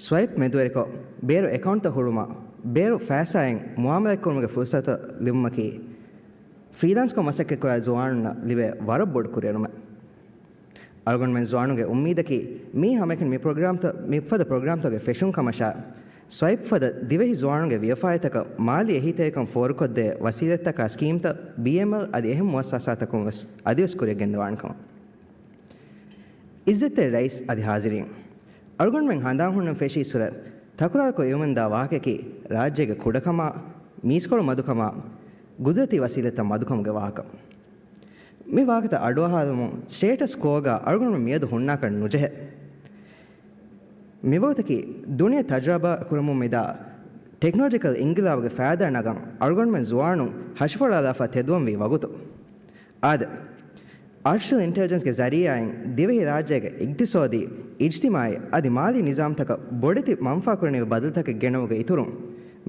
ސްވައިޕް މެދުވެރިކޮށް، ބޭރު އެކައުންޓްތައް ހުޅުވުމަށް، ބޭރު ފައިސާއިން މުއާމަލާތްކުރުމުގެ ފުރުސަތު ލިބުމަކީ، ފްރީލާންސްކޮށް މަސައްކަތްކުރާ ޒުވާނުންނަށް ލިބޭ ވަރަށް ބޮޑު ކުރިއެރުމެއް. އަޅުގަނޑުމެން ޒުވާނުންގެ އުއްމީދަކީ، މީ ހަމައެކަނި މި ޕްރޮގްރާމްތައް، މިފަދަ ޕްރޮގްރާމްތަކުގެ ފެށުން ކަމަށާ، ސްވައިޕް ފަދަ ދިވެހި ޒުވާނުންގެ ވިޔަފާރިތަކަށް މާލީ އެހީތެރިކަން ފޯރުކޮށްދޭ ވަސީލަތްތަކާ ސްކީމްތައް ބީއެމްއެލް އަދި އެހެން މުއައްސަސާތަކުން ވެސް އަދިވެސް ކުރިއަށް ގެންދަވާނެ ކަމަށް. އިއްޒަތްތެރި ރައީސް އަދި ޙާޟިރީން، އަޅުގަނޑުމެން ހަނދާން ހުންނަން ފެށީއްސުރެ، ތަކުރާރުކޮށް އިވުމެންދާ ވާހަކައަކީ، ރާއްޖޭގެ ކުޑަކަމާ، މީސްކޮޅު މަދުކަމާ، ގުދުރަތީ ވަސީލަތްތައް މަދުކަމުގެ ވާހަކަ. މި ވާހަކަތައް އަޑުއަހާލުމުން ސްޓޭޓަސް ކޯގަ އަޅުގަނޑުމެން މިއަދު ހުންނާކަށް ނުޖެހޭ. މިވަގުތަކީ ދުނިޔެ ތަޖުރަބާ ކުރަމުން މިދާ ޓެކްނޮލޮޖިކަލް އިންގިލާބުގެ ފައިދާ ނަގަން އަޅުގަނޑުމެން ޒުވާނުން ހަށިފޮޅާލާފަ ތެދުވަންވީ ވަގުތު. އާދެ، އާޓިފިޝަލް އިންޓެލިޖެންސްގެ ޒަރީއާއިން ދިވެހިރާއްޖޭގެ އިގްތިސޯދީ، އިޖްތިމާޢީ އަދި މާލީ ނިޒާމްތަކަށް ބޮޑެތި މަންފާކުރަނިވި ބަދަލުތަކެއް ގެނައުމުގެ އިތުރުން،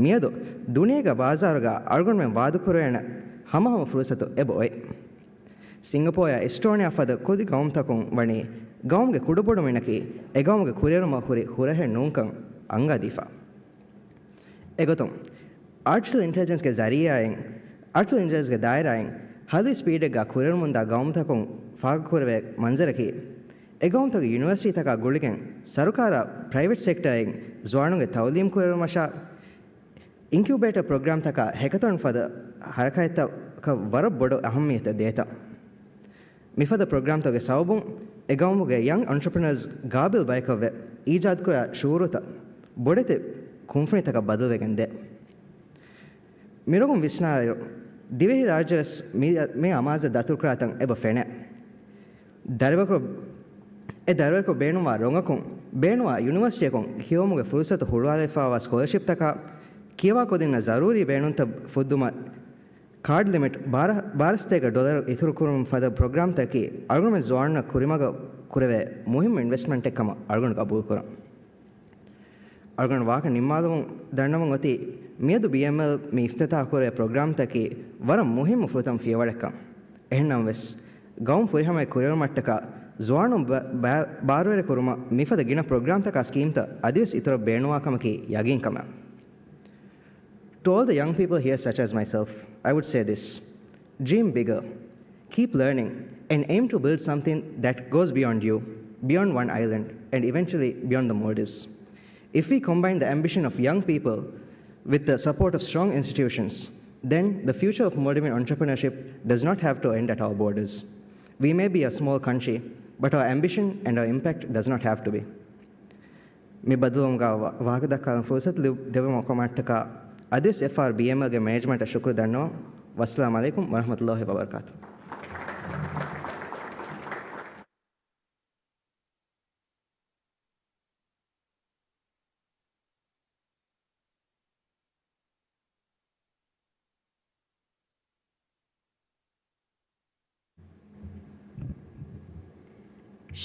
މިއަދު ދުނިޔޭގެ ބާޒާރުގަ އަޅުގަނޑުމެން ވާދަކުރެވޭނެ ހަމަހަމަ ފުރުސަތު އެބަ އޮތް. ސިންގަޕޯރާ އެސްޓޯނިއާ ފަދަ ކުދި ގައުމުތަކުން ވަނީ ގައުމުގެ ކުޑަބޮޑުމިނަކީ އެ ގައުމުގެ ކުރިއެރުމަށް ހުރި ހުރަހެއް ނޫންކަން އަންގާދީފަ. އެގޮތުން، އާޓިފިޝަލް އިންޓެލިޖެންސްގެ ޒަރީއާއިން، އާޓިފިޝަލް އިންޓެލިޖެންސްގެ ދާއިރާއިން ހަލުވި ސްޕީޑެއްގަ ކުރިއެރުމުންދާ ގައުމުތަކުން ފާހަގަކުރެވޭ މަންޒަރަކީ، އެ ގައުމުތަކުގެ ޔުނިވަރސިޓީތަކާ ގުޅިގެން ސަރުކާރާ ޕްރައިވެޓް ސެކްޓަރއިން ޒުވާނުންގެ ތައުލީމް ކުރެއްވުމަށާ، އިންކިއުބޭޓަ ޕްރޮގްރާމްތަކާ ހެކަތޯން ފަދަ ހަރަކާތްތަކަށް ވަރަށް ބޮޑު އަހައްމިއްޔަތެއް ދޭތަން. މިފަދަ ޕްރޮގްރާމްތަކުގެ ސަބަބުން އެ ގައުމުގެ ޔަންގް އޮންޓަޕްރެނަރސް ގާބިލް ބަޔަކަށްވެ، އީޖާދުކުރާ ޝުޢޫރުތައް ބޮޑެތި ކުންފުނިތަކަށް ބަދަލުވެގެން ދޭ. މިރޮގުން ވިސްނާއިރު، ދިވެހި ރާއްޖެވެސް މި، މި އަމާޒަށް ދަތުރުކުރާތަން އެބަ ފެނޭ. ދަރިވަރަކު، އެ ދަރިވަރަކު ބޭނުންވާ ރޮނގަކުން، ބޭނުންވާ ޔުނިވަރސިޓީއަކުން ކިޔެވުމުގެ ފުރުސަތު ހުޅުވާލެވިފައިވާ ސްކޮލަރޝިޕްތަކާ، ކިޔަވާ ކުދިންނަށް ޒަރޫރީ ބޭނުންތައް ފުއްދުމަށް ކާޑް ލިމިޓް ބާރަ، ބާރަ ސަތޭކަ ޑޮލަރު އިތުރުކުރުމަށް ފަދަ ޕްރޮގްރާމްތަކަކީ އަޅުގަނޑުމެން ޒުވާނުންނަށް ކުރިމަގަށް ކުރެވޭ މުހިއްމު އިންވެސްޓްމަންޓެއް ކަމަށް އަޅުގަނޑު ގަބޫލުކުރަން. އަޅުގަނޑު ވާހަކަ ނިންމާލުމުން ދަންނަވަން އޮތީ، މިއަދު ބީއެމްއެލް މި އިފްތިތާޙުކުރޭ ޕްރޮގްރާމްތަކީ ވަރަށް މުހިއްމު ފުރަތަމަ ފިޔަވަޅެއްކަން. އެހެންނަމަވެސް، ގައުމު ފުރިހަމަޔަށް ކުރިއެރުމަށްޓަކާ ޒުވާނުން ބަ، ބަ، ބާރުވެރިކުރުމަށް މިފަދަ ގިނަ ޕްރޮގްރާމްތަކާ ސްކީމްތައް އަދިވެސް އިތުރަށް ބޭނުންވާ ކަމަކީ ޔަގީންކަމެއް. To all the young people here, such as myself, I would say this. Dream bigger, keep learning, and aim to build something that goes beyond you, beyond one island, and eventually beyond the Maldives. If we combine the ambition of young people with the support of strong institutions, then the future of Maldivian entrepreneurship does not have to end at our borders. We may be a small country, but our ambition and our impact does not have to be. މި ބަދަލުވުމުގަ ވާ، ވާހަކަ ދައްކާލަން ފުރުސަތު ލި، ދެއްވުމަށް ކަމަށްޓަކާ އަދިވެސް އެފްއާރްބީއެމްއެލްގެ މެނޭޖްމަންޓަށް ޝުކުރު ދަންނަވަން. ވައްސަލާމް ޢަލައިކުމް ވަރަޙްމަތުﷲ ވަބަރަކާތު.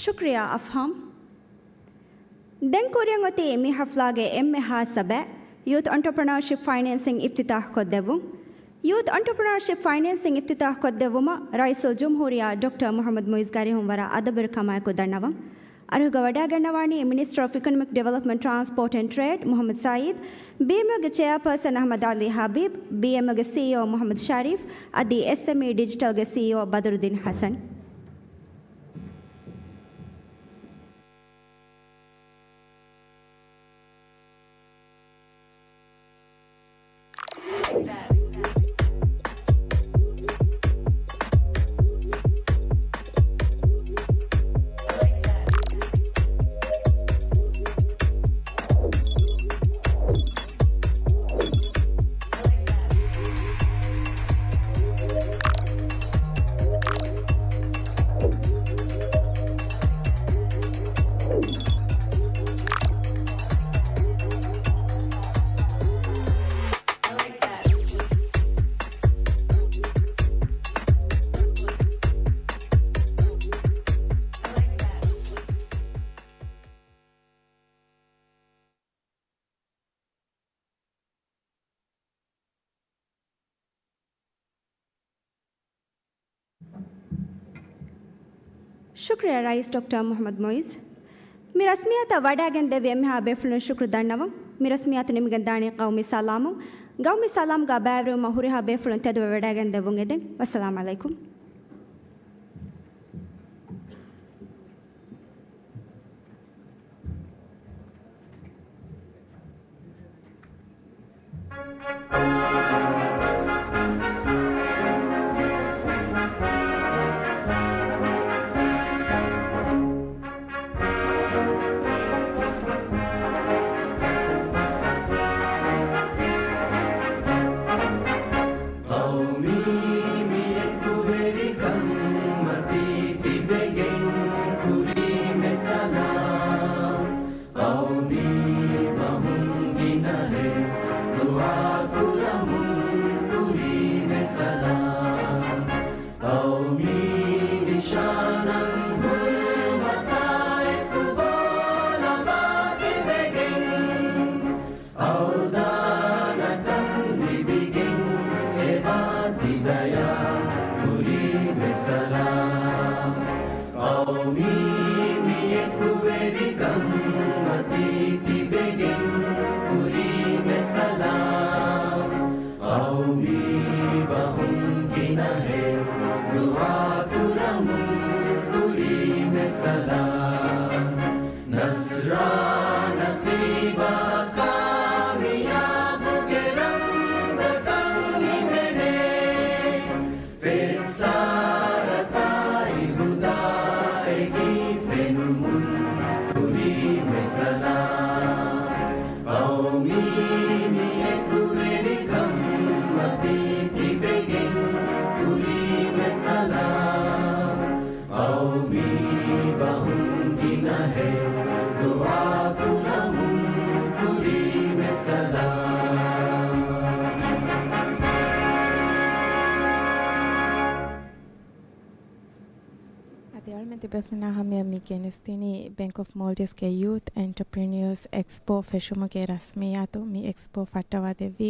ޝުކްރިޔާ އަފްހާމް. ދެން ކުރިއަށް އޮތީ މި ޙަފްލާގެ އެންމެ ހާއްސަ ބައެއް، ޔޫތު އޮންޓަޕްރެނާޝިޕް ފައިނޭންސިން އިފްތިތާޙް ކޮށްދެއްވުން. ޔޫތު އޮންޓަޕްރެނާޝިޕް ފައިނޭންސިން އިފްތިތާޙް ކޮށްދެއްވުމަށް ރައީސުލްޖުމްހޫރިއްޔާ ޑޮކްޓަރ މުޙައްމަދު މުޢިއްޒު ގާރިހުން ވަރަށް އަދަބުވެރި ކަމާއެކު ދަންނަވަން. އަރިހުގަ ވަޑައިގަންނަވާނީ މިނިސްޓަރ އޮފް އިކޮނޮމިކް ޑިވެލޮޕްމަންޓް، ޓްރާންސްޕޯޓް އެންޑް ޓްރޭޑް މުޙައްމަދު ސައީދު، ބީއެމްއެލްގެ ޗެއާޕާސަން އަޙްމަދު ޢަލީ ޙަބީބް، ބީއެމްއެލްގެ ސީއީއޯ މުޙައްމަދު ޝަރީފް އަދި އެސްއެމްއީ ޑިޖިޓަލްގެ ސީއީއޯ ބަދުރުއްދީން ޙަސަން. ޝުކްރިޔާ ރައީސް ޑޮކްޓަރ މުޙައްމަދު މުޢިއްޒު. މި ރަސްމިއްޔާތަށް ވަޑައިގެން ދެއްވި އެންމެހާ ބޭފުޅުން ޝުކުރު ދަންނަވަން. މި ރަސްމިއްޔާތު ނިމިގެން ދާނީ ޤައުމީ ސަލާމުން. ޤައުމީ ސަލާމުގަ ބައިވެރިވުމަށް ހުރިހާ ބޭފުޅުން ތެދުވެ ވަޑައިގެން ދެއްވުން އެދެން. ވައްސަލާމް ޢަލައިކުމް. ޤައުމީ މި އެކުވެރިކަން މަތީ ތިބެގެން ކުރީމެ ސަލާމް. ޤައުމީ ބަހުން ގިނަހެއް ދުޢާ ކުރަމުން ކުރީމެ ސަލާމް. ޤައުމީ ނިޝާނަށް ހުރުމަތާއެކު ބޯ ލަނބާ ތިބެގެން، އަވްދާނަކަން ލިބިގެން އެބާ ތި ދަޔާ ކުރީމެ ސަލާމް. ޤައުމީ މި އެކުވެރިކަން މަތީ ތިބެގެން ކުރީމެ ސަލާމް. ޤައުމީ ބަހުން ގިނަހެއް ދުޢާ ކުރަމުން ކުރީމެ ސަލާމް. ނަޞްރާ ނަސީބާ ކާމިޔާބުގެ ރަމްޒަކަށް ހިމެނޭ. ފެއްސާރަތާއި ދެއަޅުމެން ތިބޭފުޅުންނާ ހަމަޔަށް މި ގެނެސްދިނީ ބެންކް އޮފް މޯލްޑިވްސްގެ ޔޫތް އެންޓަޕްރެނިއާސް އެކްސްޕޯ ފެށުމުގެ ރަސްމިއްޔާތު. މި އެކްސްޕޯ ފައްޓަވާދެއްވީ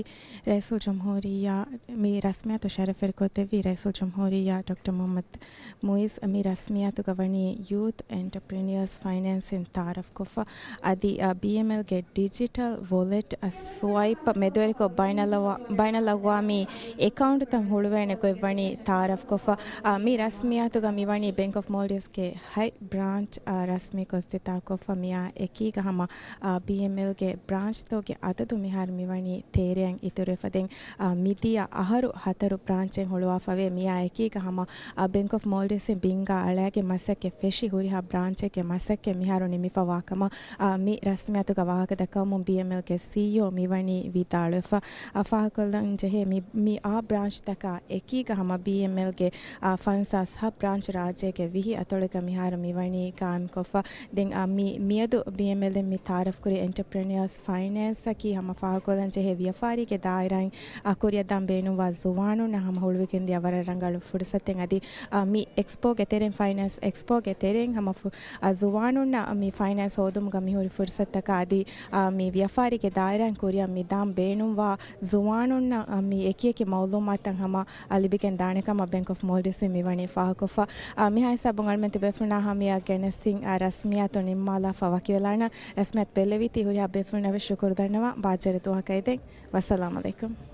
ރައީސުލް ޖުމްހޫރިއްޔާ، މި ރަސްމިއްޔާތު ޝަރަފްވެރިކޮށްދެއްވީ ރައީސުލް ޖުމްހޫރިއްޔާ ޑޮކްޓަރ މުޙައްމަދު މުޢިއްޒު. މި ރަސްމިއްޔާތުގަ ވަނީ ޔޫތް އެންޓަޕްރެނިއާސް ފައިނޭންސިން ތަޢާރަފްކޮށްފަ. އަދި، އަ، ބީއެމްއެލްގެ ޑިޖިޓަލް ވޮލެޓް، އަ، ސްވައިޕް މެދުވެރިކޮށް ބައިނަލްއަ-، ބައިނަލްއަގްވާމީ އެކައުންޓްތައް ހުޅުވޭނެ ގޮތް ވަނީ ތަޢާރަފްކޮށްފަ. އަ، މި ރަސްމިއްޔާތުގަ މިވަނީ ބެންކް އޮފް މޯލްޑިވްސްގެ ހަތް ބްރާންޗް، އަ، ރަސްމީކޮށް އިފްތިތާޙްކޮށްފަ. މިއާ އެކީގަ ހަމަ، އަ، ބީއެމްއެލްގެ ބްރާންޗްތަކުގެ އަދަދު މިހާރު މިވަނީ ތޭރައަށް އިތުރުވެފަ. ދެން، އަ، މިދިޔަ އަހަރު ހަތަރު ބްރާންޗެއް ހުޅުވާފަވޭ. މިއާ އެކީގަ ހަމަ، އަ، ބެންކް އޮފް މޯލްޑިވްސްއިން ބިންގާ އަޅާގެ މަސައްކަތް ފެށި ހުރިހާ ބްރާންޗެއްގެ މަސައްކަތް މިހާރު ނިމިފަވާ ކަމަށް، އާ، މި ރަސްމިއްޔާތުގަ ވާހަކަ ދައްކަވަމުން ބީއެމްއެލްގެ ސީއީއޯ މިވަނީ ވިދާޅުވެފަ. އާ، ފާހަގަކޮށްލަން ޖެހޭ މި، މި އާ ބްރާންޗްތަކާ އެކީގަ ހަމަ ބީއެމްއެލްގެ، އާ، ފަންސާސް ހަ ބްރާންޗް ރާއްޖޭގެ ވިހި އަތޮޅެއްގަ މިހާރު މިވަނީ ޤާއިމްކޮށްފަ. ދެން، އާ، މި، މިއަދު ބީއެމްއެލްއިން މި ތަޢާރަފްކުރި އެންޓަޕްރެނިއާސް ފައިނޭންސްއަކީ ހަމަ ފާހަގަކޮށްލަން ޖެހޭ ވިޔަފާރީގެ ދާއިރާއިން، އާ، ކުރިއަށްދާން ބޭނުންވާ ޒުވާނުންނަށް ހަމަ ހުޅުވިގެންދިޔަ ވަރަށް ރަނގަޅު ފުރުސަތެއް. އަދި، އާ، މި އެކްސްޕޯގެ ތެރެއިން ފައިނޭންސް އެކްސްޕޯގެ ތެރެއިން ހަމަ ފު-، އާ، ޒުވާނުންނަށް މި ފައިނޭންސް ހޯދުމުގަ މިހުރި ފުރުސަތުތަކާ އަދި، އާ، މި ވިޔަފާރީގެ ދާއިރާއިން ކުރިއަށް މި ދާން ބޭނުންވާ ޒުވާނުންނަށް، އާ، މި އެކިއެކި މަޢުލޫމާތުތައް ހަމަ، އާ، ލިބިގެން ދާނެ ކަމަށް ބެންކް އޮފް މޯލްޑިވްސްއިން މިވަނީ ފާހަގަކޮށްފަ. އާ، މިހާ ހިސާބުން އަޅުމެން ތިބޭފުޅުންނާ ހަމަޔަށް ގެނެސްދިން، އާ، ރަސްމިއްޔާތު ނިންމާލާފަ ވަކިވެލާނަން. ރަސްމިއްޔާތު ބެއްލެވީތީ ހުރިހާ ބޭފުޅުންނަށް ވެސް ޝުކުރު ދަންނަވަން. ބާއްޖަވެރި ދުވަހަކަށް އެދެން. ވައްސަލާމް ޢަލައިކުމް.